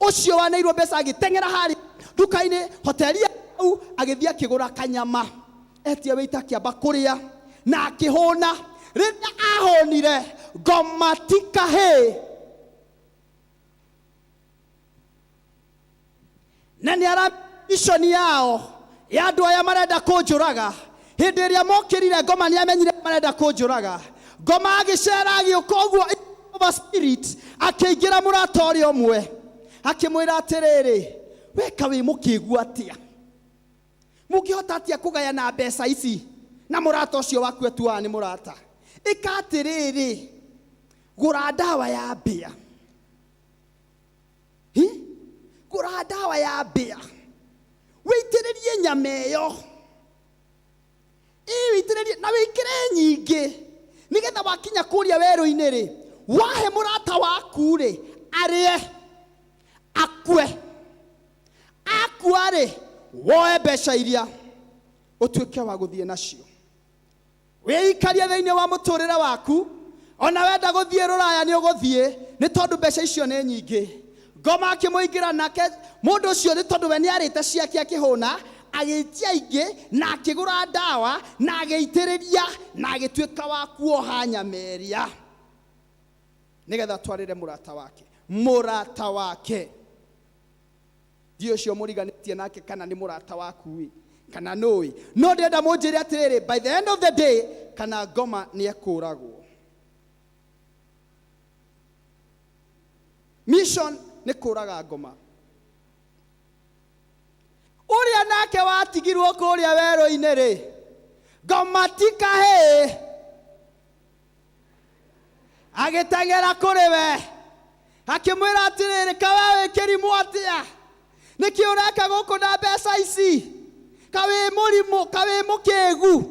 Ũcio waneirwo mbeca agĩteng'era harĩa nduka-inĩ, hoteli hau, agĩthiĩ akĩgũra kanyama, etia wĩita, akĩamba kũrĩa na akĩhũna. Rĩrĩa ahũnire, ngoma ti kahĩĩ, na nĩ ara mission yao ya andũ aya marenda kũnjũraga. Hĩndĩ ĩrĩa mokĩrire, ngoma nĩ amenyire marenda kũnjũraga. Ngoma agĩcera, agĩũka ũguo over spirit, akĩingĩra mũrata ũrĩa ũmwe, akĩmwĩra atĩrĩrĩ, weka wĩ mũkĩgu atĩa? Mũngĩhota atĩa kũgayana mbeca ici na mũrata ũcio waku atuaga nĩ mũrata? Ĩka atĩrĩrĩ, gũra ndawa ya mbĩa. Hi? Gũra ndawa ya mbĩa, wĩitĩrĩrie nyama ĩyo. Ĩ, wĩitĩrĩrie na wĩkĩre nyingĩ, nĩgetha wakinya kũrĩa werũ-inĩ rĩ, wahe mũrata waku rĩ, arĩe akue. Akua rĩ, woe mbeca iria ũtuĩke wa gũthiĩ nacio, wĩikarie thĩinĩ wa mũtũrĩre waku. Ona wenda gũthiĩ rũraya nĩ ũgũthiĩ, nĩ tondũ mbeca icio nĩ nyingĩ. Ngoma akĩmũingĩra nake mũndũ ũcio, nĩ tondũ we nĩ arĩte ciake akĩhũna, agĩtia ingĩ na akĩgũra ndawa na agĩitĩrĩria na agĩtuĩka wa kuoha nyama ĩrĩa, nĩgetha atwarĩre mũrata wake. Mũrata wake ndiũ ũcio mũriganĩtie nake, kana nĩ mũrata waku ĩ, kana nũĩ, no ndĩrenda mũnjĩre atĩrĩrĩ, by the end of the day, kana ngoma nĩ ekũragwo? Mission nĩ kũraga ngoma. Ũrĩa nake watigirwo kũrĩa werũ-inĩ rĩ, ngoma ti kahĩĩ, agĩteng'era kũrĩ we, akĩmwĩra atĩrĩrĩ, kawe wĩ kĩrimũ atĩa? Nĩkĩ ũreka gũkũ na mbeca ici? Kawĩ mũrimũ, kawĩ mũkĩgu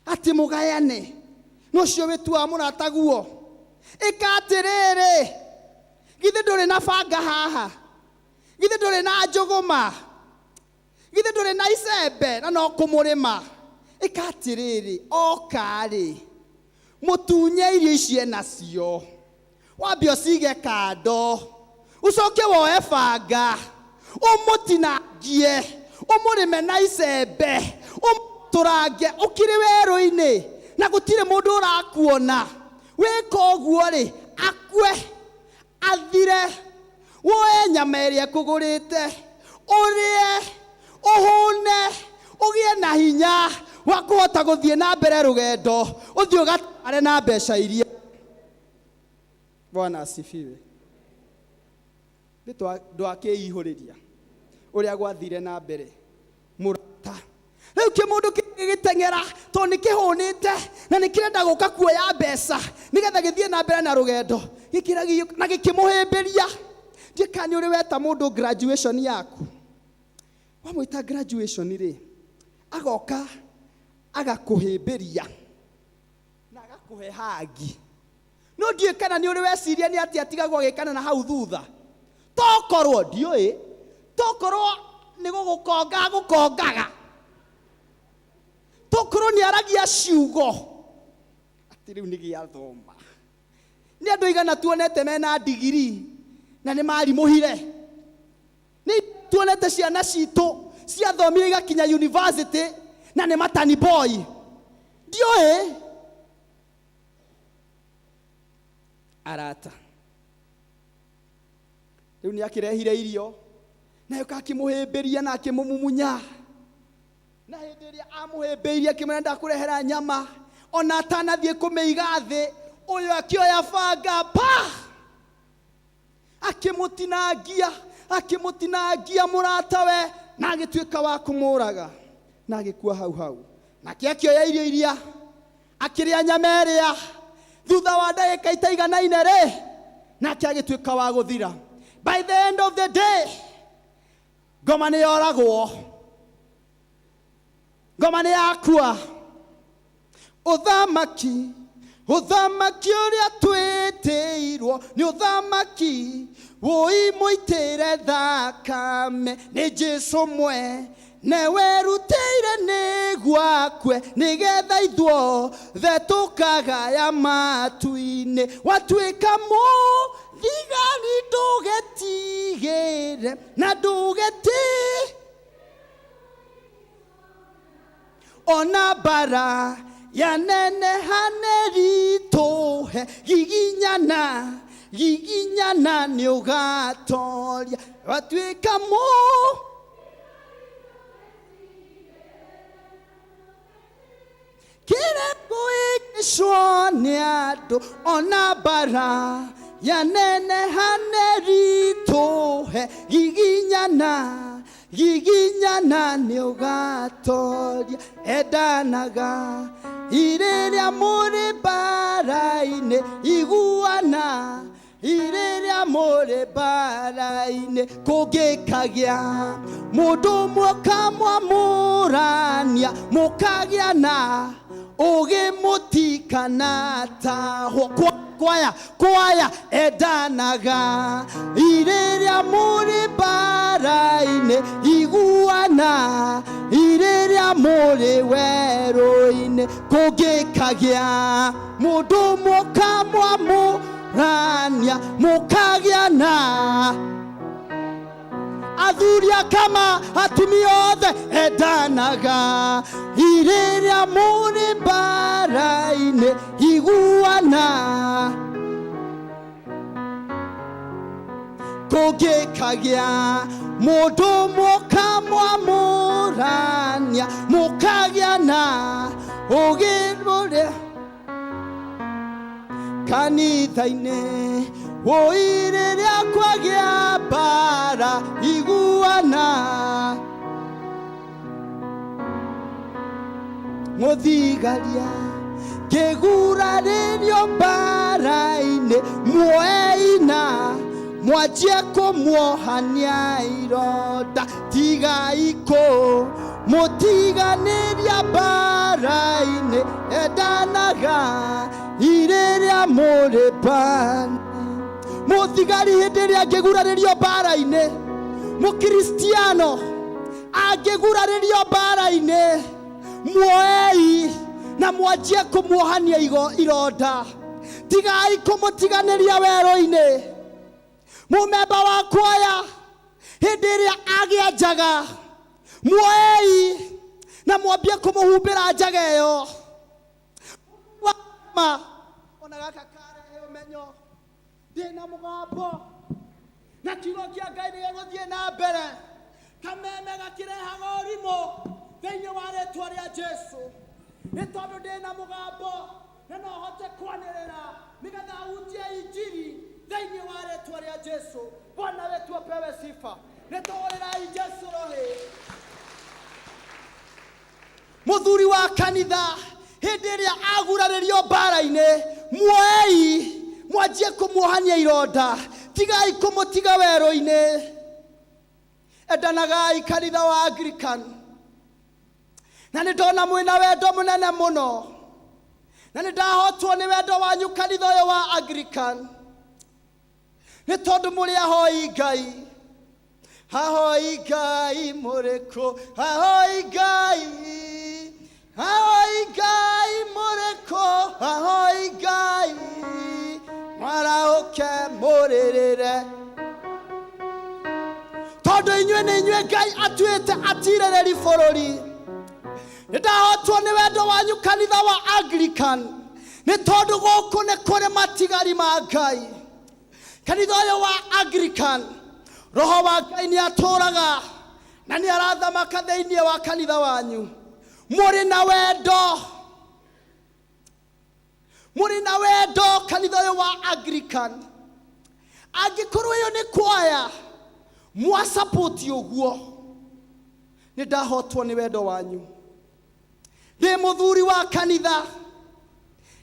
atĩ mũgayane na ũcio wĩtuaga mũrataguo? Ĩka atĩrĩrĩ, githĩ ndũrĩ na banga haha? Githĩ ndũrĩ na njũgũma? Githĩ ndũrĩ na icembe? Na no kũmũrĩma. Ĩka atĩrĩrĩ, oka-rĩ, mũtunye irio ici enacio, wambe ũcige kando, ũcoke woe banga ũmũtinangie, ũmũrĩme na icembe, ũmũtũrange ũkĩrĩ werũ-inĩ na gũtirĩ mũndũ ũrakuona. Wĩka ũguo rĩ, akue athire, woe nyama ĩrĩa ĩkũgũrĩte, ũrĩe, ũhũne, ũgĩe na hinya wa kũhota gũthiĩ na mbere rũgendo, ũthiĩ ũgatware na mbeca iria. Bwana asifiwe. Ndwakĩihũrĩria ũrĩa gwathire na mbere, mũrata. Rĩu kĩmũndũ gĩgĩteng'era tondũ nĩ kĩhũnĩte na nĩ kĩrenda gũka kuoya mbeca nĩgetha gĩthiĩ na mbere na rũgendo, gĩkĩragio na gĩkĩmũhĩmbĩria. Ndiĩka nĩ ũrĩ weta mũndũ graduation yaku, wamwĩta graduation rĩ, agoka agakũhĩmbĩria na Agakũhe hagi. No ndiũĩ kana nĩ ũrĩ weciria nĩ atĩa atigagwo agĩkana na hau thutha. Tokorwo ndiũĩ, tokorwo nĩ gũgũkonga agũkongaga, tokorwo nĩ aragia ciugo atĩ rĩu nĩ gĩathoma. Nĩ andũ aigana tuonete mena ndigiri na nĩ marimũhire? Nĩ tuonete ciana citũ ciathomire igakinya university na nĩ matani boy? Ndiũĩ. Arata, rĩu nĩ akĩrehire irio nayo akĩmũhĩmbĩria na akĩmũmumunya, na hĩndĩ ĩrĩa amũhĩmbĩirie akĩmwĩra ndakũrehera nyama, ona atanathiĩ kũmĩiga thĩ, ũyũ akĩoya banga pa akĩmũtinangia, akĩmũtinangia mũratawe, na agĩtuĩka wa kũmũraga na agĩkua hau hau. Nake akĩoya irio iria akĩrĩa nyama ĩrĩa, thutha wa ndagĩka itaiganaine rĩ, nake agĩtuĩka wa gũthira. By the end of the day, ngoma nĩ yoragwo, ngoma nĩ yakua. Ũthamaki, ũthamaki ũrĩa twĩtĩirwo nĩ ũthamaki wũi mũitĩre thakame nĩ Jesu mwe newerutĩire nĩguo akue nĩgetha ithuothe tũkagaya matu-inĩ. Watuĩka mũthigari ndũgetigĩre na ndũgeti ona mbara ya neneha nĩritũhe, giginyana giginyana nĩ ũgatoria. Watuĩka mũ kĩrĩa nĩ andũ ona mbara ya neneha nĩritũhe, giginyana giginyana nĩ ũgatoria. Endanaga irĩrĩa mũrĩ mbara-inĩ, iguana irĩrĩa mũrĩ mbara-inĩ, kũngĩkagĩa mũndũ ũmwe ũkamwamũrania, mũkagĩa na ũgĩ mũtikanatahwo. Kwaya kwaya endanaga irĩrĩa mũrĩ mbara-inĩ, iguana irĩrĩa mũrĩ werũ-inĩ, kũngĩkagĩa mũndũ ũmwe ũkamwamũrania, mũkagĩa na athuri akama atumia othe. Endanaga irĩrĩa mũrĩ mbara-inĩ, iguana kũngĩkagĩa mũndũ ũmwe ũkamwamũrania, mũkagĩa na ũgĩ ũrĩa kanitha-inĩ. Wũi rĩrĩa kwagĩa mbara, iguana mũthigaria ngĩgurarĩrio mbara-inĩ, muoeina mwanjie kũmuohania ironda, tigai kũ mũtiganĩria mbara-inĩ. Endanaga irĩrĩa mũrĩ mbara. Mũthigari hĩndĩ ĩrĩa angĩgurarĩrio mbara-inĩ, mũkristiano angĩgurarĩrio mbara-inĩ, muoei na mwanjie kũmuohania ironda, tigai kũmũtiganĩria werũ-inĩ. Mũmemba wa kwaya hĩndĩ ĩrĩa agĩa njaga, muoei na mwambie kũmũhumbĩra njaga ĩyo. Ma ona gaka karehe ũmenyo, ndĩna mũgambo na kiugo kĩa Ngai nĩgĩgũthiĩ na mbere. Kameme gakĩrehaga ũrimũ thĩinĩ wa rĩtwa rĩa Jesu, nĩ tondũ ndĩna mũgambo na no hote kwanĩrĩra nĩgetha hunjie injiri thĩinĩ wa rĩtwa rĩa Jesu. Bwana wetu apewe sifa. Nĩtũhũrĩrai Jesu rũhĩ. Mũthuri wa kanitha hĩndĩ ĩrĩa agurarĩrio mbara-inĩ, muoei mwanjie kũmuohania ironda, tigai kũmũtiga werũ-inĩ. Endanagai kanitha wa Anglican, na nĩ ndona mwĩna wendo mũnene mũno, Na nĩ ndahotwo nĩ wendo wanyu kanitha ũyũ wa Anglican, nĩ tondũ mũrĩ ahoi Ngai. Ahoi Ngai mũrĩkũ? Ahoi Ngai, ahoi Ngai mũrĩkũ? Ahoi Ngai mwarahũke mũrĩrĩre, tondũ inyuĩ nĩ inyuĩ Ngai atuĩte atirĩrĩri bũrũri. Nĩ ndahotwo nĩ wendo wanyu kanitha wa Anglican, nĩ tondũ gũkũ nĩ kũrĩ matigari ma Ngai. Kanitha ũyũ wa Anglican, roho wa Ngai nĩ atũraga na nĩ arathamaka thĩinĩ wa kanitha wanyu. Mũrĩ na wendo, mũrĩ na wendo kanitha ũyũ wa Anglican. Angĩkorwo ĩyo nĩ kwaya mwasapoti ũguo, nĩ ndahotwo nĩ wendo wanyu. Ndĩ mũthuri wa kanitha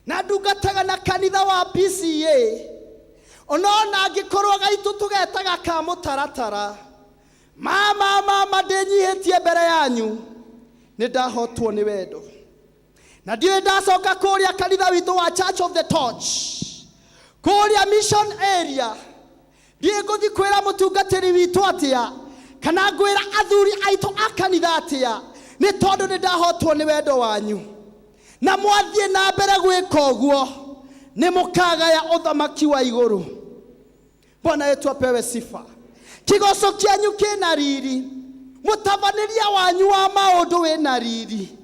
na ndungataga na kanitha wa PCA, onona angĩkorwo gaitũ tũgetaga ka mũtaratara. Mama, mama, ndĩnyihĩtie mbere yanyu, nĩ ndahotwo nĩ wendo. Na ndiũĩ ndacoka kũrĩa kanitha witũ wa Church of the Torch kũrĩa mission area, ndiĩ ngũthiĩ kwĩra mũtungatĩri witũ atĩa kana ngwĩra athuri aitũ a kanitha atĩa, nĩ tondũ nĩ ndahotwo nĩ wendo wanyu. Na mwathiĩ na mbere gwĩka ũguo, nĩ mũkagaya ũthamaki wa igũrũ. Bwana yetu apewe sifa. Kĩgoco kĩanyu kĩna riri, mũtabanĩria wanyu wa maũndũ wĩna riri,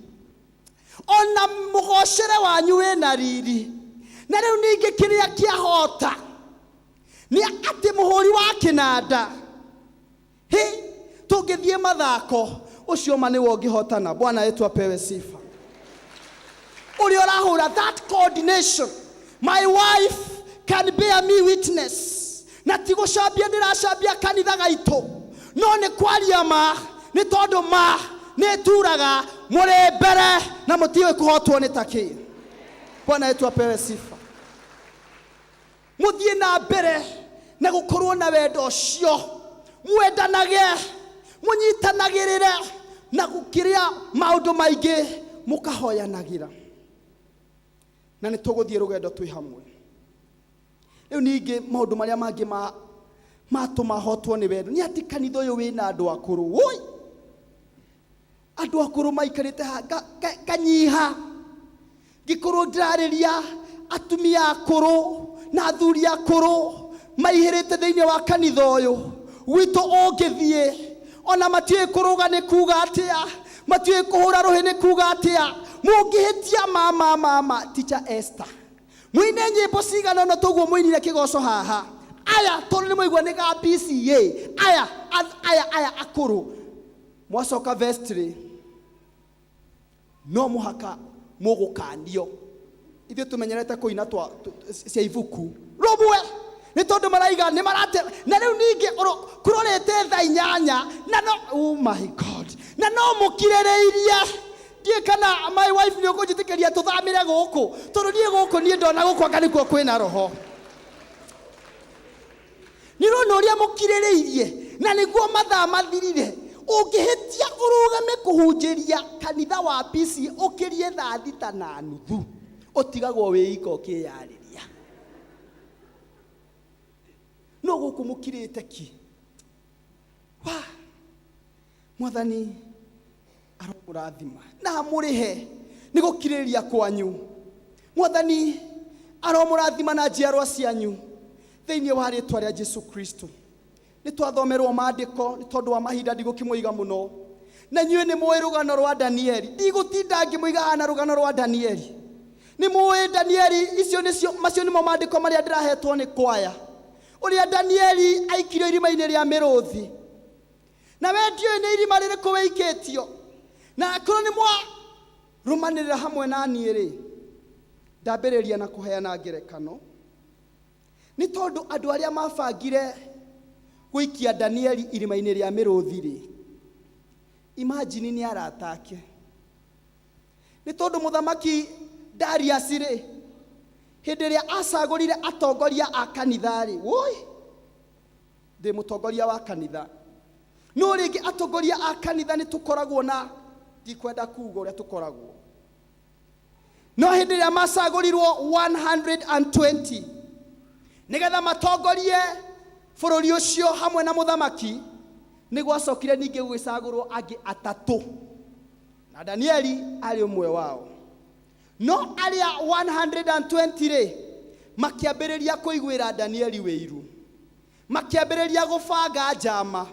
ona mũgocere wanyu wĩna riri. Na rĩu ningĩ kĩrĩa kĩahota nĩ atĩ mũhũri wa kĩnanda, hĩ, tũngĩthiĩ mathako ũcio ma nĩwe ũngĩhotana. Bwana yetu apewe sifa. Ũrĩa ũrahũra that coordination, my wife can bear me witness. Na ti gũcambia ndĩracambia kanitha gaitũ, no nĩ kwaria ma, nĩ tondũ ma nĩ ĩturaga. Mũrĩ mbere na mũtiũĩ kũhotwo nĩ takĩ. Bwana yetu apewe sifa. Mũthiĩ na mbere na gũkorwo na wendo ũcio, mwendanage, mũnyitanagĩrĩre, na gũkĩrĩa maũndũ maingĩ mũkahoyanagĩra, na nĩ tũgũthiĩ rũgendo twĩ hamwe. Rĩu ningĩ maũndũ marĩa mangĩ matũma hotwo nĩ wendo nĩ atĩ kanitha ũyũ wĩna andũ akũrũ. Woi, andũ akũrũ maikarĩte ha nganyiha ngĩkorwo ndĩrarĩria atumia akũrũ na athuri akũrũ maihĩrĩte thĩinĩ wa kanitha ũyũ gwitũ. Ũngĩthiĩ ona matiũĩ kũrũga nĩ kuga atĩa, matiũĩ kũhũra rũhĩ nĩ kuga atĩa. Mũngĩhĩtia, mama, mama Teacher Esther, mũine nyĩmbo cigana ũna toguo mũinire kĩgoco haha, aya tondũ nĩ mwaigua nĩ ga PCA, aya aya aya akũrũ mwacoka vestry no mũhaka mũgũkanio. Ithuĩ tũmenyerete kũina twa cia ibuku rũmwe, nĩ tondũ maraiga nĩ marate. Na rĩu ningĩ kũrorete thaa 8 na no, oh my God, na no mũkirĩrĩirie. Ndiĩ kana my wife nĩ ũkũnjĩtĩkĩria tũthamĩre gũkũ, tondũ niĩ gũkũ niĩ ndona gũkũ anga nĩkuo kwĩna roho. Nĩ ũrona ũrĩa mũkirĩrĩirie na nĩguo mathaa mathirire. Ũngĩhĩtia ũrũgame kũhunjĩria kanitha wa PCA ũkĩrie thaa 6:30, ũtigagwo wĩ ika ũkĩyarĩria. No gũkũ mũkirĩte ki. Wa Mwathani aromũrathima na amũrĩhe nĩ gũkirĩrĩria kwanyu. Mwathani aromũrathima na njiarwa cianyu thĩinĩ wa rĩtwa rĩa Jesu Kristo. Nĩ twathomerwo maandĩko, nĩ tondũ wa mahinda ndigũkĩmũiga mũno. Na inyuĩ nĩ mũĩ rũgano rwa Danieli, ndigũtinda ngĩmũiga hana rũgano rwa Danieli. Nĩ mũĩ Danieli, icio nĩcio, macio nĩmo maandĩko marĩa ndĩrahetwo nĩ kwaya, ũrĩa Danieli aikirio irima-inĩ rĩa mĩrũthi. Na we ndiũĩ nĩ irima rĩrĩkũ wĩikĩtio, na akorwo nĩ mwarũmanĩrĩra hamwe na niĩ rĩ, ndambĩrĩria na kũheana ngerekano, nĩ tondũ andũ arĩa mabangire gũikia Danieli irima-inĩ rĩa mĩrũthi rĩ, imagine nĩ arata ake. Nĩ tondũ mũthamaki Darius rĩ, hĩndĩ ĩrĩa acagũrire atongoria a kanitha rĩ, woi, ndĩ mũtongoria wa kanitha, no rĩngĩ atongoria a kanitha nĩ tũkoragwo na, ndikwenda kuga ũrĩa tũkoragwo. No hĩndĩ ĩrĩa macagũrirwo 120 nĩgetha matongorie bũrũri ũcio hamwe na mũthamaki, nĩ gwacokire ningĩ gũgĩcagũrwo angĩ atatũ, na Danieli arĩ ũmwe wao. No arĩa 120 rĩ, makĩambĩrĩria kũiguĩra Danieli wĩiru, makĩambĩrĩria gũbanga njama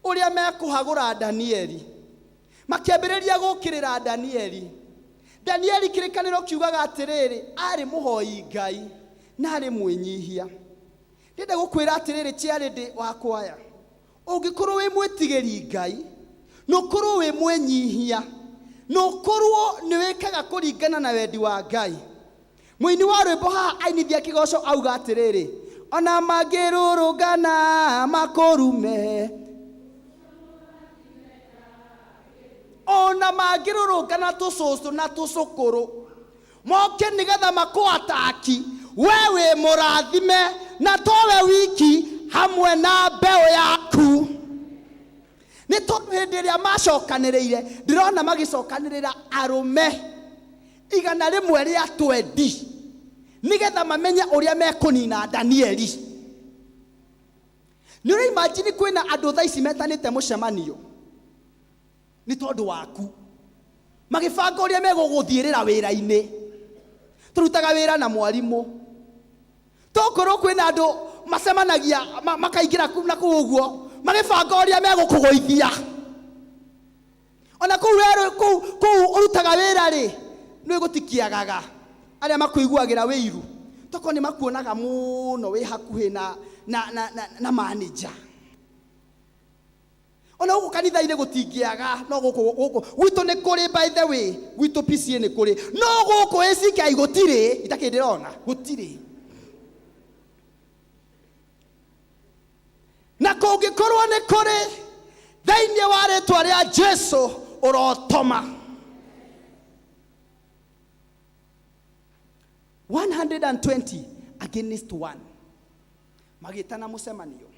ũrĩa mekũhagũra Danieli, makĩambĩrĩria gũũkĩrĩra Danieli. Danieli kĩrĩkanĩro kiugaga atĩrĩrĩ, arĩ mũhoi Ngai na arĩ mwĩnyihia. Ndĩrenda gũkwĩra atĩrĩrĩ, chiarĩndĩ wa kwaya, ũngĩkorwo wĩ mwĩtigĩri Ngai, na ũkorwo wĩ mwĩnyihia, na ũkorwo nĩ wĩkaga kũringana na wendi wa Ngai. Mũini wa rwĩmbo haha ainithia kĩgoco auga atĩrĩrĩ, ona mangĩrũrũngana makũrume, ona mangĩrũrũngana tũcũcũ na tũcũkũrũ moke nĩgetha makũataki, we wĩ mũrathime na towe wiki hamwe na mbeũ yaku. Nĩ tondũ hĩndĩ ĩrĩa macokanĩrĩire, ndĩrona magĩcokanĩrĩra arũme 120 nĩgetha mamenye ũrĩa mekũnina Danieli. Nĩ ũrĩ imagine kwĩna andũ thaa ici metanĩte mũcemanio nĩ tondũ waku, magĩbanga ũrĩa megũgũthiĩrĩra wĩra-inĩ. Tũrutaga wĩra na mwarimũ, tokorwo kwĩna andũ macemanagia makaingĩra na kũu ũguo magĩbanga ũrĩa megũkũgũithia. Ona kũu werũ, kũu ũrutaga wĩra rĩ, nĩ gũtikiagaga arĩa makũiguagĩra wĩiru, tokorwo nĩ makuonaga mũno wĩ hakuhĩ na manager. Ona gũkũ kanitha-inĩ gũtingĩaga, no gũkũ gwitũ nĩ kũrĩ, by the way, gwitũ PCA nĩ kũrĩ, no gũkũ ACK gũtirĩ, itakĩ ndĩrona gũtirĩ. Na kũngĩkorwo nĩ kũrĩ, thĩinĩ wa rĩtwa rĩa Jesu ũrotoma. 120 against 1 magĩtana mũcemanio.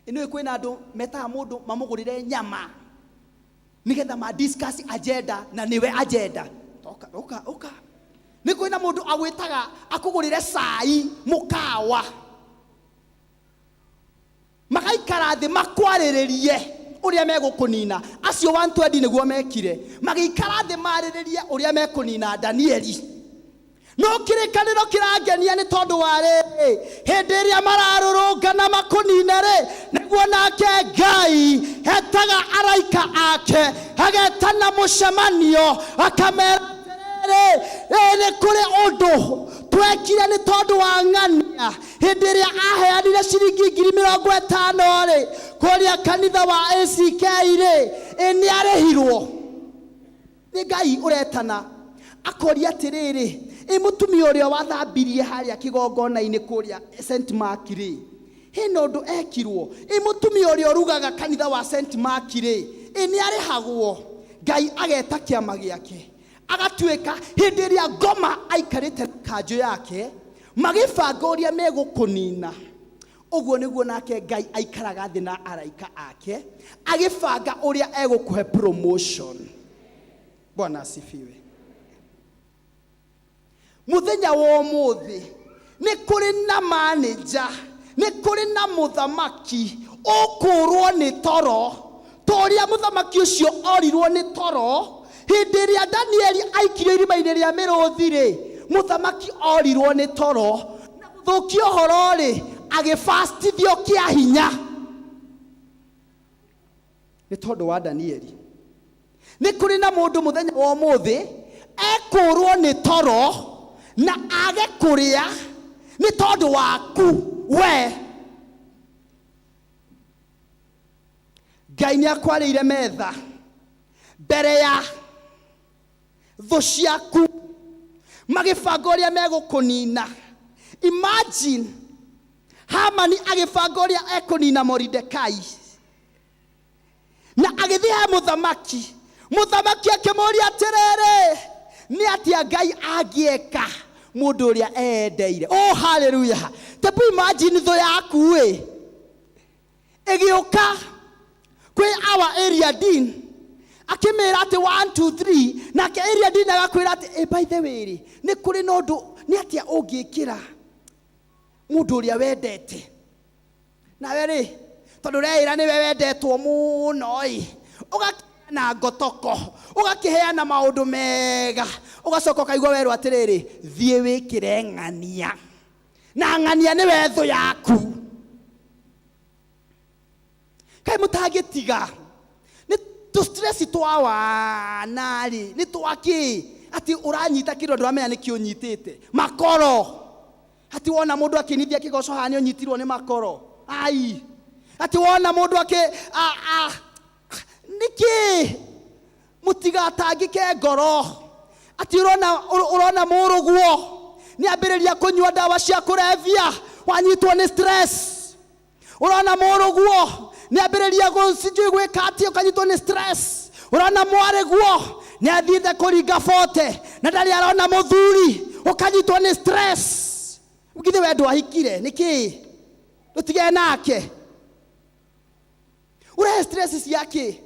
Ĩno kwĩna andũ metaga mũndũ mamũgũrĩre nyama nĩgetha ma discuss agenda, na nĩwe agenda. Oka, oka, oka. Nĩ kwĩna mũndũ agwĩtaga akũgũrĩre cai mũkawa, magaikara thĩ makwarĩrĩrie ũrĩa megũkũnina. Acio 120 nĩguo mekire, magĩikara thĩ marĩrĩrie ũrĩa mekũnina Danieli. No kĩrĩkanĩro kĩrangenia nĩ tondũ wa rĩrĩ, hĩndĩ ĩrĩa mararũrũngana makũnine rĩ, nĩguo nake Ngai etaga araika ake, agetana mũcemanio, akamera atĩrĩrĩ, ĩ nĩ kũrĩ ũndũ twekire nĩ tondũ wa ng'ania. Hĩndĩ ĩrĩa aheanire ciringi ngiri mĩrongo ĩtano rĩ, kũrĩa kanitha wa ACK rĩ, ĩ nĩ arĩhirwo. Nĩ Ngai ũretana akoria atĩrĩrĩ, ĩ mũtumia ũrĩa wathambirie harĩa kĩgongona-inĩ kũrĩa St Mark rĩ, hena ũndũ ekirwo? Ĩ mũtumia ũrĩa ũrugaga kanitha wa St Mark rĩ, ĩ nĩ arĩhagwo? Ngai ageta kĩama gĩake, agatuĩka hĩndĩ ĩrĩa ngoma aikarĩte na kanjũ yake magĩbanga ũrĩa megũkũnina. Ũguo nĩguo nake Ngai aikaraga thĩ na araika ake agĩbanga ũrĩa egũkũhe promotion. Bwana asifiwe. Mũthenya wa ũmũthĩ nĩ kũrĩ na manager, nĩ kũrĩ na mũthamaki ũkũrwo nĩ toro, ta ũrĩa mũthamaki ũcio orirwo nĩ toro hĩndĩ ĩrĩa Danieli aikirio irima-inĩ rĩa mĩrũthi rĩ, mũthamaki orirwo nĩ toro na gũthũkia ũhoro rĩ, agĩbastithio kĩa hinya nĩ tondũ wa Danieli. Nĩ kũrĩ na mũndũ mũthenya wa ũmũthĩ ekũrwo nĩ toro na age kũrĩa nĩ tondũ waku we. Ngai nĩ akwarĩire metha mbere ya thũ ciaku magĩbanga ũrĩa megũkũnina. Imagine Hamani agĩbanga ũrĩa ekũnina Moridekai na agĩthiĩ he mũthamaki. Mũthamaki akĩmũũria atĩrĩrĩ, nĩ atĩa Ngai angĩeka mũndũ ũrĩa eendeire? Oh, hallelujah. Tebu imagine thũ yaku ĩ ĩgĩũka kwĩ our area dean Akĩmĩra atĩ 1 2 3, nake area dean agakwĩra atĩ by the way rĩ, nĩ kũrĩ na ũndũ, nĩ atĩa ũngĩkĩra mũndũ ũrĩa wendete? Nawe rĩ, tondũ ũreĩra nĩwe wendetwo mũno ĩ, ũgakĩheana ngotoko, ũgakĩheana maũndũ mega, ũgacoka ũkaigua werwo atĩrĩrĩ, thiĩ wĩkĩre ng'ania, na ng'ania nĩwe thũ yaku. Kaĩ mũtangĩtiga nĩ tũ stress twa wana rĩ, nĩ twakĩ atĩ ũranyita kĩndũ ndũramenya nĩkĩ ũnyitĩte makoro. Atĩ wona mũndũ akĩinithia kĩgoco haha nĩ ũnyitirwo nĩ makoro. Ai, atĩ wona mũndũ akĩ a, a, nĩkĩ mũtigatangĩke ngoro? Atĩ ũrona mũrũguo nĩ ambĩrĩria kũnyua ndawa cia kũrebia, wanyitwo nĩ stress. Ũrona mũrũguo nĩ ambĩrĩria sijui gwĩka atĩ, ũkanyitwo nĩ stress. Ũrona mwarĩguo nĩ athiĩte kũringa bote na ndarĩ arona mũthuri, ũkanyitwo nĩ stress. Githĩ we ndwahikire nĩkĩ? Ndũtigane nake. Ũrehe stress ciake.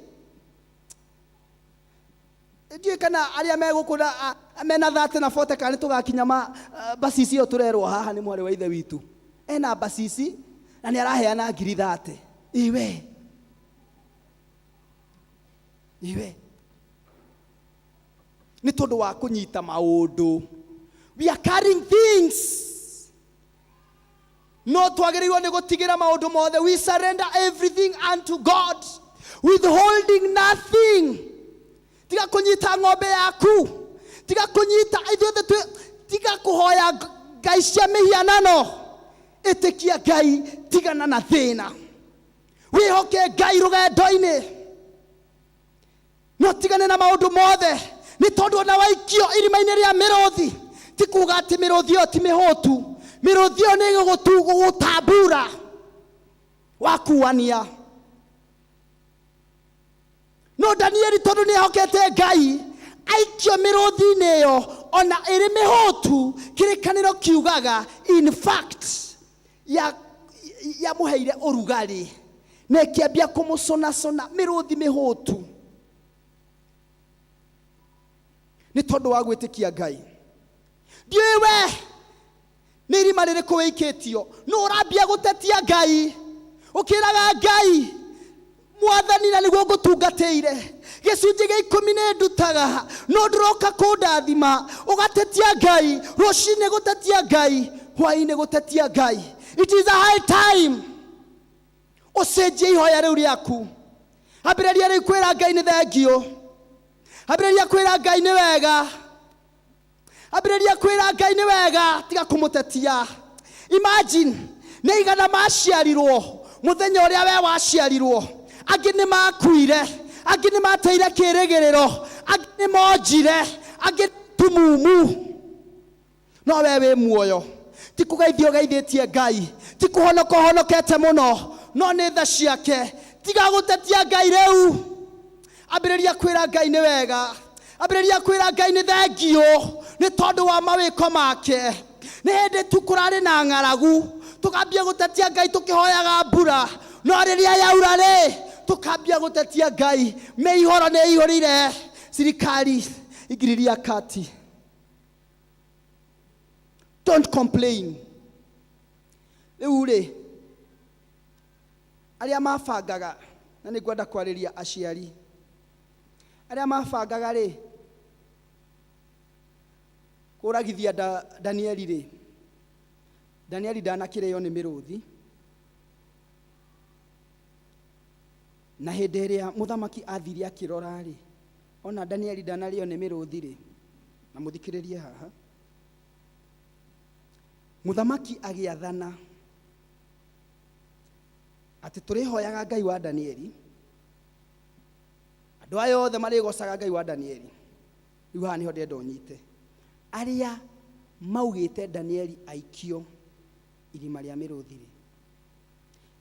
Ndiũĩ kana arĩa me gũkũ na, mena 30 na 40 kana nĩ tũgakinya bacici ĩyo tũrerwo haha nĩ mwarĩ wa ithe witũ. Ena bacici na nĩ araheana ngiri 30. Iwe. Iwe. Nĩ tondũ wa kũnyita maũndũ. We are carrying things. No twagĩrĩirwo nĩ gũtigĩra maũndũ mothe. We surrender everything unto God, withholding nothing. Tiga kũnyita ng'ombe yaku, tiga kũnyita ithuothe twĩ, tiga kũhoya ngai cia mĩhianano. Ĩtĩkia Ngai, tigana na thĩna, wĩhoke Ngai rũgendo-inĩ, no tigane na maũndũ mothe, nĩ tondũ ona waikio irima-inĩ rĩa mĩrũthi, ti kuga atĩ mĩrũthi ĩyo ti mĩhũtu. Mĩrũthi ĩyo nĩ ĩgũgũtambura wakuania. No Danieli tondũ nĩ ehokete Ngai, aikio mĩrũthi-inĩ ĩyo ona ĩrĩ mĩhũtu, kĩrĩkanĩro kiugaga in fact yamũheire ũrugarĩ na ĩkĩambia kũmũcũnacũna mĩrũthi mĩhũtu nĩ tondũ wa gwĩtĩkia Ngai. Ndiũĩ we nĩ irima rĩrĩkũ wĩikĩtio, no ũrambia gũtetia Ngai, ũkĩraga Ngai Mwathani na nĩguo ngũtungatĩire, gĩcunjĩ gĩa ikũmi nĩ ndutaga, no ndũroka kũndathima. Ũgatetia Ngai rũcinĩ, gũtetia Ngai hwaĩ-inĩ, gũtetia Ngai. It is a high time ũcenjie ihoya rĩu rĩaku. Ambĩrĩria rĩu kwĩra Ngai nĩ thengiũ, ambĩrĩria kwĩra Ngai nĩ wega, ambĩrĩria kwĩra Ngai nĩ wega, tiga kũmũtetia. Imagine nĩ igana maciarirwo mũthenya ũrĩa we waciarirwo, angĩ nĩ makuire, angĩ nĩ mateire kĩrĩgĩrĩro, angĩ nĩ monjire, angĩ tumumu, no we wĩ muoyo. Ti kũgeithio ũgeithĩtie Ngai, ti kũhonoka ũhonokete mũno, no nĩ tha ciake. Tiga gũtetia Ngai rĩu, ambĩrĩria kwĩra Ngai nĩ wega, ambĩrĩria kwĩra Ngai nĩ thengiũ nĩ tondũ wa mawĩko make. Nĩ hĩndĩ tu kũrarĩ na ng'aragu, tũkambia gũtetia Ngai tũkĩhoyaga mbura, no rĩrĩa yaura rĩ, tũkambia gũtetia Ngai, mĩihũro nĩ ĩihũrire thirikari ingiriria kati. Don't complain. Rĩu rĩ, arĩa mabangaga, na nĩ ngwenda kwarĩria aciari arĩa mabangaga rĩ kũragithia Danieli rĩ, Danieli ndanakĩrĩo nĩ mĩrũthi. Na hĩndĩ ĩrĩa mũthamaki athire akĩrora rĩ, ona Danieli ndanarĩo nĩ mĩrũthi rĩ, na mũthikĩrĩrie haha, mũthamaki agĩathana atĩ tũrĩhoyaga Ngai wa Danieli, andũ aya othe marĩgocaga Ngai wa Danieli. Rĩu haha nĩho ndĩrenda ũnyite, arĩa maugĩte Danieli aikio irima rĩa mĩrũthi rĩ,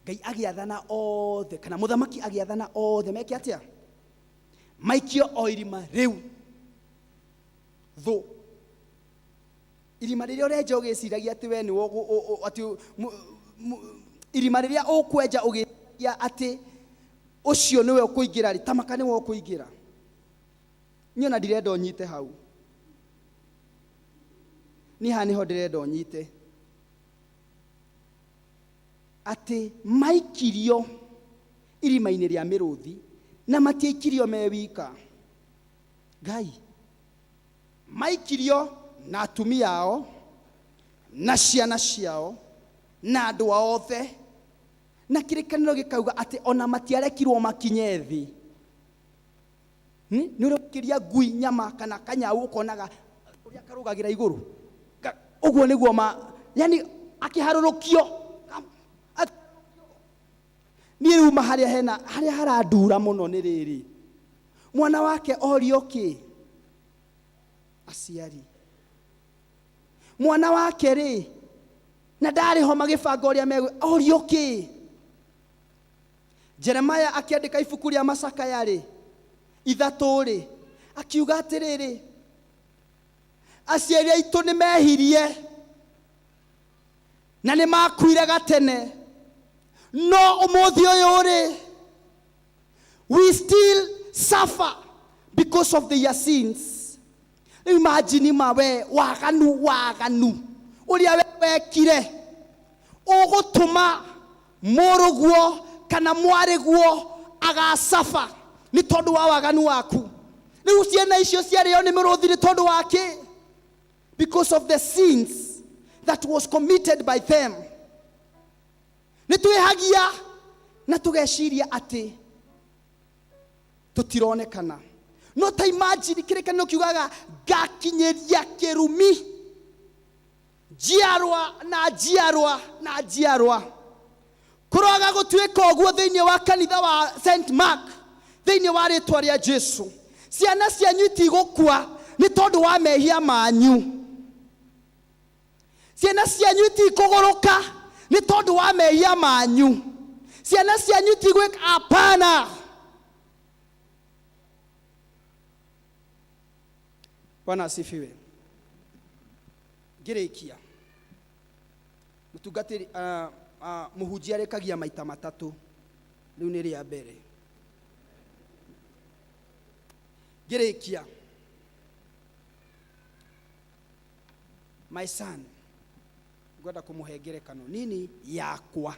Ngai agĩathana othe, kana mũthamaki agĩathana othe meke atĩa? Maikio o irima rĩu. Thũ irima rĩrĩa ũrenja ũgĩciragia atĩ we nĩwe atĩ irima rĩrĩa ũkwenja ũgĩciragia atĩ ũcio nĩwe ũkũingĩra rĩ, tamaka nĩwe ũkũingĩra. Niĩ ona ndirenda ũnyite hau. Niĩ haha nĩho ndĩrenda ũnyite. Atĩ maikirio irima-inĩ rĩa mĩrũthi na matiaikirio me wika. Ngai maikirio na atumia ao na ciana ciao na andũ ao othe, na kĩrĩkanĩro gĩkauga atĩ ona matiarekirwo makinye thĩ. Nĩ ũrĩa ngui nyama kana kanyau ũkonaga ũrĩa karũgagĩra igũrũ. Ũguo nĩguo ma, yani akĩharũrũkio. Niĩ rĩu ma harĩa hena, harĩa harandura mũno nĩ rĩrĩ. Mwana wake orio kĩ? Aciari. Mwana wake rĩ, na ndarĩ ho magĩbanga ũrĩa megũ, orio kĩ? Jeremiah akĩandĩka ibuku rĩa macakaya rĩ, ithatũ rĩ, akiuga atĩrĩrĩ, aciari aitũ nĩ mehirie na nĩ makuire gatene, no ũmũthĩ ũyũ rĩ, we still suffer because of their sins. Rĩu imagine ma we waganu, waganu ũrĩa we wekire ũgũtũma mũrũguo kana mwarĩguo agacaba nĩ tondũ wa waganu waku. Rĩu ciana icio ciarĩo nĩ mĩrũthi nĩ tondũ wa kĩ? Because of the sins that was committed by them. Nĩ twĩhagia na tũgeciria atĩ tũtironekana. No ta imagine kĩrĩkanĩro kiugaga ngakinyĩria kĩrumi njiarwa na njiarwa na njiarwa. Kũroaga gũtuĩka ũguo thĩinĩ wa kanitha wa Saint Mark, thĩinĩ wa rĩtwa rĩa Jesu. Ciana cianyu itigũkua nĩ tondũ wa mehia manyu. Ciana cianyu itikũgũrũka nĩ tondũ wa mehia manyu. Ciana cianyu itigwĩka, hapana. Bwana asifiwe. Ngĩrĩkia, mũtungatĩri, mũhunjia arĩkagia maita matatũ, rĩu nĩ rĩa mbere. Ngĩrĩkia, my son, ngwenda kũmũhe ngerekano nini yakwa.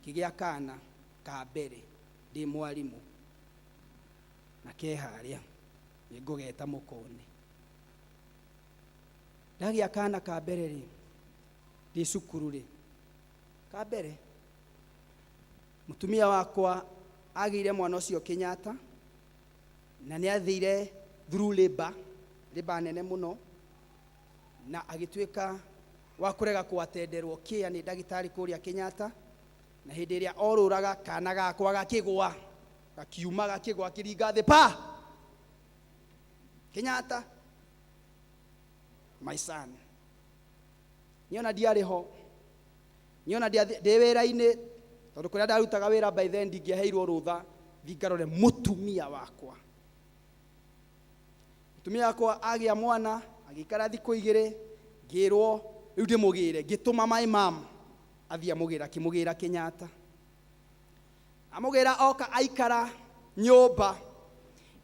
Ngĩgĩa kana ka mbere ndĩ mwarimũ, na ke harĩa nĩngũgeta mũkone. Ndagĩa kana ka mbere rĩ, ndĩ cukuru rĩ, ka mbere mũtumia wakwa agĩire mwana ũcio Kenyatta, na nĩ athire through labor, labor nene mũno, na agĩtuĩka wa kũrega kũatenderwo kĩa nĩ ndagĩtarĩ kũrĩa Kenyatta, na hĩndĩ ĩrĩa orũraga kana gakwa gakĩgũa, gakiuma gakĩgũa kĩringa thĩ pa Kenyatta, my son. Niĩ ona ndiarĩ ho, niĩ ona ndĩ wĩra-inĩ, tondũ kũrĩa ndarutaga wĩra by then ndingĩaheirwo rũtha thiĩ ngarore mũtumia wakwa. Mũtumia wakwa agĩa mwana, agĩikara thikũ igĩrĩ, ngĩrwo rĩu ndĩmũgĩre, ngĩtũma my mom athiĩ amũgĩre, akĩmũgĩra Kenyatta. Amũgĩra oka aikara nyũmba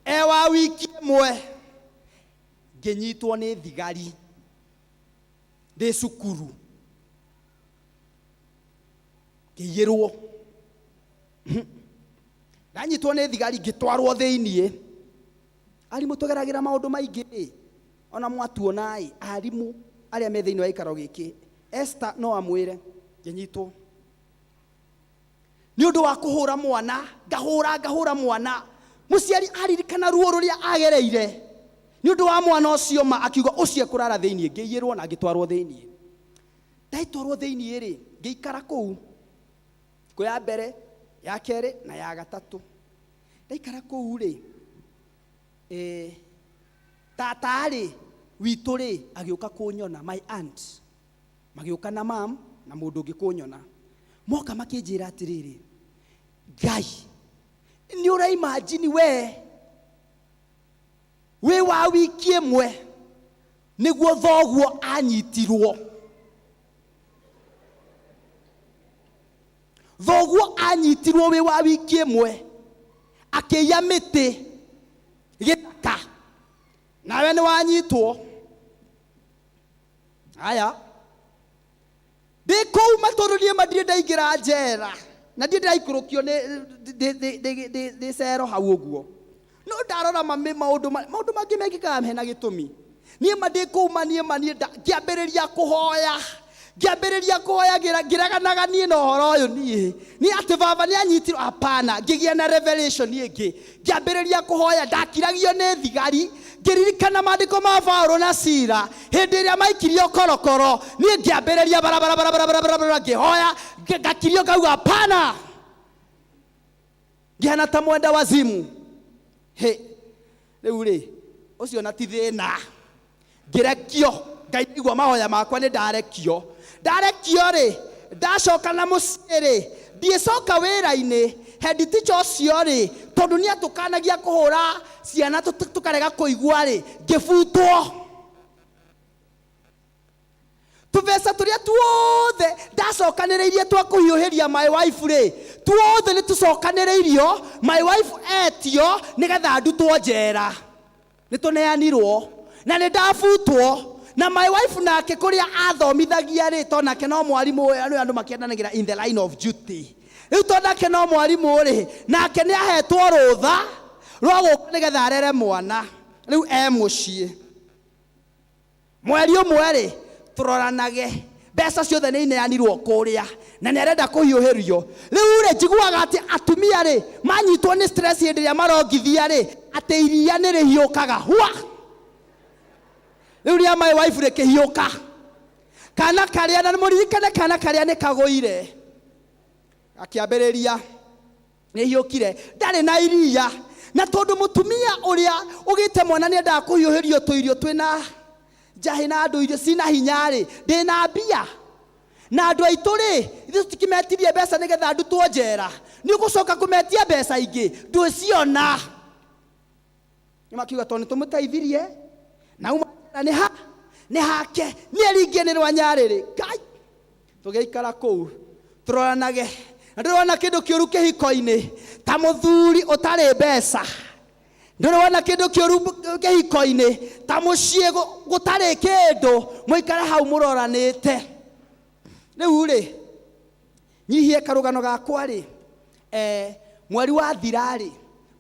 e wa wiki ĩmwe, ngĩnyitwo nĩ thigari ndĩ cukuru, ngĩiyĩrwo. Ndanyitwo nĩ thigari ngĩtwarwo thĩiniĩ. Arimũ tũgeragĩra maũndũ maingĩ ĩ, ona mwatuona ĩ, arimũ arĩa me thĩiniĩ wa gĩikaro gĩkĩ, Esther no amwĩre, ngĩnyitwo nĩ ũndũ wa kũhũra mwana, ngahũra, ngahũra mwana. Mũciari aririkana ruo rũrĩa agereire nĩ ũndũ wa mwana ũcio, ma akiuga ũcio ekũrara thĩiniĩ. Ngĩiyĩrwo na ngĩtwarwo thĩiniĩ. Ndaitwarwo thĩiniĩ rĩ, ngĩikara kũu thikũ ya mbere, ya kerĩ na ya gatatũ. Ndaikara kũu rĩ, tata rĩ witũ rĩ agĩũka kũnyona, my aunt magĩũka na mam na mũndũ ũngĩ kũnyona. Moka makĩnjĩra atĩrĩrĩ, Ngai nĩ ũraimagine we wĩ wa wiki ĩmwe nĩguo thoguo anyitirwo. Thoguo anyitirwo wĩ wa wiki ĩmwe akĩiya mĩtĩ Gĩthaka nawe nĩ wanyitwo. Aya, ndĩ kũu matũrũ niĩ ma ndirĩ ndaingĩra njera na ndirĩ ndĩraikũrũkio ndĩ cero hau ũguo. No ndarora mami maũndũ maũndũ mangĩ mekĩkaga hena gĩtũmi. Niĩ ma ndĩ kũu ma niĩ ma niĩ ngĩambĩrĩria kũhoya, ngĩambĩrĩria kũhoya ngĩreganaga niĩ na ũhoro ũyũ niĩ. Niĩ atĩ baba nĩ anyitirwo, hapana, ngĩgĩa na revelation ĩngĩ. Ngĩambĩrĩria kũhoya, ndakiragio nĩ thigari, ngĩririkana maandĩko ma Paulo na Sila hĩndĩ ĩrĩa maikirio korokoro. Niĩ ngĩambĩrĩria barabara barabara barabara barabara, ngĩhoya, ngakirio ngauga hapana, ngĩhana ta mwenda wazimu. Hĩ, rĩu rĩ, ũcio na ti thĩna. Ngĩrekio, Ngai nĩguo mahoya makwa nĩ ndarekio. Ndarekio rĩ, ndacoka na mũciĩ rĩ, ndiĩcoka wĩra-inĩ, head teacher ũcio rĩ, tondũ nĩ atũkanagia kũhũra ciana tũkarega kũigua rĩ, ngĩbutwo. Tũbeca tũrĩa tuothe ndacokanĩrĩirie twa kũhiũhĩria my wife rĩ, tuothe nĩ tũcokanĩrĩirio, my wife etio nĩgetha ndutwo njera. Nĩ tũneanirwo na nĩ ndabutwo. Na my wife nake kũrĩa athomithagia rĩ, to nake no mwarimũ, nĩ andũ makĩendanagĩra in the line of duty. Rĩu to nake no mwarimũ rĩ, nake nĩ ahetwo rũtha rwa gũka nĩgetha arere mwana. Rĩu e mũciĩ. Mweri ũmwe rĩ, tũroranage mbeca ciothe nĩ ineanirwo kũrĩa na nĩ arenda kũhiũhĩrio. Rĩu rĩ, njiguaga atĩ atumia rĩ, manyitwo nĩ stress hĩndĩ ĩrĩa marongithia rĩ, atĩ iria nĩ rĩhiũkaga hwa. Rĩu rĩa my wife rĩkĩhiũka. Kana karĩa, na mũririkane kana karĩa nĩ kagũire. Akĩambĩrĩria nĩ hiũkire, ndarĩ na iria. Na tondũ mũtumia ũrĩa ũgĩte mwana nĩ endaga kũhiũhĩrio tũirio twĩna njahĩ na andũ irio cina hinya rĩ, ndĩna mbia. Na andũ aitũ rĩ, ithuĩ tũtikĩmetirie mbeca nĩgetha ndutwo njera. Nĩ ũgũcoka kũmetia mbeca ingĩ, ndwĩciona. Nĩ makiuga tondũ nĩ tũmũteithirie, na uma njera nĩ ha, nĩ hake, nĩ eringie nĩ rwa nyarĩrĩ. Ngai, tũgĩikara kũu, tũroranage. Na ndũrona kĩndũ kĩũru kĩhiko-inĩ ta mũthuri ũtarĩ mbeca. Ndũrona kĩndũ kĩũru kĩhiko-inĩ ta mũciĩ gũtarĩ kĩndũ, mũikare hau mũroranĩte. Rĩu rĩ, nyihie karũgano gakwa rĩ, mweri wa thira rĩ,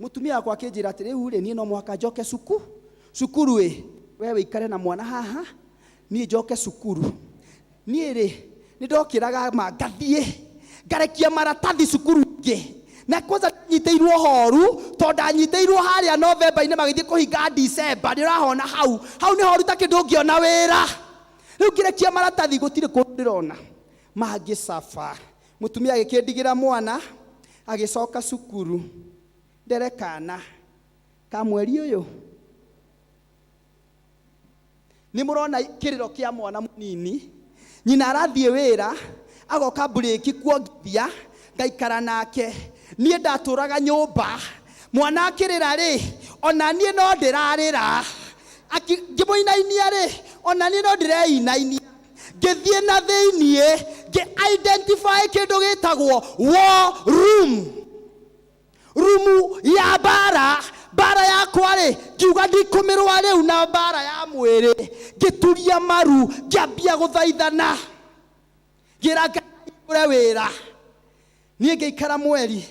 mũtumia wakwa akĩnjĩra atĩ rĩu rĩ, niĩ no mũhaka njoke cukuru ĩ, we wĩikare na mwana haha, niĩ njoke cukuru. Niĩ rĩ, nĩ ndokĩraga ma ngathiĩ, ngarekia maratathi cukuru ingĩ. Na kwanza nyitĩirwo horu, tondũ ndanyitĩirwo harĩa November-inĩ magĩthiĩ kũhinga December, nĩ ũrahona hau. Hau nĩ horu ta kĩndũ ũngĩona wĩra. Rĩu ngĩrekia maratathi gũtirĩ kũndũ ndĩrona. Mangĩcaba. Mũtumia agĩkĩndigĩra mwana, agĩcoka cukuru. Ndere kana ka mweri ũyũ. Nĩ mũrona kĩrĩro kĩa mwana mũnini. Nyina arathiĩ wĩra, agoka mburĩki kuongithia, ngaikara nake. Niĩ ndatũraga nyũmba. Mwana akĩrĩra rĩ, ona niĩ no ndĩrarĩra. Ngĩmũinainia rĩ, ona niĩ no ndĩreinainia. Ngĩthiĩ na thĩiniĩ, ngĩ identify kĩndũ gĩtagwo war room. Rumu ya mbara, mbara yakwa rĩ, ngiuga ndikũmĩrũa rĩu na mbara ya mwĩrĩ. Ngĩturia maru, ngĩambia gũthaithana. Ngĩra Ngai ahingũre wĩra. Niĩ ngĩikara mweri.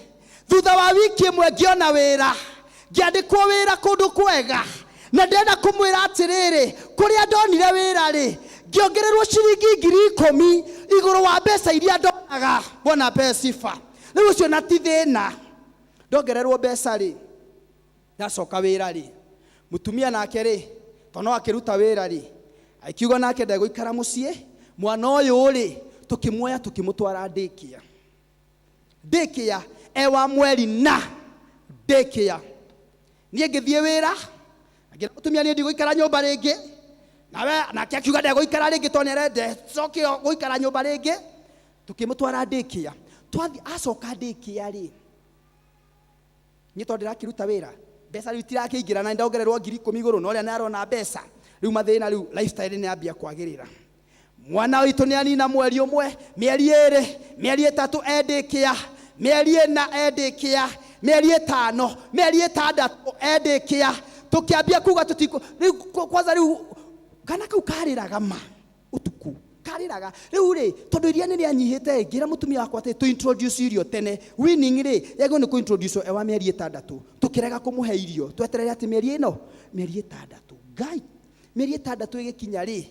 Thutha wa wiki ĩmwe ngĩona wĩra. Ngĩandĩkwo wĩra kũndũ kwega. Na ndĩrenda kũmwĩra atĩrĩrĩ, kũrĩa ndonire wĩra rĩ, ngĩongererwo ciringi ngiri ikũmi igũrũ wa mbeca iria ndonaga. Bwana apewe sifa. Rĩu ũcio na ti thĩna. Ndongererwo mbeca rĩ, ndacoka wĩra rĩ, mũtumia nake rĩ, tondũ no akĩruta wĩra rĩ, akiuga nake ndegũikara mũciĩ, mwana ũyũ rĩ, tũkĩmuoya tũkĩmũtwara daycare. Daycare e wa mweri na daycare. Niĩ ngĩthiĩ wĩra, ngĩra mũtumia niĩ ndigũikara nyũmba rĩngĩ. Nawe nake akiuga ndegũikara rĩngĩ tondũ nĩarenda coke gũikara nyũmba rĩngĩ. Tũkĩmũtwara daycare. Twathiĩ acoka daycare rĩ, niĩ tondũ ndĩrakĩruta wĩra, mbeca rĩu itirakĩingĩra na nĩndongererwo ngiri ikũmi igũrũ, na ũrĩa nĩarona mbeca. Rĩu mathĩna rĩu lifestyle nĩyambia kwagĩrĩra. Mwana witũ nĩanina mweri ũmwe, mĩeri ĩrĩ, mĩeri ĩtatũ e daycare, mĩeri ĩna e daycare, mĩeri ĩtano, mĩeri ĩtandatũ e daycare. Tũkĩambia kuga tũtikũ rĩu kwanza rĩu kana kau karĩraga ma ũtukũ karĩraga rĩu rĩ, tondũ iria nĩ rĩanyihĩte, ngĩra mũtumia wakwa atĩ tũ introduce irio tene. Weaning rĩ, yagĩrĩirwo nĩ kũ introduce e wa mĩeri 6. Tũkĩrega kũmũhe irio, tweterere atĩ mĩeri ĩno, mĩeri 6. Ngai, mĩeri 6 ĩgĩkinya rĩ,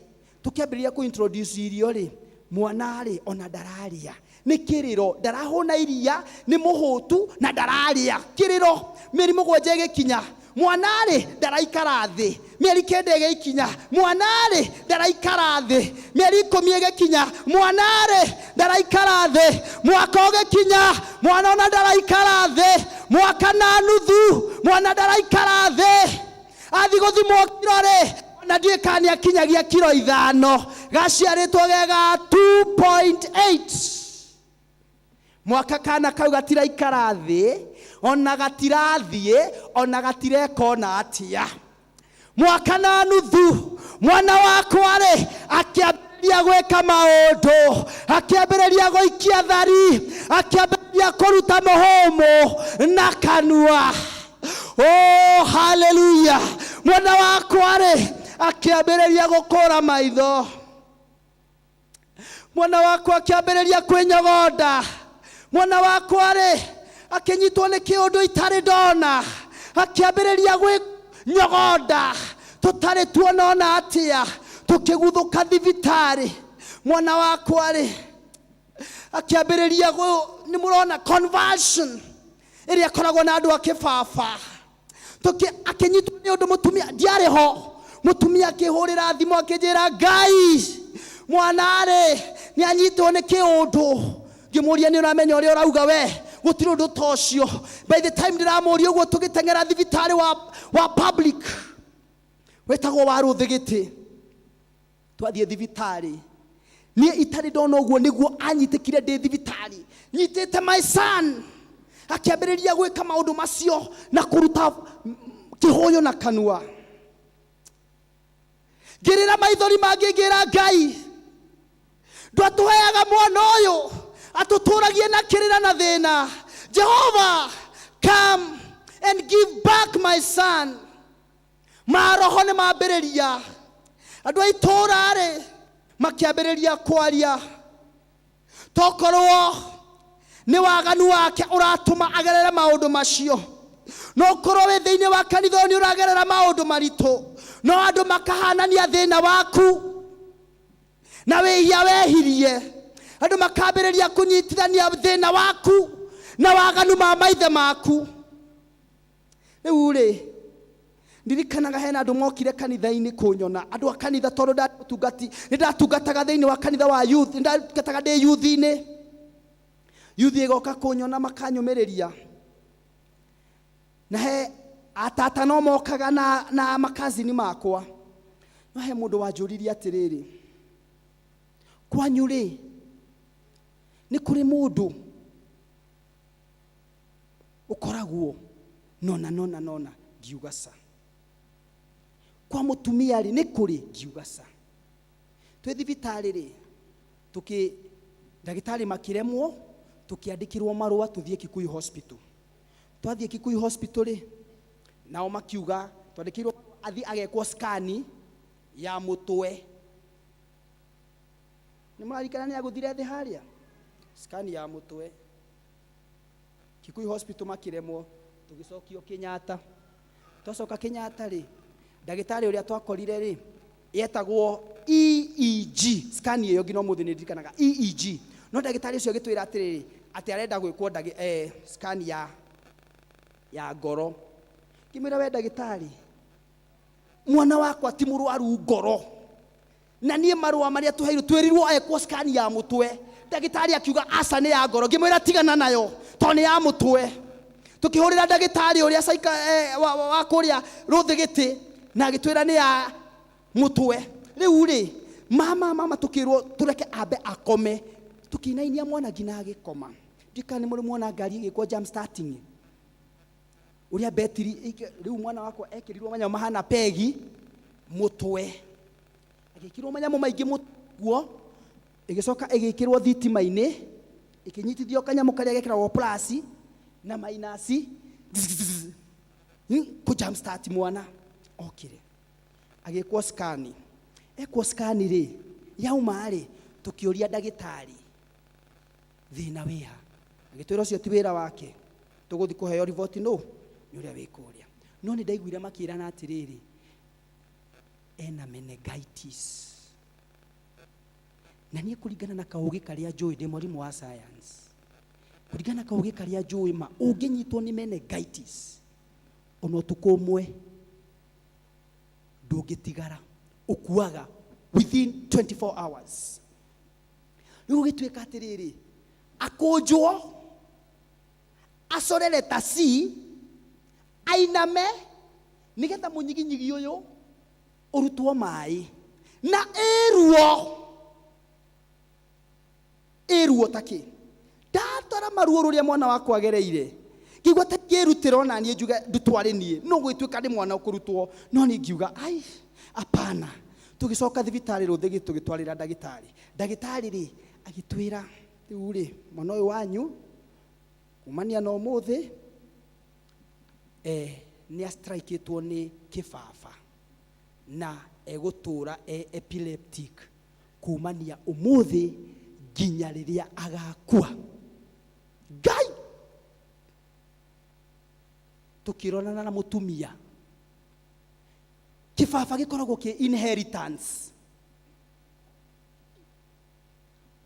tũkĩambĩrĩria kũ introduce irio rĩ, mwana rĩ ona ndararĩa, nĩ kĩrĩro, ndarahũna iria, nĩ mũhũtu na ndararĩa, kĩrĩro. Mĩeri 7 ĩgĩkinya, mwana rĩ ndaraikara thĩ. Mĩeri 9 ĩgĩkinya, mwana rĩ ndaraikara thĩ. Mĩeri 10 ĩgĩkinya, mwana rĩ ndaraikara thĩ. Mwaka ũgĩkinya, mwana ona ndaraikara thĩ. Mwaka na nuthu, mwana ndaraikara thĩ. Athiĩ gũthimwo kiro rĩ, ona ndiũĩ kana nĩakinyagia kiro 5, gaciarĩtwo gega 2.8. Mwaka kana kau gatiraikara thĩ, ona gatirathiĩ, ona gatireka ona atĩa. Mwaka na nuthu, mwana wakwa rĩ akĩambĩrĩria gwĩka maũndũ, akĩambĩrĩria gũikia thari, akĩambĩrĩria kũruta mũhũmũ na kanua. Oh, hallelujah. Mwana wakwa rĩ akĩambĩrĩria gũkũra maitho, mwana wakwa akĩambĩrĩria kwĩnyogonda, mwana wakwa rĩ akĩnyitwo nĩ kĩũndũ itarĩ ndona, akĩambĩrĩria gwĩnyogonda tũtarĩ tuona ona atĩa, tũkĩguthũka thibitarĩ. Mwana wakwa rĩ akĩambĩrĩria nĩ mũrona conversion ĩrĩa ĩkoragwo na andũ a kĩbaba. Akĩnyitwo nĩ ũndũ mũtumia ndiarĩ ho, mũtumia akĩhũrĩra thimũ akĩnjĩra, Ngai, mwana rĩ nĩ anyitwo nĩ kĩũndũ. Ngĩmũria, nĩ ũramenya ũrĩa ũrauga we? Gũtirĩ ũndũ ta ũcio. By the time ndĩramũria ũguo, tũgĩteng'era thibitarĩ wa public wĩtagwo wa Rũthĩgĩtĩ. Twathiĩ thibitarĩ, niĩ itarĩ ndona ũguo nĩguo anyitĩkire ndĩ thibitarĩ nyitĩte my son, akĩambĩrĩria gwĩka maũndũ macio na kũruta kĩhũyũ na kanua. Ngĩrĩra maithori mangĩ, ngĩra Ngai, ndwatũheaga mwana ũyũ atũtũragie na kĩrĩra na thĩna. Jehova, come and give back my son. Maroho nĩ mambĩrĩria, andũ a itũũra rĩ makĩambĩrĩria kwaria, tokorwo nĩ waganu wake ũratũma agerere maũndũ macio. No ũkorwo wĩ thĩinĩ wa kanitha ũyũ nĩ ũragerera maũndũ maritũ, no andũ makahanania thĩna waku na wĩhia wehirie. Andũ makambĩrĩria kũnyitithania thĩna waku na waganu ma maithe maku. Rĩu rĩ, ndirikanaga hena andũ mokire kanitha-inĩ kũnyona, andũ a kanitha, tondũ ndarĩ mũtungati, nĩ ndatungataga thĩinĩ wa kanitha wa youth, nĩ ndatungataga ndĩ youth-inĩ. Youth ĩgoka kũnyona makanyũmĩrĩria, na he atata no mokaga na makazini makwa. No he mũndũ wanjũririe atĩrĩrĩ, kwanyu rĩ nĩ kũrĩ mũndũ ũkoragwo nona nona nona? Ngiuga ca. Kwa mũtumia rĩ nĩ kũrĩ? Ngiuga ca. Twĩ thibitarĩ rĩ, tũkĩ ndagĩtarĩ makĩremwo, tũkĩandĩkĩrwo marũa tũthiĩ Kikuyu Hospital. Twathiĩ Kikuyu Hospital rĩ, nao makiuga twandĩkĩirwo athiĩ agekwo scan ya mũtwe. Nĩ mũrarikana nĩ agũthire thĩ harĩa scan ya mũtwe Kikuyu Hospital, makĩremwo, tũgĩcokio Kenyatta. Twacoka Kenyatta rĩ, ndagĩtarĩ ũrĩa twakorire rĩ, yetagwo EEG scan ĩyo, nginya ũmũthĩ nĩ ndirikanaga EEG. No ndagĩtarĩ ũcio agĩtwĩra atĩrĩrĩ, atĩ arenda gwĩkwo scan ya ngoro. Ngĩmwĩra, we ndagĩtarĩ, mwana wakwa ti mũrwaru ngoro, na niĩ marũa marĩa tũheirwo twĩrirwo ekwo scan ya mũtwe. Ndagĩtarĩ akiuga aca, nĩ ya ngoro. Ngĩmwĩra tigana nayo tondũ nĩ ya mũtwe. Tũkĩhũrĩra ndagĩtarĩ ũrĩa caika wa kũrĩa Rũthĩgĩtĩ, na agĩtwĩra nĩ ya mũtwe. Rĩu rĩ, mama mama, tũkĩrwo tũreke ambe akome. Tũkĩinainia mwana nginya agĩkoma. Ndikana nĩ mũrĩ muona ngari ĩgĩkwo jump starting, ũrĩa betiri rĩu mwana wakwa ekĩrirwo manyamũ mahana pegi mũtwe, agĩkĩrwo manyamũ maingĩ mũtuo, ĩgĩcoka ĩgĩkĩrwo thitima-inĩ, ĩkĩnyitithio kanyamũ karĩa gekĩragwo plus na minus, kũ jump start mwana. Okire agĩkwo scan. Ekwo scan rĩ, yauma rĩ, tũkĩũria ndagĩtarĩ thĩna wĩha, agĩtwĩra ũcio ti wĩra wake, tũgũthiĩ kũheo riboti no nĩ ũrĩa wĩ kũrĩa. No nĩ ndaiguire makĩrana atĩrĩrĩ, ena meningitis. Na niĩ kũringana na kaũgĩ karĩa njũĩ, ndĩ mwarimũ wa science, kũringana na kaũgĩ karĩa njũĩ, ma ũngĩnyitwo nĩ meningitis ona ũtukũ ũmwe ndũngĩtigara, ũkuaga within 24 hours. Rĩu gũgĩtuĩka atĩrĩrĩ, akũnjwo, acorere ta C, ainame nĩgetha mũnyiginyigi ũyũ ũrutwo maĩ na ĩruo ĩruo takĩ ndatara maruo rũrĩa mwana wakwa agereire, ngĩigua ta ngĩrutĩra ona niĩ njuge ndutware niĩ, no gwĩtuĩka nĩ mwana ũkũrutwo, no niĩ ngiuga ai apana. Tũgĩcoka thibitarĩ rũthĩgĩ, tũgĩtwarĩra ndagĩtarĩ. Ndagĩtarĩ rĩ agĩtwĩra, rĩu rĩ, mwana ũyũ wanyu kumania na ũmũthĩ nĩ astrikĩtwo nĩ kĩbaba na egũtũra e epileptic kumania ũmũthĩ nginya rĩrĩa agakua. Ngai, tũkĩronana na mũtumia, kĩbaba gĩkoragwo kĩ inheritance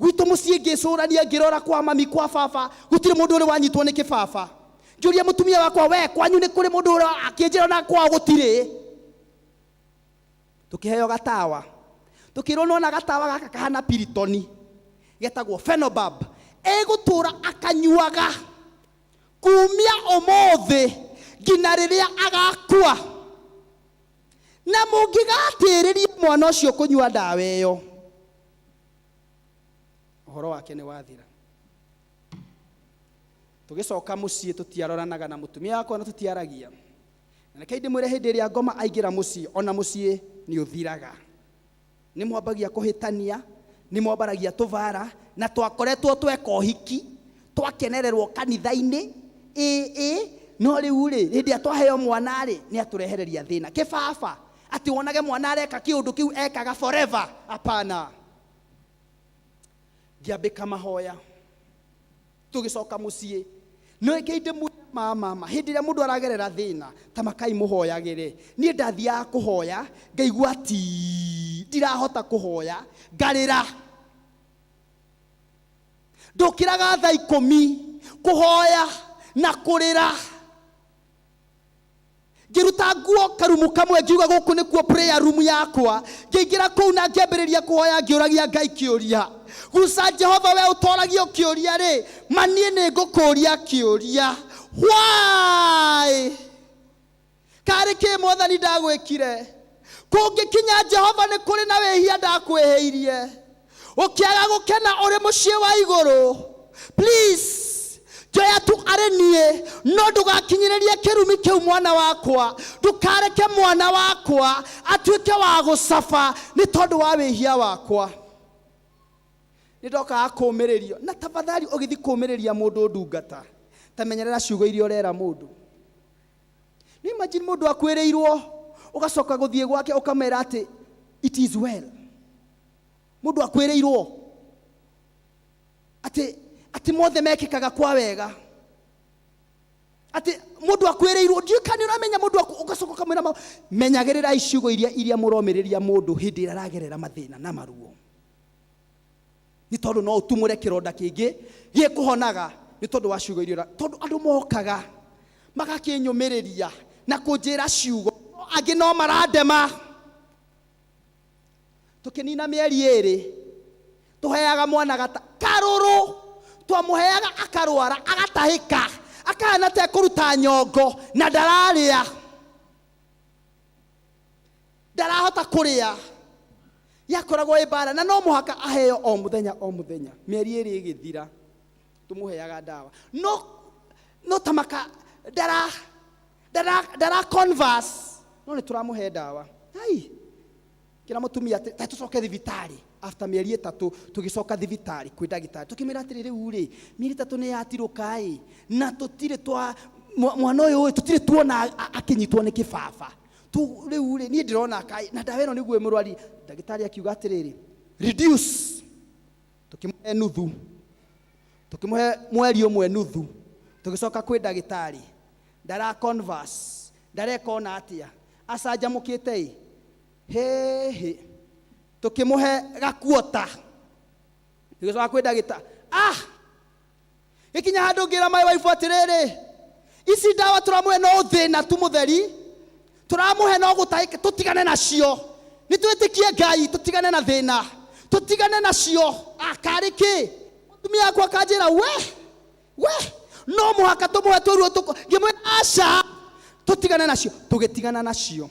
gwitũ mũciĩ. Ngĩcũrania, ngĩrora kwa mami, kwa baba, gũtirĩ mũndũ ũrĩ wanyitwo nĩ kĩbaba. Ngĩũria mũtumia wakwa, we kwanyu nĩ kũrĩ mũndũ ũrĩ? Akĩnjĩra na kwao gũtirĩ. Tũkĩheo gatawa, tũkĩrwo nona gatawa gaka kahana piritoni, getagwo Phenobab, egũtũra akanyuaga kumia ũmũthĩ nginya rĩrĩa agakua, na mũngĩgatĩrĩria mwana ũcio kũnyua ndawa ĩyo, ũhoro wake nĩ wathira. Tũgĩcoka mũciĩ, tũtiaroranaga na mũtumia wakwa na tũtiaragia. Na reke ndĩmwĩre, hĩndĩ ĩrĩa ngoma aingĩra mũciĩ, ona mũciĩ nĩ ũthiraga, nĩ mwambagia kũhĩtania, nĩ mwambaragia tũbara, na twakoretwo tweka ũhiki, twakenererwo kanitha-inĩ ĩ ĩ no rĩu rĩ, hĩndĩ ĩrĩa twaheo mwana rĩ, nĩ atũrehereria thĩna. Kĩbaba atĩ wonage mwana areka kĩũndũ kĩu ekaga forever, hapana. Ngĩambĩka mahoya, tũgĩcoka mũciĩ. No ĩke ndĩmwĩre mama, hĩndĩ ĩrĩa mũndũ aragerera thĩna ta makai, mũhoyagĩre. Niĩ ndathiaga kũhoya, ngaigua ti ndirahota kũhoya, ngarĩra. Ndũkĩraga thaa 10 kũhoya na kũrĩra. Ngĩruta nguo karumu kamwe, ngiuga gũkũ nĩkuo prayer room yakwa. Ngĩingĩra kũu na ngĩambĩrĩria kũhoya, ngĩũragia Ngai kĩũria. Guca Jehova, we ũtoragio kĩũria rĩ, ma niĩ nĩ ngũkũria kĩũria, why? Karĩ kĩ Mwathani ndagwĩkire? Kũngĩkinya Jehova nĩ kũrĩ na wĩhia ndakwĩhĩirie, ũkĩaga gũkena ũrĩ mũciĩ wa igũrũ, please njoya tu arĩ niĩ, no ndũgakinyĩrĩrie kĩrumi kĩu mwana wakwa. Ndũkareke mwana wakwa atuĩke wa gũcaba nĩ tondũ wa wĩhia wakwa. Nĩ ndokaga kũũmĩrĩrio, na tafadhali, ũgĩthiĩ kũũmĩrĩria mũndũ ndungata, ta menyerera ciugo iria ũrera mũndũ. Nĩ imagine mũndũ akwĩrĩirwo, ũgacoka gũthiĩ gwake ũkamera atĩ it is well. Mũndũ akwĩrĩirwo atĩ mothe mekĩkaga kwa wega, atĩ mũndũ akwĩrĩirwo, ndiũĩ kana nĩ ũramenya mũndũ ũgacoka ũkamwĩra menyagĩrĩrai ciugo iria mũromĩrĩria mũndũ hĩndĩ ĩrĩa aragerera mathĩna na maruo, nĩ tondũ no ũtumũre kĩronda kĩngĩ gĩkũhonaga nĩ tondũ wa ciugo iria tondũ andũ mokaga magakĩnyũmĩrĩria na kũnjĩra ciugo, no angĩ no marandema. Tũkĩnina mĩeri 2 tũheaga mwana gata karũrũ, twamũheaga akarwara, agatahĩka, akahana ta ekũruta nyongo, na ndararĩa, ndarahota kũrĩa. Yakoragwo ĩ mbara, na no mũhaka aheo o mũthenya o mũthenya. Mĩeri 2 ĩgĩthira, tũmũheaga ndawa, no tamaka ndara converse, no nĩ tũramũhe ndawa. Ai, kĩra mũtumia atĩ ta tũcoke thibitarĩ after mĩeri 3. Tũgĩcoka thibitarĩ kwĩ ndagĩtarĩ, tũkĩmwĩra atĩrĩ, rĩu rĩ, mĩeri 3 nĩ yatirũka ĩ, na tũtirĩ twa mwana ũyũ ĩ, tũtirĩ tuona akĩnyitwo nĩ kĩbaba. Rĩu rĩ niĩ ndĩrona kaĩ na ndawa ĩno nĩguo ĩmũrwari. Ndagĩtarĩ akiuga atĩrĩrĩ, reduce. Tũkĩmũhe nuthu, tũkĩmũhe mweri ũmwe nuthu. Tũgĩcoka kwĩ ndagĩtarĩ, ndara converse, ndareka ona atĩa, acanjamũkĩte ĩ hĩhĩ. Tũkĩmũhe gakuota, tũgĩcoka kwĩ ndagĩtarĩ, ah, gĩkinya handũ ngĩra my wife atĩrĩrĩ, ici ndawa tũramũhe no thĩna tu mũtheri, tũramũhe no gũtahĩka, tũtigane nacio, nĩ twĩtĩkie Ngai, tũtigane na thĩna, tũtigane nacio. Akarĩ kĩ? Mũtumia wakwa akanjĩra, we no mũhaka tũmũhe tũruo tũko. Ngĩmwĩra aca, tũtigane nacio. Tũgĩtigana nacio,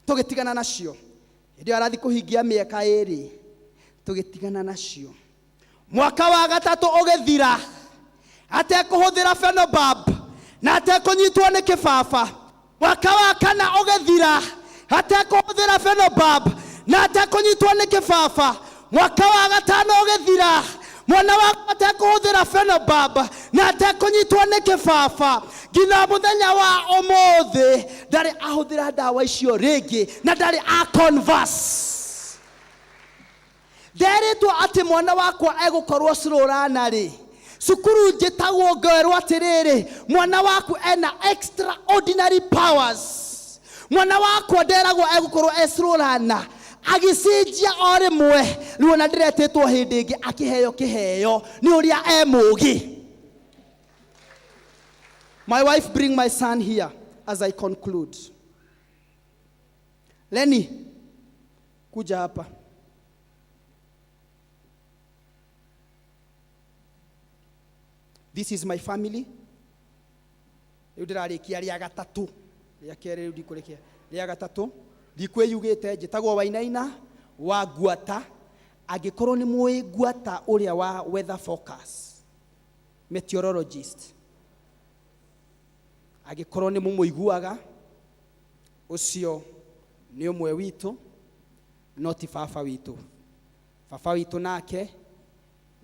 tũgĩtigana nacio. Hĩndĩ ĩyo arathiĩ kũhingia mĩaka 2, tũgĩtigana nacio. Mwaka wa gatatũ ũgĩthira atekũhũthĩra Fenobab na atekũnyitwo nĩ kĩbaba. Mwaka wa kana ũgĩthira atekũhũthĩra Fenobab na atekũnyitwo nĩ kĩbaba. Mwaka wa gatano ũgĩthira mwana wakwa atekũhũthĩra Fenobab na atekũnyitwo nĩ kĩbaba. Nginya mũthenya wa ũmũthĩ ndarĩ ahũthĩra ndawa icio rĩngĩ na ndarĩ a converse. Nderĩtwo atĩ mwana wakwa egũkorwo Slorana rĩ, cukuru njĩtagwo ngerwo atĩrĩrĩ, mwana waku ena extraordinary powers. Mwana wakwa nderagwo egũkorwo e Slorana, agĩcenjia o rĩmwe. Rĩu ona ndĩretĩtwo hĩndĩ ĩngĩ akĩheo kĩheo nĩ ũrĩa e mũũgĩ. My wife, bring my son here as I conclude. Lenny, kuja hapa. This is my family. Rĩu ndĩrarĩkia rĩa gatatũ, rĩa kerĩ rĩu ndikũrĩkia, rĩa gatatũ ndikwĩyugĩte. Njĩtagwo Wainaina wa Nguata. Angĩkorwo nĩ mũĩ Nguata ũrĩa wa weather forecast, meteorologist, angĩkorwo nĩ mũmũiguaga, ũcio nĩ ũmwe witũ, no ti baba witũ. Baba witũ nake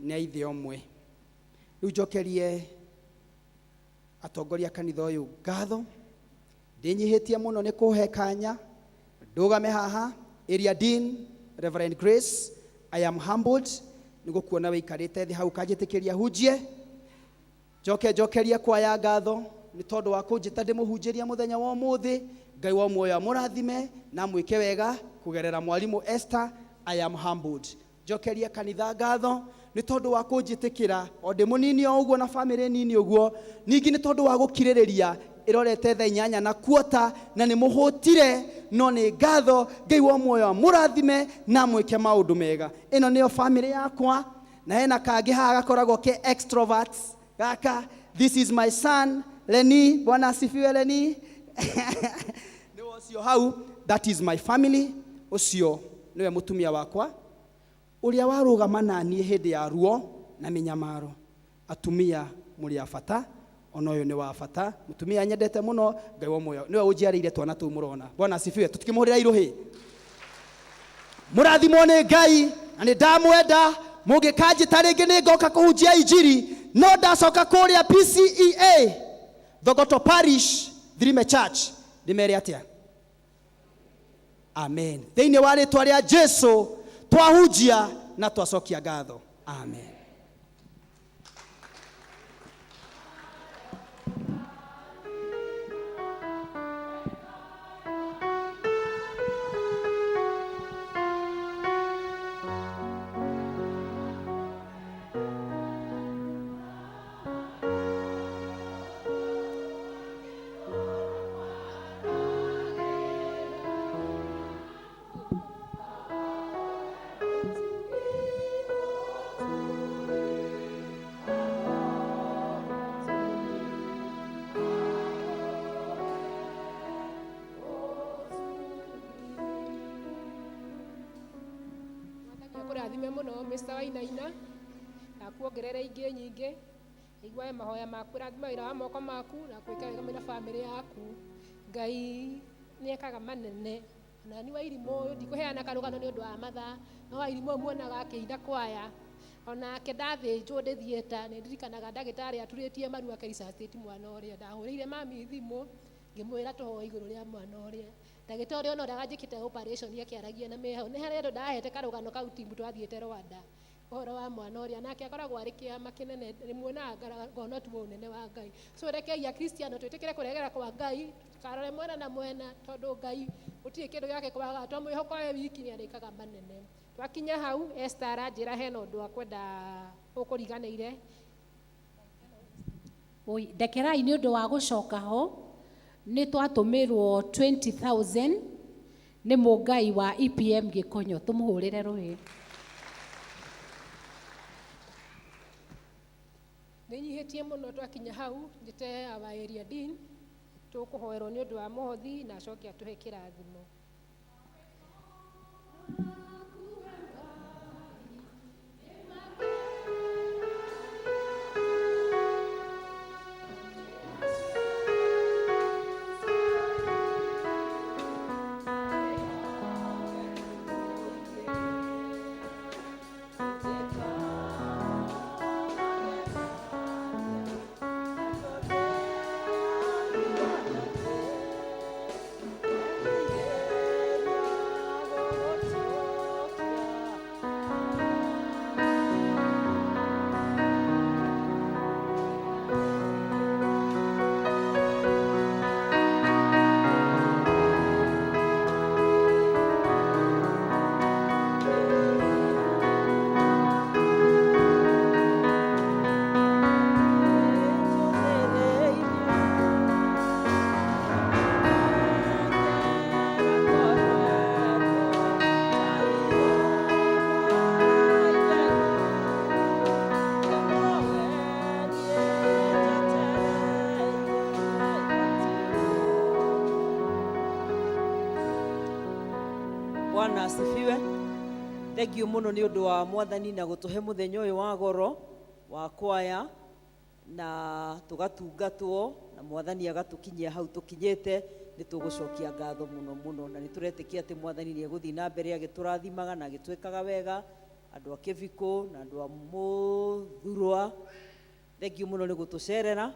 nĩ aithe ũmwe. Rĩu njokerie atongoria kanitha ũyũ ngatho, ndĩnyihĩtie mũno nĩ kũhe kanya ndũgame haha. Area Dean Reverend Grace, I am humbled nĩ gũkuona wĩikarĩte thĩ hau kanjĩtĩkĩria hunjie. Njoke njokerie kwaya ngatho nĩ tondũ wa kũnjĩta ndĩmũhunjĩria mũthenya wa ũmũthĩ. Ngai wa muoyo amũrathime na amwĩke wega kũgerera mwarimũ Esther. I am humbled. Njokerie kanitha ngatho nĩ tondũ wa kũnjĩtĩkĩra o ndĩ mũnini o ũguo na bamĩrĩ nini ũguo, ningĩ nĩ tondũ wa gũkirĩrĩria ĩrorete thaa inyanya na kuota na nĩ mũhũtire, no nĩ ngatho. Ngai wa muoyo amũrathime na amwĩke maũndũ mega. Ĩno nĩyo bamĩrĩ yakwa, na hena kangĩ haha gakoragwo ke extroverts gaka. This is my son Lenny. Bwana asifiwe. Lenny nĩwe ũcio hau. That is my family. Ũcio nĩwe mũtumia wakwa ũrĩa warũgama na niĩ hĩndĩ ya ruo na mĩnyamaro. Atumia mũrĩ a bata, ona ũyũ nĩ wa bata, mũtumia nyendete mũno. Ngai wa muoyo nĩwe ũnjiarĩire twana tũu mũrona. Bwana asifiwe. Tũtikĩmũhũrĩra irũhĩ. Mũrathimwo nĩ Ngai na nĩ ndamwenda. Mũngĩkanjĩta rĩngĩ nĩ ngoka kũhunjia injiri, no ndacoka kũrĩa PCEA Thogoto Parish Thirime Church ndĩmere atĩa? Amen. Thĩinĩ wa rĩtwa rĩa Jesu twahunjia na twacokia ngatho. Amen. Akũrathime mũno Mr. Wainaina, na akuongerere ingĩ nyingĩ. Iguae mahoya maku, rathima wĩra wa moko maku na kwĩka wega mwĩna bamĩrĩ yaku. Ngai nĩ ekaga manene. Na ni Wairimũ ũyũ ndikũheana karũgano nĩ ũndũ wa mathaa, no Wairimũ ũyũ muonaga akĩina kwaya Onake ndathĩnjwo ndĩ theatre nĩ ndirikanaga ndagĩtarĩ aturĩtie maru akĩresuscitate mwana ũrĩa. Ndahũrĩire mami thimũ ngĩmwĩra tũhoe igũrũ rĩa mwana ũrĩa. Ndagĩtarĩ ona ũrĩa wanjĩkĩte operation akĩaragia na me hau. Nĩ harĩ andũ ndahete karũgano kau timu twathiĩte Rwanda ũhoro wa mwana ũrĩa, nake akoragwo arĩ kĩama kĩnene, rĩmuonaga ngona tu ũnene wa Ngai. So rekei Akristiano twĩtĩkĩre kũregera kwa Ngai, tũkarore mwena na mwena, tondũ Ngai gũtirĩ kĩndũ gĩake kwaga, twamwĩhoka we wiki nĩ arĩkaga manene. Twakinya hau Esther aranjĩra hena ũndũ akwenda ũkũriganĩire. Oi, ndekerai nĩ ũndũ wa gũcoka ho, nĩ twatũmĩrwo 20,000 nĩ mũngai wa EPM Gĩkonyo, tũmũhũrĩre rũhĩ. Nĩnyihĩtie mũno twakinya hau njĩte our area dean tũkũhoerwo nĩ ũndũ wa mũhothi na acoke atũhe kĩrathimo. Bwana asifiwe. Thank you muno ni undu wa mwathani na gutuhe muthenya uyu wa goro wa kwaya na tugatungatwo na mwathani agatukinyia hau tukinyite. Ni tugucokia ngatho muno muno na ni turetikia ati mwathani ni eguthii na mbere agiturathimaga na agitwikaga wega andu a Kĩbikũ na andu a Mũthurwa. Thank you muno ni gutucerera.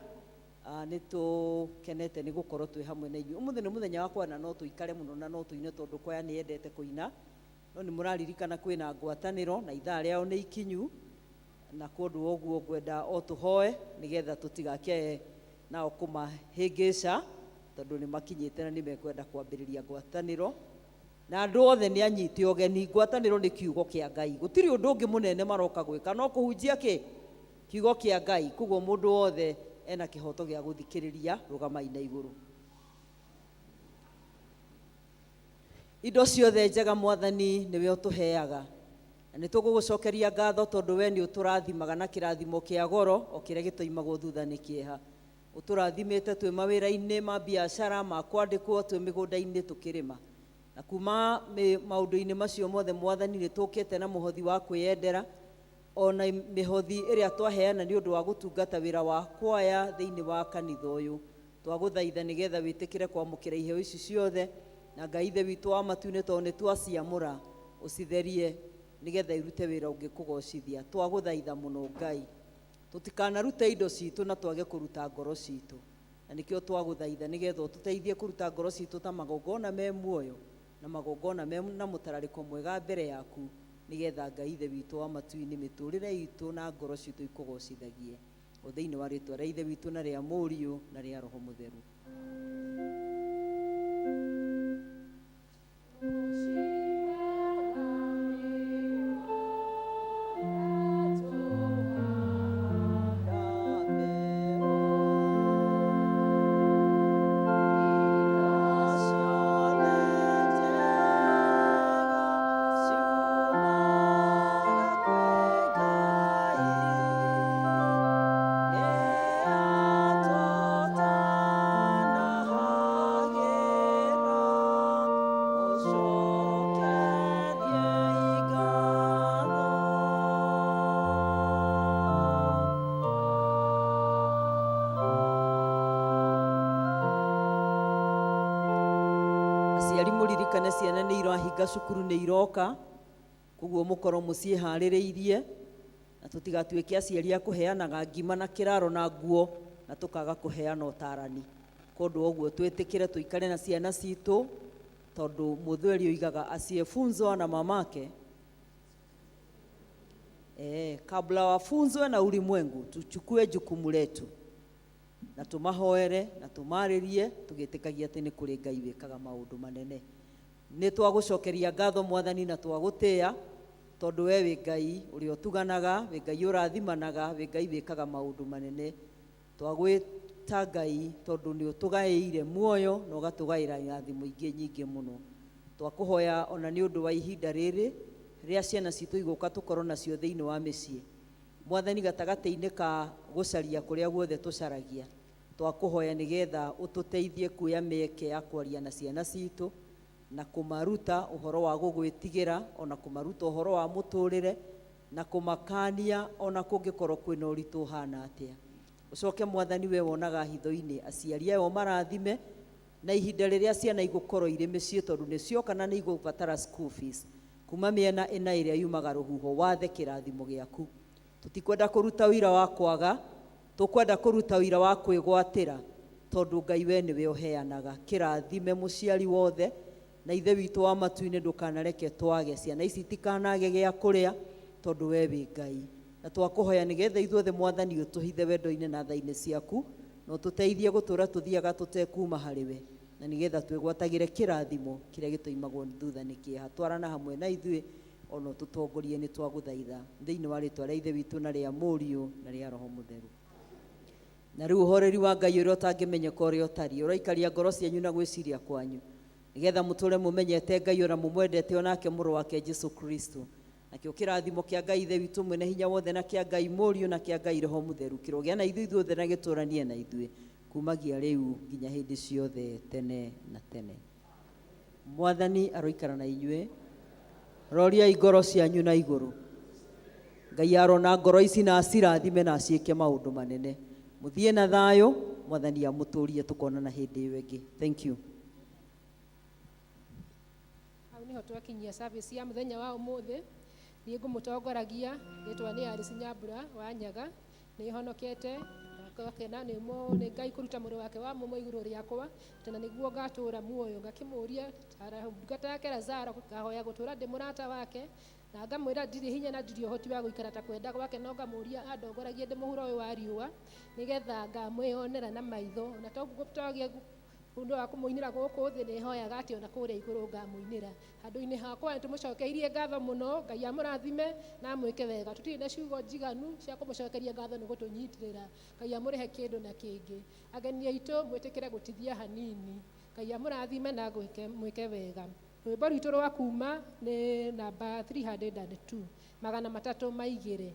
Nĩ tũkenete nĩ gũkorwo twĩ hamwe na inyuĩ. Ũmũthĩ nĩ mũthenya wa kwaya na no tũikare mũno na no tũine tondũ kwaya nĩ yendete kũina. No nĩ mũraririkana kwĩna ngwatanĩro na ithaa rĩao nĩ ikinyu, na kũndũ ũguo ngwenda o tũhoe nĩgetha tũtigakĩae nao kũmahĩngĩca tondũ nĩ makinyĩte na nĩ mekwenda kwambĩrĩria ngwatanĩro. Na andũ othe nĩ anyite ũgeni. Ngwatanĩro nĩ kiugo kĩa Ngai, gũtirĩ ũndũ ũngĩ mũnene maroka gwĩka no kũhunjia kĩ kiugo kĩa Ngai. Koguo mũndũ wothe ena kĩhoto gĩa gũthikĩrĩria. Rũgamai na igũrũ. Indo ciothe njega mwathani nĩwe ũtũheaga, na nĩ tũgũgũcokeria ngatho tondũ we nĩ ũtũrathimaga na kĩrathimo kĩa goro o kĩrĩa gĩtoimagwo thutha nĩ kĩeha. Ũtũrathimĩte twĩ mawĩra-inĩ ma biacara, ma kwandĩkwo, twĩ mĩgũnda-inĩ tũkĩrĩma, na kuma maũndũ-inĩ macio mothe mwathani nĩ tũkĩte na mũhothi wa kwĩyendera, ona mĩhothi ĩrĩa twaheana nĩ ũndũ wa gũtungata wĩra wa kwaya thĩinĩ wa kanitha ũyũ. Twagũthaitha nĩgetha wĩtĩkĩre kwamũkĩra iheo ici ciothe, na Ngai Ithe witũ wa matu-inĩ tondũ nĩ twaciamũra ũcitherie nĩgetha irute wĩra ũngĩkũgocithia. Twagũthaitha mũno Ngai, tũtikanarute indo citũ na twage kũruta ngoro citũ, na nĩkĩo twagũthaitha nĩgetha ũtũteithie kũruta ngoro citũ ta magongona me muoyo na magongona me na mũtararĩko mwega mbere yaku, nĩgetha Ngai Ithe witũ wa matu-inĩ mĩtũrĩre itũ na ngoro citũ ikũgocithagie. O thĩinĩ wa rĩtwa rĩa Ithe witũ na rĩa Mũriũ na rĩa Roho Mũtheru. Aciari mũririkane ciana nĩ irahinga cukuru nĩ iroka, koguo mũkorwo mũciĩharĩrĩirie. Na tũtigatuĩke aciari a kũheanaga ngima na kĩraro na nguo na tũkaga kũheana ũtarani. Kũndũ ũguo twĩtĩkĩre tũikare na ciana citũ, tondũ mũthweri oigaga asiyefunzwa na mamake kabla wafunzwe na ulimwengu, tuchukue jukumu letu na tumahoere na tumarĩrie tũgĩtĩkagia atĩ nĩ kũrĩ Ngai wĩkaga maũndũ manene. Nĩ twagũcokeria ngatho Mwathani na twagũtĩĩa, tondũ we wĩ Ngai ũrĩa ũtuganaga, wĩ Ngai ũrathimanaga, wĩ Ngai wĩkaga maũndũ manene. Twagwĩta Ngai tondũ nĩ ũtũgaĩire muoyo na ũgatũgaĩra irathimo ingĩ nyingĩ mũno. Twakũhoya ona nĩ ũndũ wa ihinda rĩrĩ rĩa ciana citũ igũka tũkorwo nacio thĩinĩ wa mĩciĩ. Mwathani, gatagatĩ-inĩ ka gũcaria kũrĩa guothe tũcaragia, twakũhoya nĩgetha ũtũteithie kuoya mĩeke ya kwaria na ciana citũ na kũmaruta ũhoro wa gũgwĩtigĩra, ona kũmaruta ũhoro wa mũtũrĩre na kũmakania ona kũngĩkorwo kwĩna ũritũ ũhana atĩa. Ũcoke Mwathani, we wonaga hitho-inĩ, aciari aya ũmarathime na ihinda rĩrĩa ciana igũkorwo irĩ mĩciĩ, tondũ nĩ cioka na nĩ igũbatara school fees kuma mĩena ĩna ĩrĩa yumaga rũhuho, wathe kĩrathimo gĩaku. Tũtikwenda kũruta ũira wa kwaga, tũkwenda kũruta ũira wa kwĩgwatĩra, tondũ Ngai we nĩwe ũheanaga. Kĩrathime mũciari wothe, na Ithe witũ wa matu-inĩ ndũkanareke twage, ciana ici itikanage gĩa kũrĩa, tondũ we wĩ Ngai. Na twakũhoya nĩgetha ithuothe Mwathani ũtũhithe wendo-inĩ na tha-inĩ ciaku, na ũtũteithie gũtũra tũthiaga tũtekuma harĩ we, na nĩgetha twĩgwatagĩre kĩrathimo kĩrĩa gĩtoimagwo thutha nĩ kĩeha. Twarana hamwe na ithuĩ ona ũtũtongorie, nĩ twagũthaitha thĩinĩ wa rĩtwa rĩa Ithe witũ na rĩa Mũriũ na rĩa Roho Mũtheru. Na rĩu ũhoreri wa Ngai ũrĩa ũtangĩmenyeka ũrĩa ũtariĩ ũraikaria ngoro cianyu na gwĩciria kwanyu, nĩgetha mũtũre mũmenyete Ngai ona mũmwendete, onake mũrũ wake Jesu Kristo. Nakĩo kĩrathimo kĩa Ngai Ithe witũ mwene hinya wothe, na kĩa Ngai Mũriũ, na kĩa Ngai Roho Mũtheru kĩrogĩa na ithuĩ ithuothe na gĩtũranie na ithuĩ kumagia rĩu nginya hĩndĩ ciothe tene na tene. Mwathani aroikara na inyuĩ. Roriai ngoro cianyu na igũrũ. Ngai arona ngoro ici na acirathime na aciĩke maũndũ manene. Mũthiĩ na thayũ, Mwathani amũtũrie, tũkonana hĩndĩ ĩyo ĩngĩ. Thank you. Hau niho twakinyia service ya muthenya wa umuthi. Niĩ ngũmũtongoragia, rĩtwa nĩ Alice Nyambura wa Nyaga. Nĩ honokete ngakena nĩ Ngai kũruta mũrũ wake wa mũmwe igũrũ rĩakwa, tena nĩguo ngatũra muoyo. Ngakĩmũria ndungata yake Lazaro, ngahoya gũtũra ndĩ mũrata wake, na ngamwĩra ndirĩ hinya na ndirĩ ũhoti wa gũikara ta kwenda gwake, no ngamũria andongoragie ndĩ mũhuro ũyũ wa riũa, nĩgetha ngamwĩonera na maitho. Na toguo twagie ũndũ wa kũmũinĩra gũkũ thĩ, nĩ hoyaga atĩ ona kũrĩa igũrũ ngamũinĩra. Handũ-inĩ hakwa nĩ tũmũcokeirie ngatho mũno. Ngai amũrathime na amwĩke wega. Tũtirĩ na ciugo njiganu cia kũmũcokeria ngatho nĩ gũtũnyitĩrĩra. Ngai amũrĩhe kĩndũ na kĩngĩ. Ageni aitũ, mwĩtĩkĩre gũtithia hanini. Ngai amũrathime na mwĩke wega. Rwĩmbo rwitũ rwa kuma nĩ namba 302, 302.